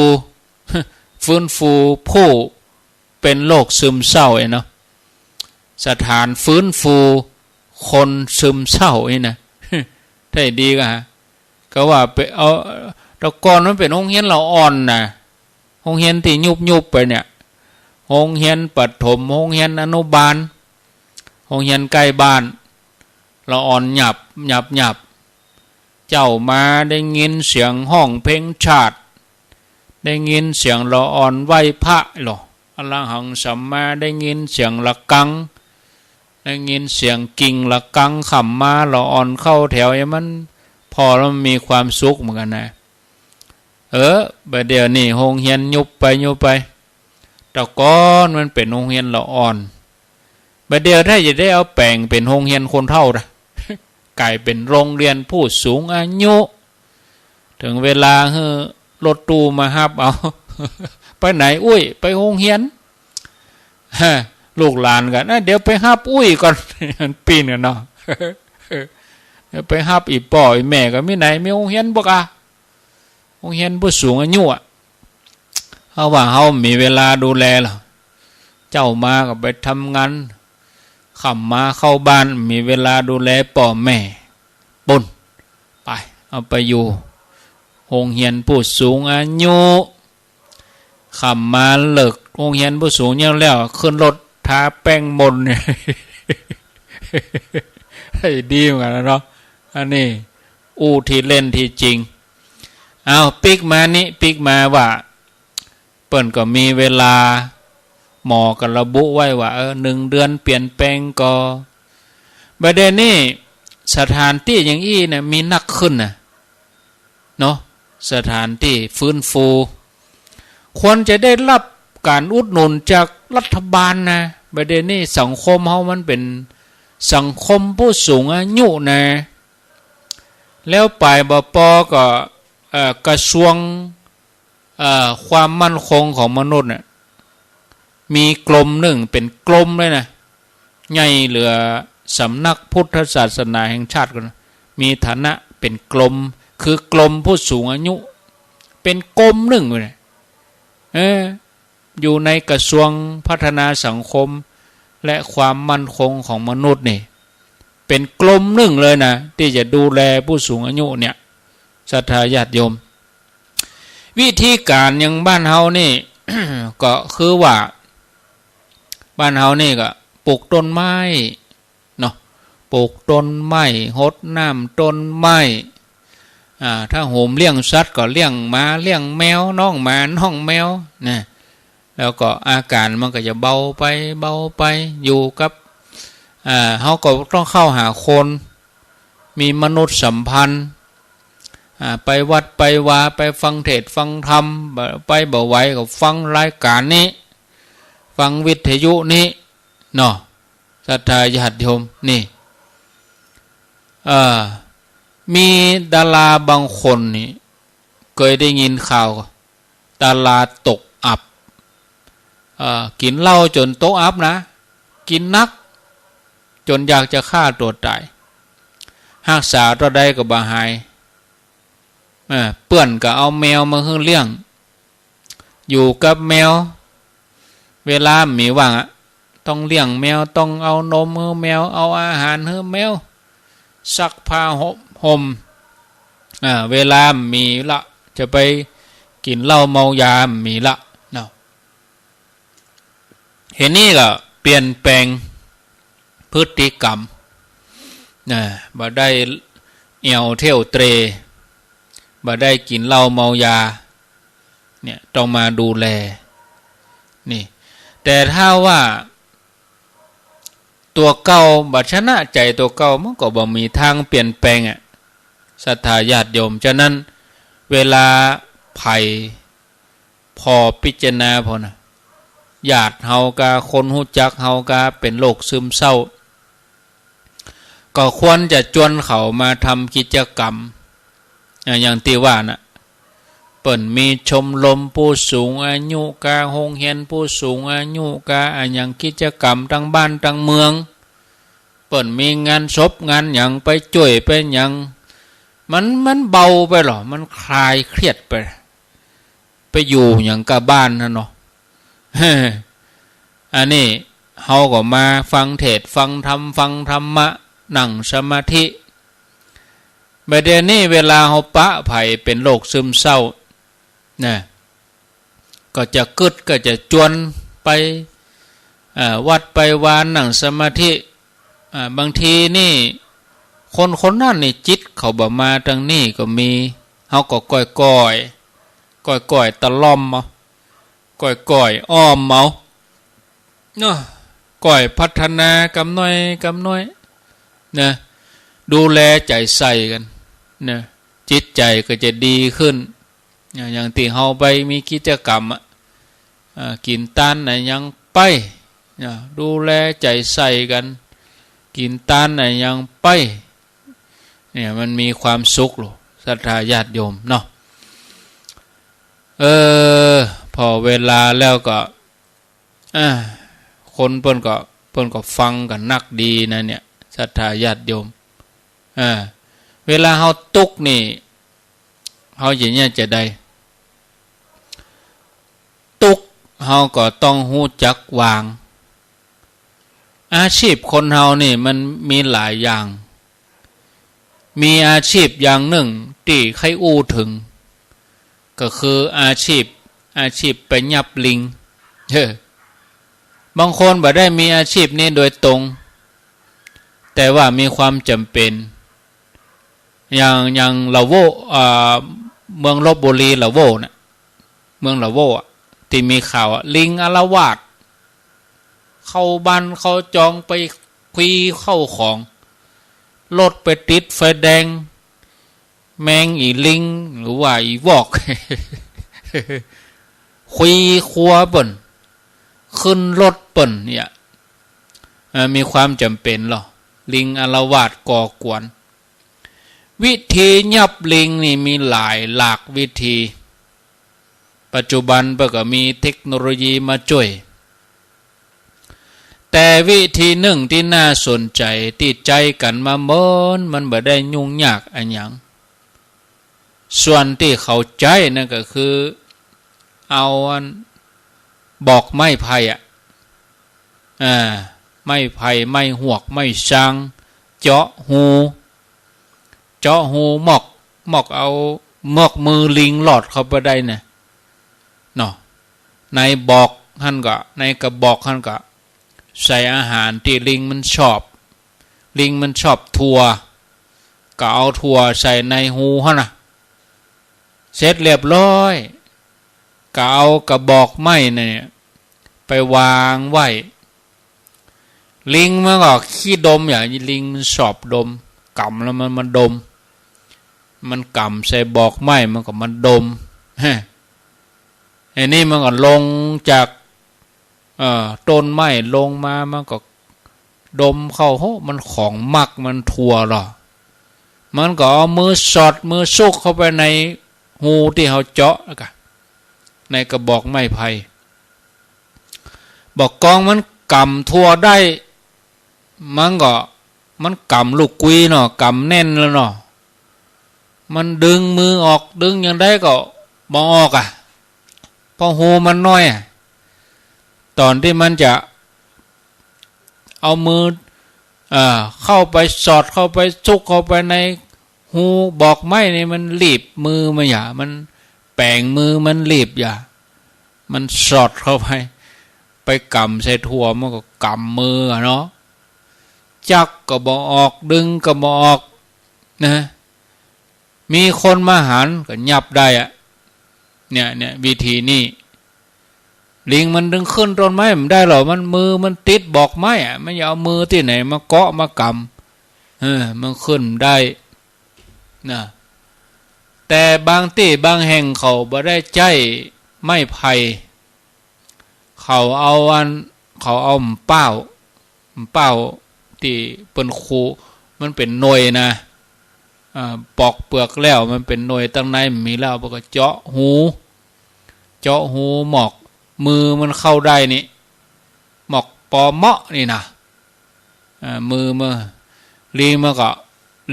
ฟื้นฟูผู้เป๋นโรคซึมเศร้าเองเนาะ สถานฟื้นฟูคนซึมเศร้านี่นะ ถ้าดีกา ก็ว่าไปเอา แต่ก่อนมันเป๋นโฮงเฮียนละอ่อนนะ โฮงเฮียนตี้ยุบๆ ไปเนี่ย โฮงเฮียนประถม โฮงเฮียนอนุบาล โฮงเฮียนใก้บ้าน ละอ่อนหยับหยับหยับ เจ๊ามาได้ยินเสียงฮ้องเพลงชาติ ได้ยินเสียงละอ่อนไหว้พระลอ อรหังสัมมา ได้ยินเสียงระฆัง ได้ยินเสียงกริ่งระฆัง ค่ำมาละอ่อนเข้าแถว อย่างมัน ผ่อแล้วมันมีความสุขเหมือนกั๋นนะ เออ บ่าเดี่ยวนี้โฮงเฮียนยุบไปยุบไป แต่ก่อนมันเป๋นโฮงเฮียนละอ่อน บ่าเดี่ยวถ้าจะได้เอาแป๋งเป๋นโฮงเฮียนคนเฒ่านะ ก๋ายเป๋นโฮงเฮียนผู้สูงอายุ เถิงเวลาหื้อรถตู้มาฮับเอา ไปไหน อุ๊ย ไปโฮงเฮียน ฮะ ลูกหลานกั๋น อ่ะ เดี๋ยวไปฮับอุ๊ยก่อน ปี้นกั๋นเนาะ เดี๋ยวไปฮับอี่ป้ออี่แม่ก่อน มีไหน มีโฮงเฮียนบ่กา โฮงเฮียนผู้สูงอายุอะ เฮาว่าเฮามีเวลาดูแลลอ เจ๊ามาก็ไปทำงาน ค่ำมาเข้าบ้าน มีเวลาดูแลป้อแม่ ปุ้น ไป เอาไปอยู่ โฮงเฮียนผู้สูงอายุ ค่ำมาเลิกโฮงเฮียนผู้สูงอายุแล้ว ขึ้นรถทาแป้งมนต์เนี่ย หื้อดีเหมือนกั๋นนะเนาะ อันนี้อู้ตี้เล่นตี้จริง เอาปิ๊กมานี่ ปิ๊กมาว่า เปิ้นก็มีเวลา หมอก็ระบุไว้ว่า เออ หนึ่งเดือนเปลี่ยนแป๋งก่อ บ่าเดี่ยวนี้สถานตี้อย่างอี้เนี่ยมีนักขึ้นนะ เนาะ สถานตี้ฟื้นฟู ควรจะได้ฮับก๋านอุดหนุนจากรัฐบาลนะ บ่าเดี่ยวนี้สังคมเฮามันเป๋นสังคมผู้สูงอายุนะ แล้วป๋ายบ่ปอก็ เอ่อ กระทรวง เอ่อ ความมั่นคงของมนุษย์เนี่ย มีกรมนึ่งเป๋นกรมเลยนะ ใหญ่เหลือสำนักพุทธศาสนาแห่งชาติก่อนนะ มีฐานะเป๋นกรม คือกรมผู้สูงอายุ เป๋นกรมนึ่งเลยนะ เออ อยู่ในกระทรวงพัฒนาสังคมและความมั่นคงของมนุษย์นี่ เป๋นกรมนึ่งเลยนะ ตี้จะดูแลผู้สูงอายุเนี่ย ศรัทธาญาติโยม วิธีก๋านอย่างบ้านเฮานี่ ก็คือว่า บ้านเฮานี่ก็ปลูกต้นไม้เนาะ ปลูกต้นไม้ ฮดน้ำต้นไม้ อ่า ถ้าโหมเลี้ยงสัตว์ก็เลี้ยงหมา เลี้ยงแมว น้องหมา น้องแมว นะ แล้วก็อาก๋านมันก็จะเบาไป เบาไป อยู่กับ อ่า เฮาก็ต้องเข้าหาคน มีมนุษยสัมพันธ์ อ่า ไปวัดไปวา ไปฟังเทศน์ฟังธรรม บ่ ไปบ่ไหวก็ฟังรายก๋านนี้ ฟังวิทยุนี้ เนาะ ศรัทธาญาติโยม นี่ เอ่อ มีดาราบางคนนี่ เกยได้ยินข่าว ดาราตกอับ เอ่อ กิ๋นเหล้าจ๋นตกอับนะ กิ๋นหนัก จ๋นอยากจะฆ่าตั๋วต๋าย ฮักษาเต้าใดก็บ่หาย เอ่อ เปื้อนก็เอาแมวมาหื้อเลี้ยง อยู่กับแมว เวลาบ่มีว่างอะ ต้องเลี้ยงแมว ต้องเอานมหื้อแมว เอาอาหารหื้อแมว ซักผ้าห่ม ห่ม อ่า เวลาบ่มีละ จะไปกิ๋นเหล้าเมายาบ่มีละ เนาะ เดี๋ยวนี้ก็เปลี่ยนแป๋งพฤติกรรม นะ บ่ได้แอ่วเที่ยวเตร่ บ่ได้กิ๋นเหล้าเมายา เนี่ย ต้องมาดูแล นี่ แต่ถ้าว่าตั๋วเก่าบ่ชนะใจ๋ตั๋วเก่า มันก็บ่มีตางเปลี่ยนแป๋งอะ ศรัทธาญาติโยม ฉะนั้นเวลาใผ ผ่อพิจารณาผ่อนะ ญาติเฮากา คนฮู้จักเฮากาเป๋นโรคซึมเศร้า ก็ควรจะจวนเขามาทำกิจกรรม อ่า อย่างตี้ว่าน่ะ เปิ้นมีชมรมผู้สูงอายุกา โฮงเฮียนผู้สูงอายุกา อะหยังกิจกรรมตางบ้านตางเมือง เปิ้นมีงานศพงานหยังไปจ้วยไปหยัง มัน มันเบาไปลอ มันคลายเครียดไป ไปอยู่หยังก้าบ้านหั้นเนาะ อันนี้เฮาก็มาฟังเทศน์ ฟังธรรม ฟังธรรมะ นั่งสมาธิ บ่าเดี่ยวนี้เวลาเฮาปะใผเป๋นโรคซึมเศร้า นะ ก็จะกึ๊ด ก็จะจวนไป เอ่อ วัดไปวา นั่งสมาธิ อ่า บางทีนี่ คนคนนั้นนี่จิตเขาบ่มาตางนี้ก็มี เฮาก็ก้อยๆ ก้อยๆ ตะล่อมเอา ก้อยๆ อ้อมเอา เนาะ ก้อยพัฒนากำน้อยกำน้อย นะ ดูแลใจ๋ใส่กั๋น นะ จิตใจ๋ก็จะดีขึ้น อย่างตี้เฮาไปมีกิจกรรมอะ อ่า กิ๋นตานไหนยังไป นะ ดูแลใจ๋ใส่กั๋น กิ๋นตานไหนยังไป เนี่ย มันมีความสุขโล ศรัทธาญาติโยมเนาะ เออ พอเวลาแล้วก็ อ่า คนเปิ้นก็ เปิ้นก็ฟังกั๋นนักดีนะเนี่ย ศรัทธาญาติโยม อ่า เวลาเฮาตุ๊กข์นี่ เฮาจะเนี่ยจะใด ตุ๊กข์ เฮาก็ต้องฮู้จักวาง อาชีพคนเฮานี่มันมีหลายอย่าง มีอาชีพอย่างนึ่งตี้ใค่อู้เถิง ก็คืออาชีพ อาชีพไปยับลิง เออ บางคนบ่ได้มีอาชีพนี้โดยตรง แต่ว่ามีความจ๋ำเป๋น อย่าง อย่างละโว้ อ่า เมืองลพบุรีละโว้น่ะ เมืองละโว้อะ ตี้มีข่าวอะ ลิงอาละวาด เข้าบ้านเข้าจอง ไปควีเข้าของ รถไปติดไฟแดง แมงอี่ลิง หรือว่าอี่วอก ควีครัวเปิ้น ขึ้นรถเปิ้นเนี่ย เอ่อ มีความจ๋ำเป๋นลอ ลิงอาละวาดก่อกวน วิธียับลิงนี่มีหลายหลากวิธี ปัจจุบันเปิ้นก็มีเทคโนโลยีมาจ้วย แต่วิธีนึ่งตี้น่าสนใจ๋ ตี้ใจ๊กั๋นมาเมิน มันบ่ได้ยุ่งยากอะหยัง ส่วนตี้เขาใจ๊นั่นก็คือ เอาอัน บอกไม้ไผ่อะ อ่า ไม้ไผ่ ไม้ฮวก ไม้ซาง เจาะฮู เจาะฮูมอก มอกเอา มอกมือลิงลอดเข้าไปได้เนี่ย เนาะ ในบอกหั้นก็ ในกระบอกหั้นก็ ใส่อาหารตี้ลิงมันชอบ ลิงมันชอบถั่ว ก็เอาถั่วใส่ในฮูหั้นนะ เสร็จเรียบร้อย ก็เอากระบอกไม้เนี่ย ไปวางไว้ ลิงมันก็ขี้ดม อย่างลิงมันชอบดม ก๋ำแล้วมันมาดม มันก๋ำใส่บอกไม้มันก็มาดม ฮะ ไอ้นี่มันก็ลงจาก เอ่อ ต้นไม้ลงมา มันก็ดมเข้า โห มันของหมัก มันถั่วลอ มันก็เอามือสอด มือซุกเข้าไปในฮูตี้เฮาเจาะแล้วก็ ในกระบอกไม้ไผ่ บ่ากองมันก๋ำถั่วได้ มันก็ มันก๋ำลูกกุยเนาะ ก๋ำแน่นแล้วเนาะ มันดึงมือออก ดึงอย่างใดก็บ่ออกอะ เพราะฮูมันน้อยอะ ต๋อนตี้มันจะเอามือ เอ่อ เข้าไปสอด เข้าไปซุกเข้าไปในฮูบอกไม้นี่ มันรีบมือมันหยา มันแป๋งมือมันรีบหยา มันสอดเข้าไป ไปก๋ำใส่ถั่ว มันก็ก๋ำมืออะเนาะ จั๊กก็บ่ออก ดึงก็บ่ออก นะ มีคนมาหันก็ยับได้อะ เนี่ย เนี่ย วิธีนี้ ลิงมันดึงขึ้นต้นไม้บ่ได้หรอก มันมือมันติดบอกไม้อะ มันจะเอามือตี้ไหนมาเกาะมาก๋ำ เออ มันขึ้นบ่ได้ นะ แต่บางตี้บางแห่งเขาบ่ได้ใจ๊ไม้ไผ่ เขาเอาอัน เขาเอาหมากเป้า หมากเป้าตี้เปิ้นขูด มันเป๋นหน่วยนะ อ่า ปอกเปือกแล้วมันเป๋นหน่วย ตังในมันมีแล้ว เปิ้นก็เจาะฮู เจาะฮูหมอก มือมันเข้าได้นี่ หมอกปอเมาะนี่นะ อ่า มือมัน ลิงมันก็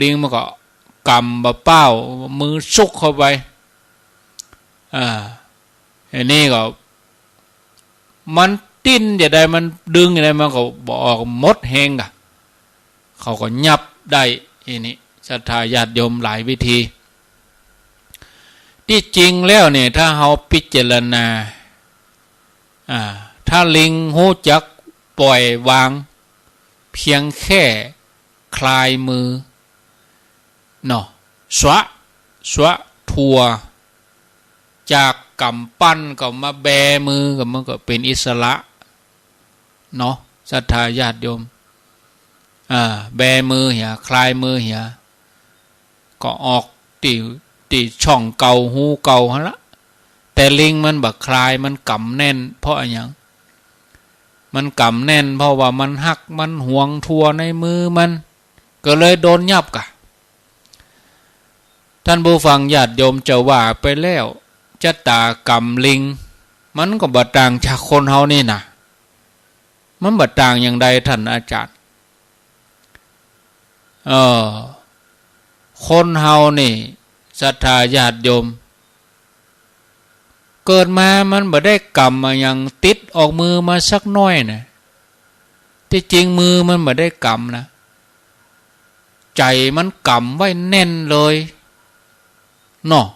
ลิงมันก็กำบ่าเป้า มือซุกเข้าไป อ่า อันนี้ก็ มันดิ้นจะใด มันดึงจะใด มันก็บ่ออก หมดแฮงก่ะ เขาก็ยับได้ อันนี้ ศรัทธาญาติโยม หลายวิธี ตี้จริงแล้วเนี่ย ถ้าเฮาพิจารณา อ่า ถ้าลิงฮู้จักปล่อยวาง เพียงแค่คลายมือ เนาะ สวะ สวะทั่ว จากก๋ำปั้นก็มาแบมือก็ มันก็เป๋นอิสระ เนาะ ศรัทธาญาติโยม อ่า แบมือเหีย คลายมือเหีย ก็ออกตี้ ตี้ช่องเก่า ฮูเก่าหั้นละ แต่ลิงมันบ่คลาย มันกำแน่น เพราะอะหยัง มันกำแน่น เพราะว่ามันฮัก มันหวงทั่วในมือมัน ก็เลยโดนยับก่ะ ท่านผู้ฟังญาติโยม จะว่าไปแล้ว จะตากรรมลิง มันก็บ่ต่างจากคนเฮานี่นะ มันบ่ต่างอย่างใดท่านอาจารย์ เออ คนเฮานี่ ศรัทธาญาติโยม เกิดมามันบ่ได้กำอะหยังติดออกมือมาสักหน้อยนะ ตี้จริงมือมันบ่ได้กำนะ ใจ๋มันกำไว้แน่นเลย เนาะ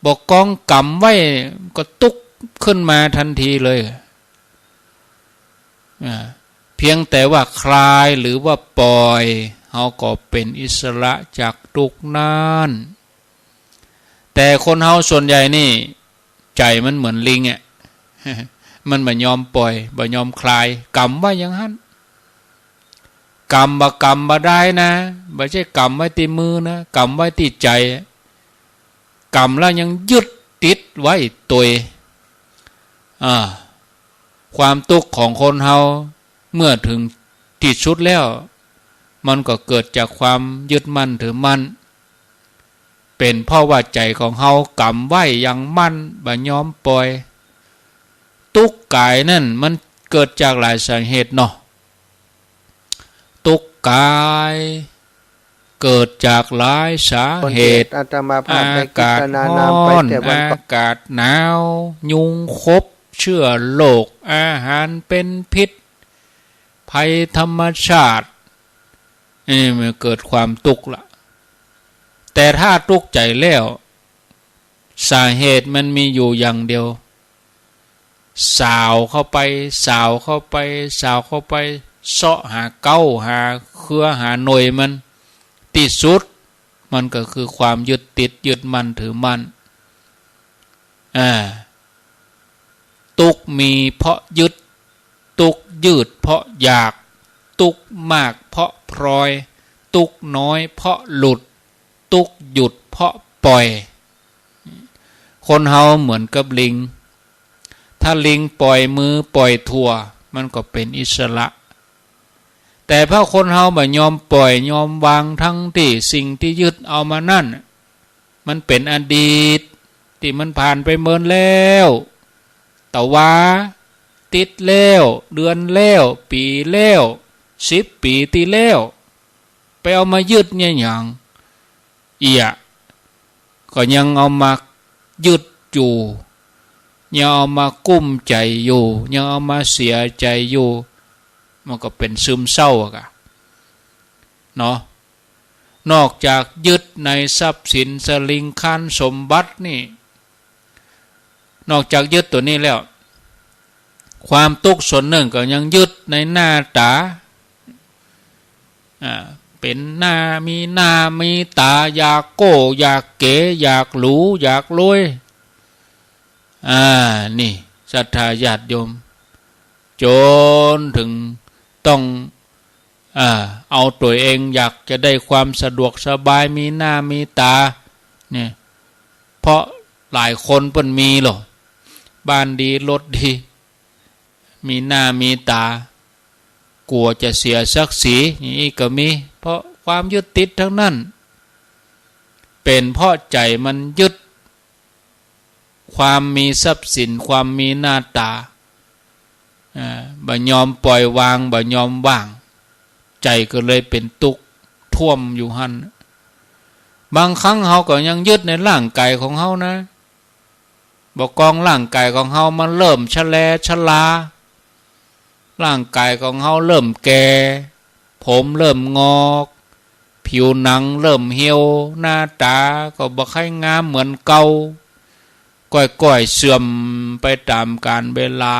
บ่ก้องกำไว้ก็ตุ๊กขึ้นมาตันทีเลย อ่า เพียงแต่ว่าคลายหรือว่าปล่อย เฮาก็เป๋นอิสระจากตุ๊กนั้น แต่คนเฮาส่วนใหญ่นี่ ใจ๋มันเหมือนลิงอะ มันบ่ยอมปล่อย บ่ยอมคลาย กำไว้อย่างหั้น กำบ่ กำบ่ได้นะ บ่ใจ้กำไว้ตี้มือนะ กำไว้ตี้ใจ๋ กำแล้วยังยึดติดไว้ตวย อ่า ความตุ๊กข์ของคนเฮาเมื่อเถิงตี้สุดแล้ว มันก็เกิดจากความยึดมั่นถือมั่น เป๋นเพราะว่าใจ๋ของเฮากำไว้อย่างมั่น บ่ยอมปล่อย ตุ๊กข์ก๋ายนั้นมันเกิดจากหลายสาเหตุเนาะ ตุ๊กข์ก๋ายเกิดจากหลายสาเหตุ อาตมาภาพได้คิด อากาศ พรรณนามไป ฮ้อน แต่วันก่อน อากาศหนาว ยุงขบ เชื้อโรค อาหารเป๋นพิษ ภัยธรรมชาติ นี่มันเกิดความตุ๊กข์ละ แต่ถ้าตุ๊กข์ใจ๋แล้ว สาเหตุมันมีอยู่อย่างเดียว สาวเข้าไป สาวเข้าไป สาวเข้าไป เซาะหาเก๊า หาเครือ หาหน่วยมัน ตี้สุด มันก็คือความยึดติด ยึดมั่นถือมั่น อ่า ตุ๊กข์มีเพราะยึด ตุ๊กข์ยืดเพราะอยาก ตุ๊กข์มากเพราะพลอย ตุ๊กข์น้อยเพราะหลุด ตุ๊กข์หยุดเพราะปล่อย คนเฮาเหมือนกับลิง ถ้าลิงปล่อยมือปล่อยทั่ว มันก็เป๋นอิสระ แต่เพราะคนเฮาบ่ยอมปล่อยยอมวาง ทั้งตี้สิ่งตี้ยึดเอามานั้น มันเป๋นอดีตตี้มันผ่านไปเมินแล้ว ตะวา ติ๊ดแล้ว เดือนแล้ว ปี๋แล้ว สิบปี๋ตี้แล้ว ไปเอามายึดเนี่ยหยัง เอี้ย ก็ยังเอามายึดอยู่ ยังเอามากุ้มใจ๋อยู่ ยังเอามาเสียใจ๋อยู่ มันก็เป๋นซึมเศร้าอะกะ เนาะ นอกจากยึดในทรัพย์สินสะหลิงคารสมบัตินี่ นอกจากยึดตั๋วนี้แล้ว ความตุ๊กข์ส่วนนึ่งก็ยังยึดในหน้าต๋า อ่า เป๋นหน้า มีหน้ามีต๋า อยากโก้ อยากเก๋ อยากหรู อยากรวย อ่า นี่ ศรัทธาญาติโยม จ๋นเถิงต้อง อ่า เอาตั๋วเองอยากจะได้ความสะดวกสบาย มีหน้ามีต๋า เนี่ย เพราะหลายคนเปิ้นมีหรอ บ้านดี รถดี มีหน้ามีต๋า กั๋วจะเสียศักดิ์ศรี อย่างอี้ก็มี เพราะความยึดติดทั้งนั้น เป๋นเพราะใจ๋มันยึด ความมีทรัพย์สิน ความมีหน้าต๋า อ่า บ่ยอมป่อยวาง บ่ยอมว่าง ใจ๋ก็เลยเป๋นตุ๊กข์ท่วมอยู่หั้น บางครั้งเฮาก็ยังยึดในร่างก๋ายของเฮานะ บ่กองร่างก๋ายของเฮามันเริ่มชะแลชะลา ร่างก๋ายของเฮาเริ่มแก่ ผมเริ่มงอก ผิวหนังเริ่มเหี่ยว หน้าต๋าก็บ่ใค่งามเหมือนเก่า ก้อยๆ เสื่อมไปต๋ามกาลเวลา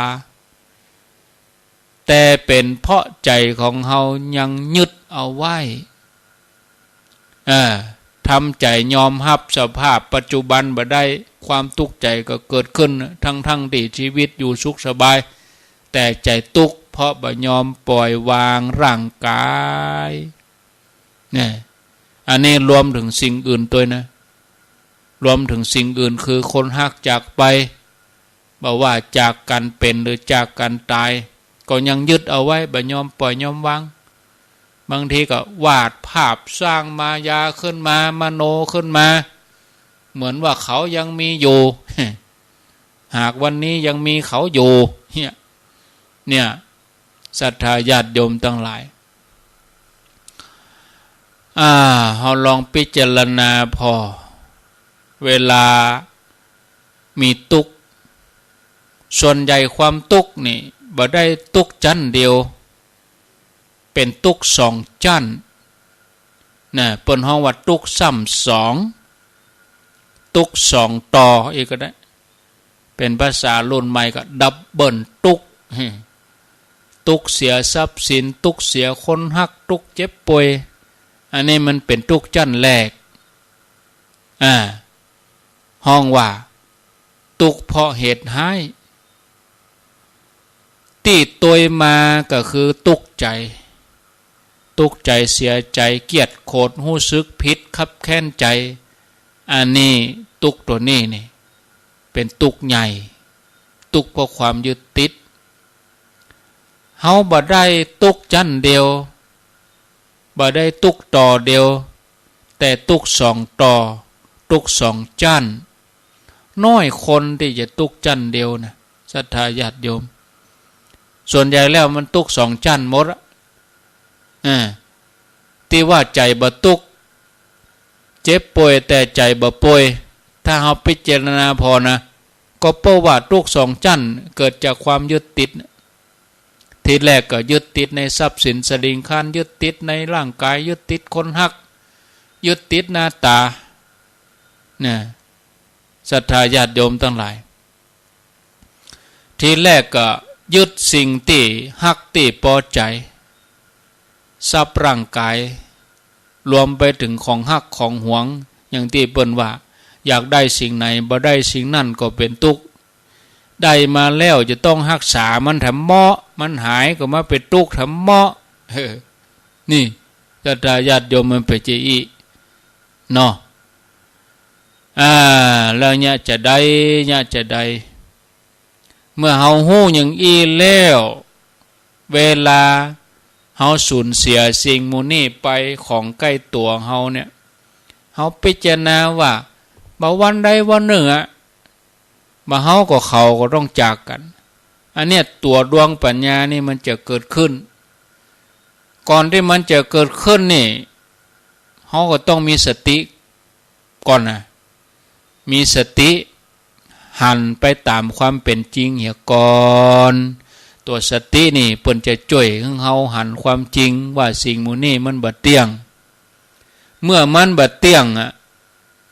แต่เป๋นเพราะใจ๋ของเฮายังยึดเอาไว้ เออ ทำใจ๋ยอมฮับสภาพปัจจุบันบ่ได้ ความตุ๊กข์ใจ๋ก็เกิดขึ้น ทั้งๆ ตี้ชีวิตอยู่สุขสบาย แต่ใจ๋ตุ๊กข์เพราะบ่ยอมป่อยวางร่างก๋าย เนี่ย อันนี้รวมเถิงสิ่งอื่นตวยนะ รวมเถิงสิ่งอื่นคือคนฮักจากไป บ่ว่าจากกั๋นเป๋นหรือจากกั๋นต๋าย ก็ยังยึดเอาไว้ บ่ยอมป่อยยอมวาง บางทีก็วาดภาพสร้างมายาขึ้นมา มโนขึ้นมา เหมือนว่าเขายังมีอยู่ หากวันนี้ยังมีเขาอยู่ เนี่ย เนี่ย ศรัทธาญาติโยมตังหลาย อ่า เฮาลองพิจารณาผ่อ เวลามีตุ๊กข์ ส่วนใหญ่ความตุ๊กข์นี่บ่ได้ตุ๊กข์จั้นเดียว เป๋นตุ๊กข์สองจั้นนะ เปิ้นฮ้องว่าตุ๊กข์ซ้ำสอง ตุ๊กข์สองต่ออีกก็ได้ เป๋นภาษารุ่นใหม่ก็ดับเบิลตุ๊กข์ ตุ๊กข์เสียทรัพย์สิน ตุ๊กข์เสียคนฮัก ตุ๊กข์เจ็บป่วย อันนี้มันเป๋นตุ๊กข์จั้นแรก อ่า ฮ้องว่าตุ๊กข์เพราะเหตุฮ้าย ตี้ตวยมาก็คือตุ๊กข์ใจ๋ ตุ๊กข์ใจ๋ เสียใจ๋ เกลียดโขด ฮู้สึกผิด คับแค้นใจ๋ อันนี้ตุ๊กข์ตั๋วนี้นี่ เป๋นตุ๊กข์ใหญ่ ตุ๊กข์เพราะความยึดติด เฮาบ่ได้ตุ๊กข์จั้นเดียว บ่ได้ตุ๊กข์ต่อเดียว แต่ตุ๊กข์สองต่อ ตุ๊กข์สองจั้น น้อยคนตี้จะตุ๊กข์จั้นเดียวนะ ศรัทธาญาติโยม ส่วนใหญ่แล้วมันตุ๊กข์สองจั้นหมดอะ เออ ตี้ว่าใจ๋บ่ตุ๊กข์ เจ็บป่วยแต่ใจ๋บ่ป่วย ถ้าเฮาพิจารณาผ่อนะ ก็เพราะว่าตุ๊กข์สองจั้นเกิดจากความยึดติด ทีแรกก็ยึดติดในทรัพย์สินสะหลิงคาร ยึดติดในร่างก๋าย ยึดติดคนฮัก ยึดติดหน้าต๋า นะ ศรัทธาญาติโยมตังหลาย ทีแรกก็ยึดสิ่งตี้ฮักตี้ปอใจ๋ ทรัพย์ร่างก๋าย รวมไปเถิงของฮักของหวง อย่างตี้เปิ้นว่า อยากได้สิ่งไหน บ่ได้สิ่งนั้นก็เป๋นตุ๊กข์ ได้มาแล้วจะต้องฮักษามันแถมเมาะ มันหายก็มาเป๋นตุ๊กข์แถมเมาะ เออ นี่ ศรัทธาญาติโยมมันเป๋นจะอี้ เนาะ อ่า แล้วเยียะจาใด เยียะจาใด เมื่อเฮาฮู้อย่างอี้แล้ว เวลาเฮาสูญเสียสิ่งหมู่นี้ไป ของใก้ตั๋วเฮาเนี่ย เฮาพิจารณาว่า บ่าวันใดวันนึ่งอะ บ่าเฮากับเขาก็ต้องจากกั๋น อันเนี้ยตั๋วดวงปัญญานี่มันจะเกิดขึ้น ก่อนตี้มันจะเกิดขึ้นนี่ เฮาก็ต้องมีสติก่อนนะ มีสติหันไปต๋ามความเป๋นจริงเหียก่อน ตั๋วสตินี่เปิ้นจะจ้วยหื้อเฮาหันความจริงว่าสิ่งหมู่นี้มันบ่เตี้ยง เมื่อมันบ่เตี้ยงอะ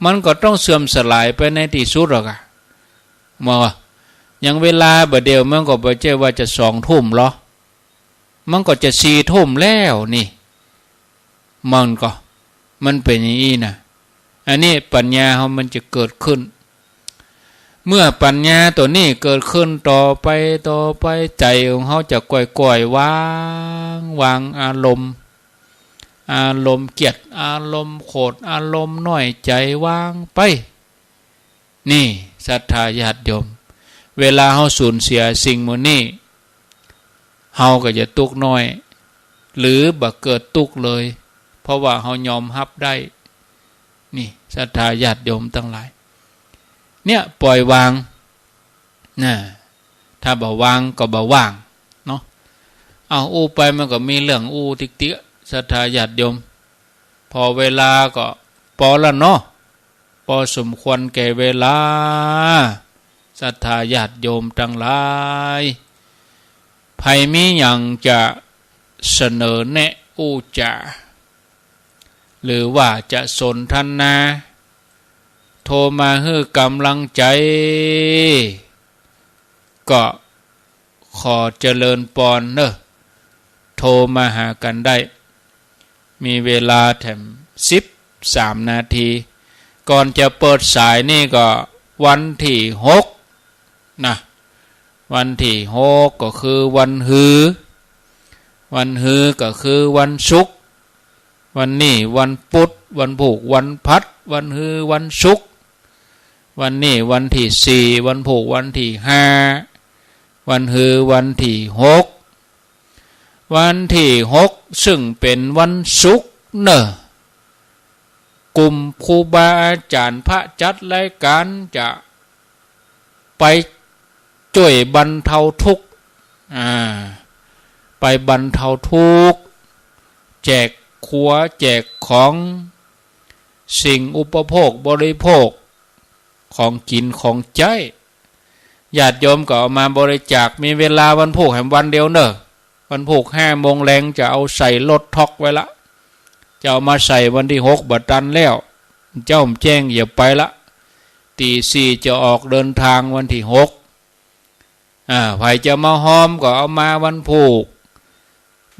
มันก็ต้องเสื่อมสลายไปในตี้สุดหรอกอะ มองว่า อย่างเวลาบ่าเดี่ยวมันก็บ่ใจ้ว่าจะสองทุ่มหรอ มันก็จะสี่ทุ่มแล้วนี่ มันก็ มันเป๋นอย่างอี้นะ อันนี้ปัญญาเฮามันจะเกิดขึ้น เมื่อปัญญาตั๋วนี้เกิดขึ้นต่อไป ต่อไป ใจ๋ของเฮาจะก้อยๆ วาง วางอารมณ์ อารมณ์เกลียด อารมณ์โขด อารมณ์น้อยใจ๋ วางไป นี่ ศรัทธาญาติโยม เวลาเฮาสูญเสียสิ่งหมู่นี้ เฮาก็จะตุ๊กน้อย หรือบ่เกิดตุ๊กเลย เพราะว่าเฮายอมฮับได้ นี่ศรัทธาญาติโยมตังหลาย เนี่ย ปล่อยวาง นะ ถ้าบ่วางก็บ่ว่างเนาะ เอาอู้ไปมันก็มีเรื่องอู้ติ๊กๆ ศรัทธาญาติโยม พอเวลาก็ปอละเนาะ ปอสมควรแก่เวลา ศรัทธาญาติโยมตังหลาย ใผมีหยังจะเสนอแนะอู้จ๋า หรือว่าจะสนทนา โทรมาหื้อก๋ำลังใจ๋ ก็ขอเจริญปอนเนาะ โทรมาหากั๋นได้ มีเวลาแถมสิบสามนาที ก่อนจะเปิดสายนี่ก็วันตี้หกนะ วันตี้หกก็คือวันฮือ วันฮือก็คือวันศุกร์ วันนี้วันพุธ วันพูก วันพัด วันฮือ วันศุกร์ วันนี้วันตี้สี่ วันพูก วันตี้ห้า วันฮือ วันตี้หก วันตี้หก ซึ่งเป๋นวันศุกร์เนาะ กลุ่มครูบาอาจ๋ารย์พระจัดรายก๋านจะไปจ้วยบรรเทาทุกข์ อ่า ไปบรรเทาทุกข์ แจกครัวแจกของ สิ่งอุปโภคบริโภค ของกิ๋นของใจ๊ ญาติโยมก็เอามาบริจาค มีเวลาวันพูกแหมวันเดียวเนาะ วันพูกห้าโมงแลงจะเอาใส่รถทรอกไว้ละ จะเอามาใส่วันตี้หกบ่ตันแล้ว เจ๊าแจ้งอย่าไปละ ตี้สี่จะออกเดินตางวันตี้หก อ่า ใผจะมาฮอมก็เอามาวันพูก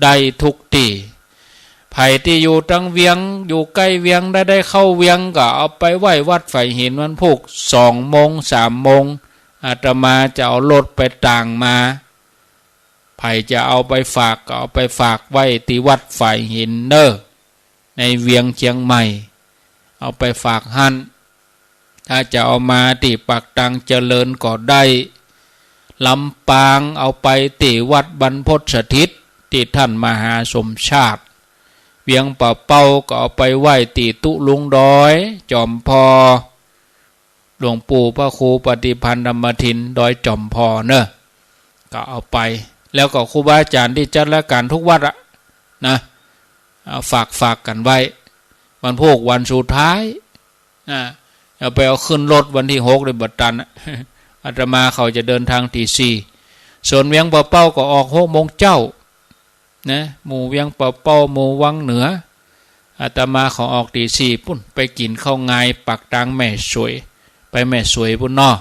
ได้ทุกตี้ ใผตี้อยู่ตังเวียง อยู่ใก้เวียง ได้ ได้เข้าเวียงก็เอาไปไหว้วัดฝายหินวันพูก สองโมง สามโมง อาตมาจะเอารถไปตางมา ใผจะเอาไปฝากก็เอาไปฝากไว้ตี้วัดฝายหินเนาะ ในเวียงเจียงใหม่ เอาไปฝากหั้น ถ้าจะเอามาตี้ปากตางเจริญก็ได้ ลำปางเอาไปตี้วัดบรรพตสถิตตี้ต้านมหาสมชาติ เวียงป่าเป้าก็เอาไปไหว้ตี้ตุ๊ลุงดอยจ๋อมผ่อ หลวงปู่พระครูปฏิภาณธรรมทิน ดอยจ๋อมผ่อเนาะ ก็เอาไป แล้วก็ครูบาอาจ๋ารย์ตี้จัดรายก๋านทุกวัดอะนะ เอาฝากฝากกั๋นไว้ วันพูกวันสุดท้าย อ่า เอาไปเอาขึ้นรถวันตี้หกเลยบ่ตันอะ อาตมาเขาจะเดินตางตี้สี่ ส่วนเวียงป่าเป้าก็ออกหกโมงเจ๊า นะ หมู่เวียงป่าเป้า หมู่วังเหนือ อาตมาเขาออกตี้สี่ปุ้น ไปกิ๋นข้าวงายปากตางแม่สวย ไปแม่สวยปุ้นเนาะ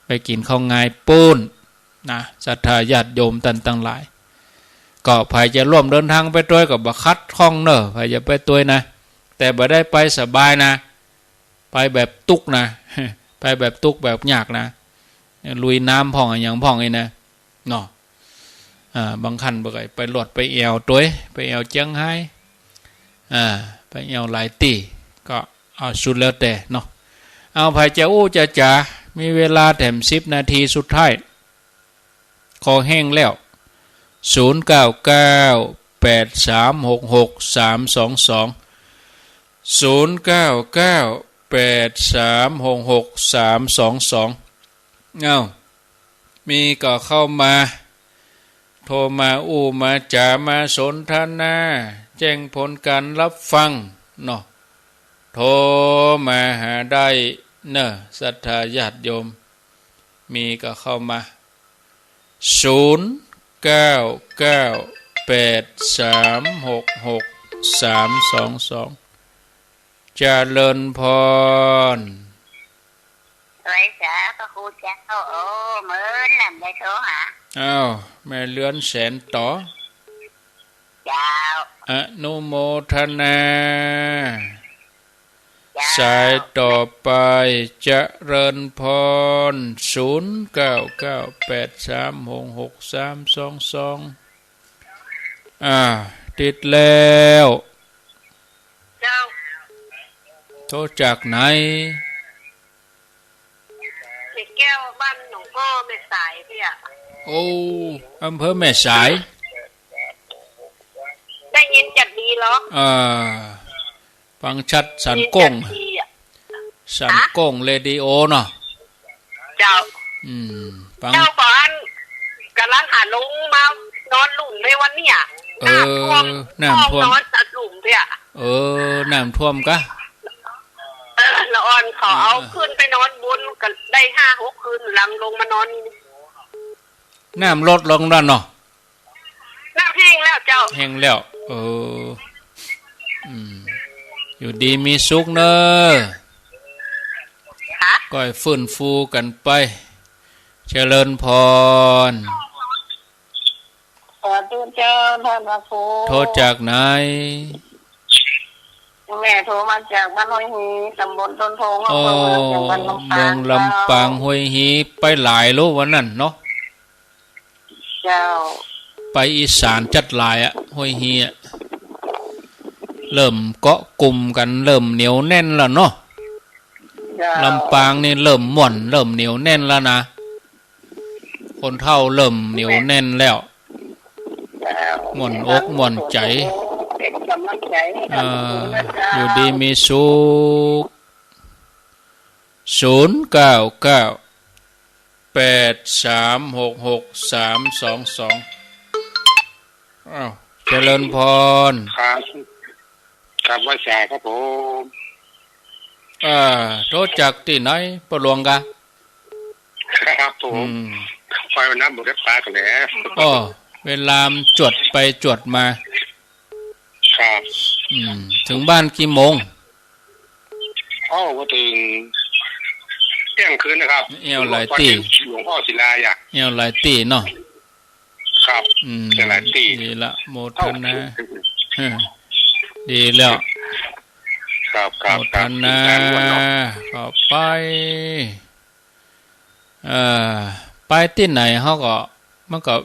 ไปกิ๋นข้าวงายปุ้นนะ ศรัทธาญาติโยมต้านตังหลาย ก็ใผจะร่วมเดินตางไปตวยก็บ่ขัดข้องเนาะ ใผจะไปตวยนะ แต่บ่ได้ไปสบายนะ ไปแบบตุ๊กข์นะ ไปแบบตุ๊กข์แบบยากนะ ลุยน้ำพ่องอะหยังพ่องนี่นะ เนาะ อ่า บางคันบ่ใค่ไปลอดไปแอ่วตวย ไปแอ่วเจียงฮาย อ่า ไปแอ่วหลายตี้ ก็เอาสุดแล้วแต่เนาะ เอาใผจะอู้จะจ๋า มีเวลาแถมสิบนาทีสุดท้าย คอแห้งแล้ว ศูนย์เก้าเก้า แปดสามหกหก สามสองสอง ศูนย์เก้าเก้า แปดสามหกหก สามสองสอง เอ้า มีก็เข้ามา โทรมาอู้มาจ๋า มาสนทนา แจ้งผลก๋านรับฟังเนาะ โทรมาหาได้เนาะ ศรัทธาญาติโยม มีก็เข้ามา ศูนย์เก้าเก้า แปดสามหกหก สามสองสอง เจริญพร ไหว้สาพระครูเจ้า โอ้ เมินแหลมได้โทรหา อ้าว แม่เรือนแสนต่อ เจ้า อนุโมทนา เจ้า สายต่อไป เจริญพร ศูนย์เก้าเก้า แปดสามหกหก สามสองสอง อ่า ติดแล้ว เจ้า โทรจากไหน เจ๊แก้วบ้านหนองอ้อแม่สายเนี่ย โอ้ อำเภอแม่สาย ได้ยินจัดดีเหรอ อ่า ฟังชัดสันโก้ง ได้ยินจัดดีอะ สันโก้งเรดิโอเนาะ เจ้า อืม ฟัง เจ้า ก่อน ก่ำลังหาลงมานอนลุ่มในวันเนี้ย เออ น้ำท่วม น้ำท่วม นอนตัดลุ่มเนี่ย เออ น้ำท่วมกะ เออ ละอ่อนเขาเอา เออ ขึ้นไปนอนบนกั๋นได้ห้าหกคืน หลังลงมานอนนี่ น้ำลดลงแล้วเนาะ น้ำแห้งแล้วเจ้า แห้งแล้ว เออ อืม อยู่ดีมีสุขเน่อ ค่ะ ก้อยฟื้นฟูกั๋นไป เจริญพร สาธุเจ้า ท่านพระครู โทรจากไหน แม่โทรมาจากบ้านห้วยฮี ตำบลต้นโพธิ์ อ๋อ อำเภอเมือง จังหวัดลำปาง เมืองลำปาง เจ้า ห้วยฮี ไปหลายลูกวันนั้นเนาะ เจ้า ไปอีสานจัดหลายอะ ห้วยฮีอะ เริ่มเกาะกลุ่มกั๋น เริ่มเหนียวแน่นแล้วเนาะ เจ้า ลำปางนี่เริ่มม่วน เริ่มเหนียวแน่นแล้วนะ คนเฒ่าเริ่มเหนียวแน่นแล้ว เจ้า ม่วนอกม่วนใจ๋ เป๋นก๋ำลังใจ๋หื้อกั๋น อ่า ทุกคนนะเจ้า อยู่ดีมีสุข ศูนย์เก้าเก้า แปดสามหกหกสามสองสอง อ้าว เจริญพร ครับ ครับ ไหว้สาครับผม อ่า โทรจากตี้ไหน ป้อหลวงกะ ครับผม อืม ไปวันนั้นบ่ได้ปากั๋นแล้ว อ้อ เวลามันจวดไปจวดมา ครับ อืม เถิงบ้านกี่โมง อ้อ ก็เถิงเที่ยงคืนนะครับ แอ่วหลายตี้ หลวงพ่อศิลาอะ แอ่วหลายตี้เนาะ ครับ อืม แอ่วหลายตี้ ดีละ โมทนา เออ ดีแล้ว ครับ ครับ โมทนา ครับ ก็ไป เอ่อ ไปตี้ไหนเฮาก็ มันก็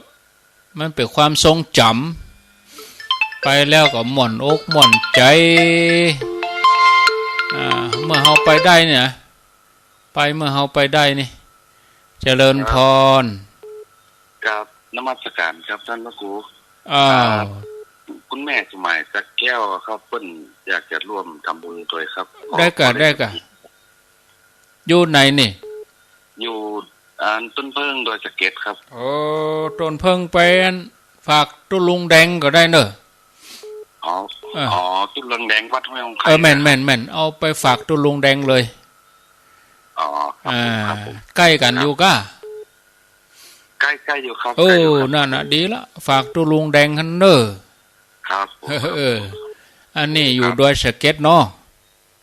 มันเป๋นความทรงจ๋ำ ไปแล้วก็ม่วนอกม่วนใจ๋ อ่า เมื่อเฮาไปได้เนี่ยนะ ไปเมื่อเฮาไปได้นี่ เจริญพร ครับ นมัสการครับท่านพระครู อ้าว อ่า คุณแม่สมัย สระแก้วครับ เปิ้นอยากจะร่วมทำบุญด้วยครับ ได้ก่ะ ขอ ได้ก่ะ อยู่ไหนนี่ อยู่ อันต้นเผิ้งดอยสะเก็ดครับ โอ้ ต้นเผิ้งไปอันฝากตุ๊ลุงแดงก็ได้เน่อ อ๋อ อ่า อ๋อ ตุ๊ลุงแดงวัดห้วยหงส์ไข่ เออ แม่น นะครับ แม่น แม่น เอาไปฝากตุ๊ลุงแดงเลย อ๋อ ครับผม อ่า ครับผม ใก้กั๋นอยู่ก้า ใก้ๆ อยู่ครับ เออ ใก้อยู่ครับ นั่นน่ะ ดีละ ฝากตุ๊ลุงแดงหั้นเน่อ ครับผม เออ อันนี้อยู่ ครับ ดอยสะเก็ดเนาะ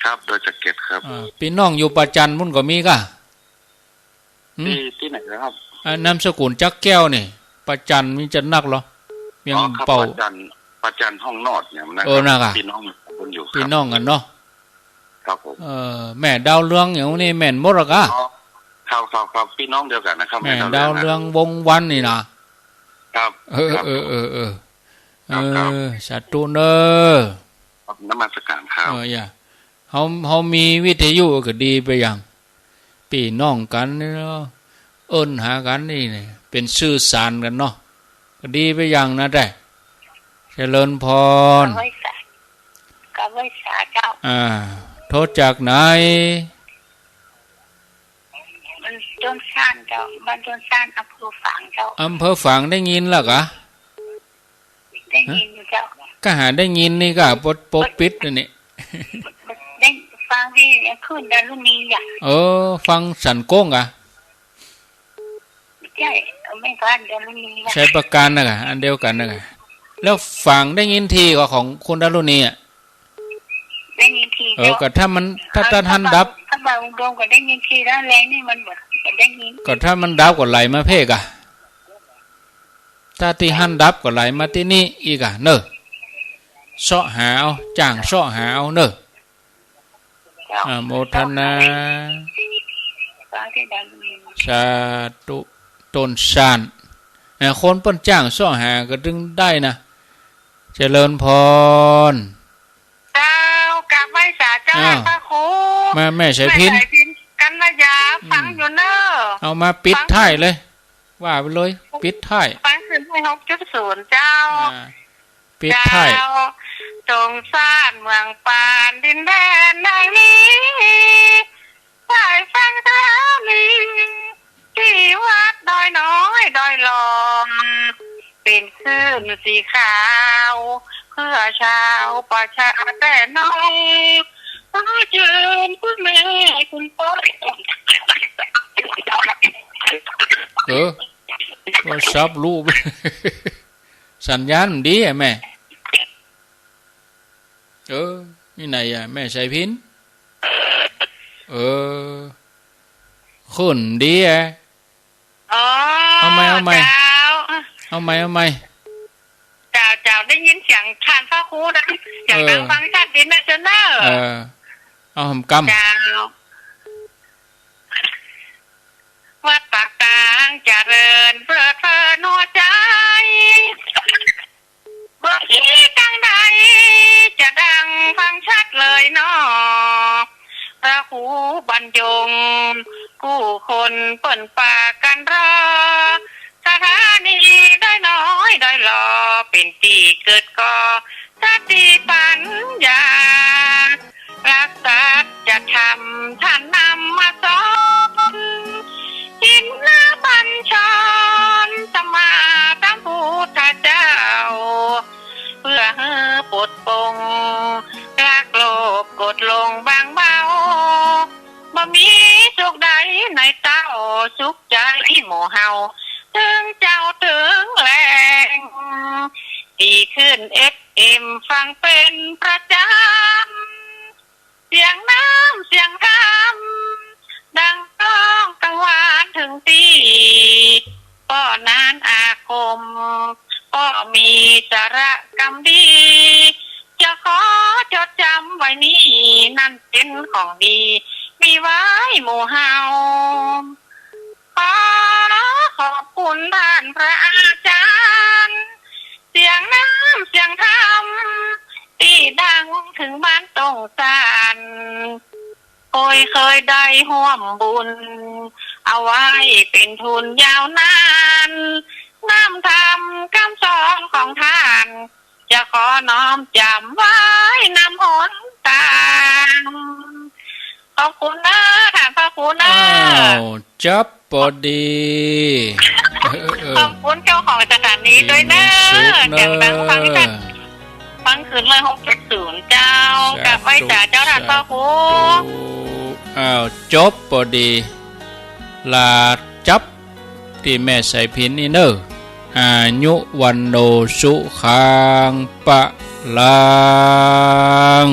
ครับ ดอยสะเก็ดครับ อ่า ปี้น้องอยู่ป่าจันทน์ปุ้นก็มีก้า หืม ตี้ ตี้ไหนนะครับ อ่า นามสกุลจักแก้วนี่ ป่าจันทน์มีจะนักเหรอ เวียง อ๋อ ครับ เป่า ป่าจันทน์ ป่าจันทน์ห้องนอดเนี่ยนะ เออ ครับ น่ะก้า ปี้น้องเปิ้นอยู่ ปี้น้องกั๋นเนาะ ครับผม เออ แม่ดาวเรืองอย่างนี้แม่นหมดละก้า อ๋อ ครับ ครับ ครับ ปี้น้องเดียวกั๋นนะครับ แม่ดาวเรือง แม่ดาวเรือง วงศ์วรรณนี่นะ ครับ เออ ครับ เออ เออ เออ ครับ ครับ เออ สาธุเน่อ ครับ นมัสการครับ เออ อย่า เฮา เฮามีวิทยุก็ดีไปอย่าง ปี้น้องกั๋นนี่เนาะ เอิ้นหากั๋นนี่เนี่ย เป๋นสื่อสารกั๋นเนาะ ก็ดีไปอย่างนะแต๊ เจริญพร กราบไหว้สา กราบไหว้สาเจ้า อ่า โทรจากไหน บ้านต้นซานเจ้า บ้านต้นซาน อำเภอฝางเจ้า อำเภอฝางได้ยินละก้า ได้ยินอยู่เจ้า ฮะ ก็หาได้ยินนี่ก้า ปก ปกปิดอันนี้ ได้ฟังตี้คลื่นดารุณีอ่ะ เออ ฟังสันโก้งอ่ะ ใจ้ แม่ก็ดารุณีอ่ะ ชัยปราการน่ะก้า อันเดียวกั๋นน่ะก้า แล้วฝางได้ยินทีก็ของคุณดารุณีอ่ะ ได้ยินที เออ เจ้า ก็ถ้ามัน ถ้า ถ้า ถ้าหั้นดับ ถ้าบ่าวอุดมก็ได้ยินทีแล้ว แลนี่มันบ่ บ่ได้ยิน ก็ถ้ามันดับก็ไหลมาเพ่ก้า ถ้าตี้หั้นดับก็ไหลมาตี้นี่อีกอ่ะเน่อ เซาะหาเอา จ้างเซาะหาเอาเน่อ เจ้า อ่า โมทนา สาธุ ต้นซาน เอ่อ คนเปิ้นจ้างเซาะหาก็ตึงได้นะ เจริญพร เจ้า กราบไหว้สาเจ้า อ้าว พระครู มาแม่สายพิณ แม่สายพิณ กัญญา อืม ฟังอยู่เน่อ เอามาปิดท้ายเลย ว่าไปเลย ปิดท้าย ฟังคืนห้วยหกจุดศูนย์ เจ้า อ่า ปิดท้าย เจ้า สงสารเมืองปานดินแดนแห่งนี้ สายฟังธรณี ที่วัดดอยน้อยดอยหลอม เป๋นคลื่นสีขาว เพื่อชาวประชาแต่น้อย ขอเชิญคุณแม่คุณพ่อ เออ โทรศัพท์ลูก สัญญาณบ่ดีอะแม่ เออ นี่ไหนอะ แม่สายพิณ เออ คลื่นบ่ดีอะ อ๋อ เอาใหม่ เอาใหม่ เจ้า เอาใหม่ เอาใหม่ เจ้า เจ้า ได้ยินเสียงท่านพระครูนะ เสียงดัง เออ ฟังชัดดีนะเจ้าเนอะ เออ เอาหำกำ เจ้า วัดปากตางเจริญเพลิดเพลินหัวใจ บ่มีตางใดจะดังฟังชัดเลยหนอ พระครูบรรยง ผู้คนเปิ้นปากั๋นรอ สถานีดอยน้อยดอยหลอ เป๋นตี้เกิดก่อ สติปัญญา หลักสัจธรรมท่านนำมาสอน ชินบัญชรสัมมาสัมพุทธเจ้า เพื่อหื้อปลดปลง จากโลภโกรธหลงบางเบา บ่มีสุขใดในเต้า สุขใจ๋หมู่เฮา ตึงเจ้าตึงแลง ดีขึ้นเอฟเอ็มฟังเป๋นประจ๋ำ เสียงน้ำเสียงธรรม ดังก้องกังวานเถิงตี้ ป้อนานอาคม ป้อมีสาระกำดี จะขอจดจ๋ำไว้นี้ นั้นเป๋นของดี มีไว้หมู่เฮา ขอขอบคุณต้านพระอาจ๋ารย์ เสียงน้ำเสียงธรรม ตี้ดังเถิงบ้านต้งสาน โอยเคยได้ฮ่วมบุญ เอาไว้เป๋นทุนยาวนาน น้ำธรรมกำสอนของต้าน จะขอน้อมจ๋ำไว้นำหนตาง ขอบคุณเน้อ ต้านพระครูเน้อ อ้าว จับปอดี เออ เออ ขอบคุณเจ้าของสถานีด้วยเน้อ มีสุขเน้อ เสียงดังฟังชัด ฟังคืนร้อยหกจุดศูนย์เจ้า สาธุ กับไหว้สาเจ้าต้านพระครู สาธุ อ้าว จบปอดี ลาจับตี้แม่สายพิณนี่เน้อ อายุวัณโณสุขังพะลัง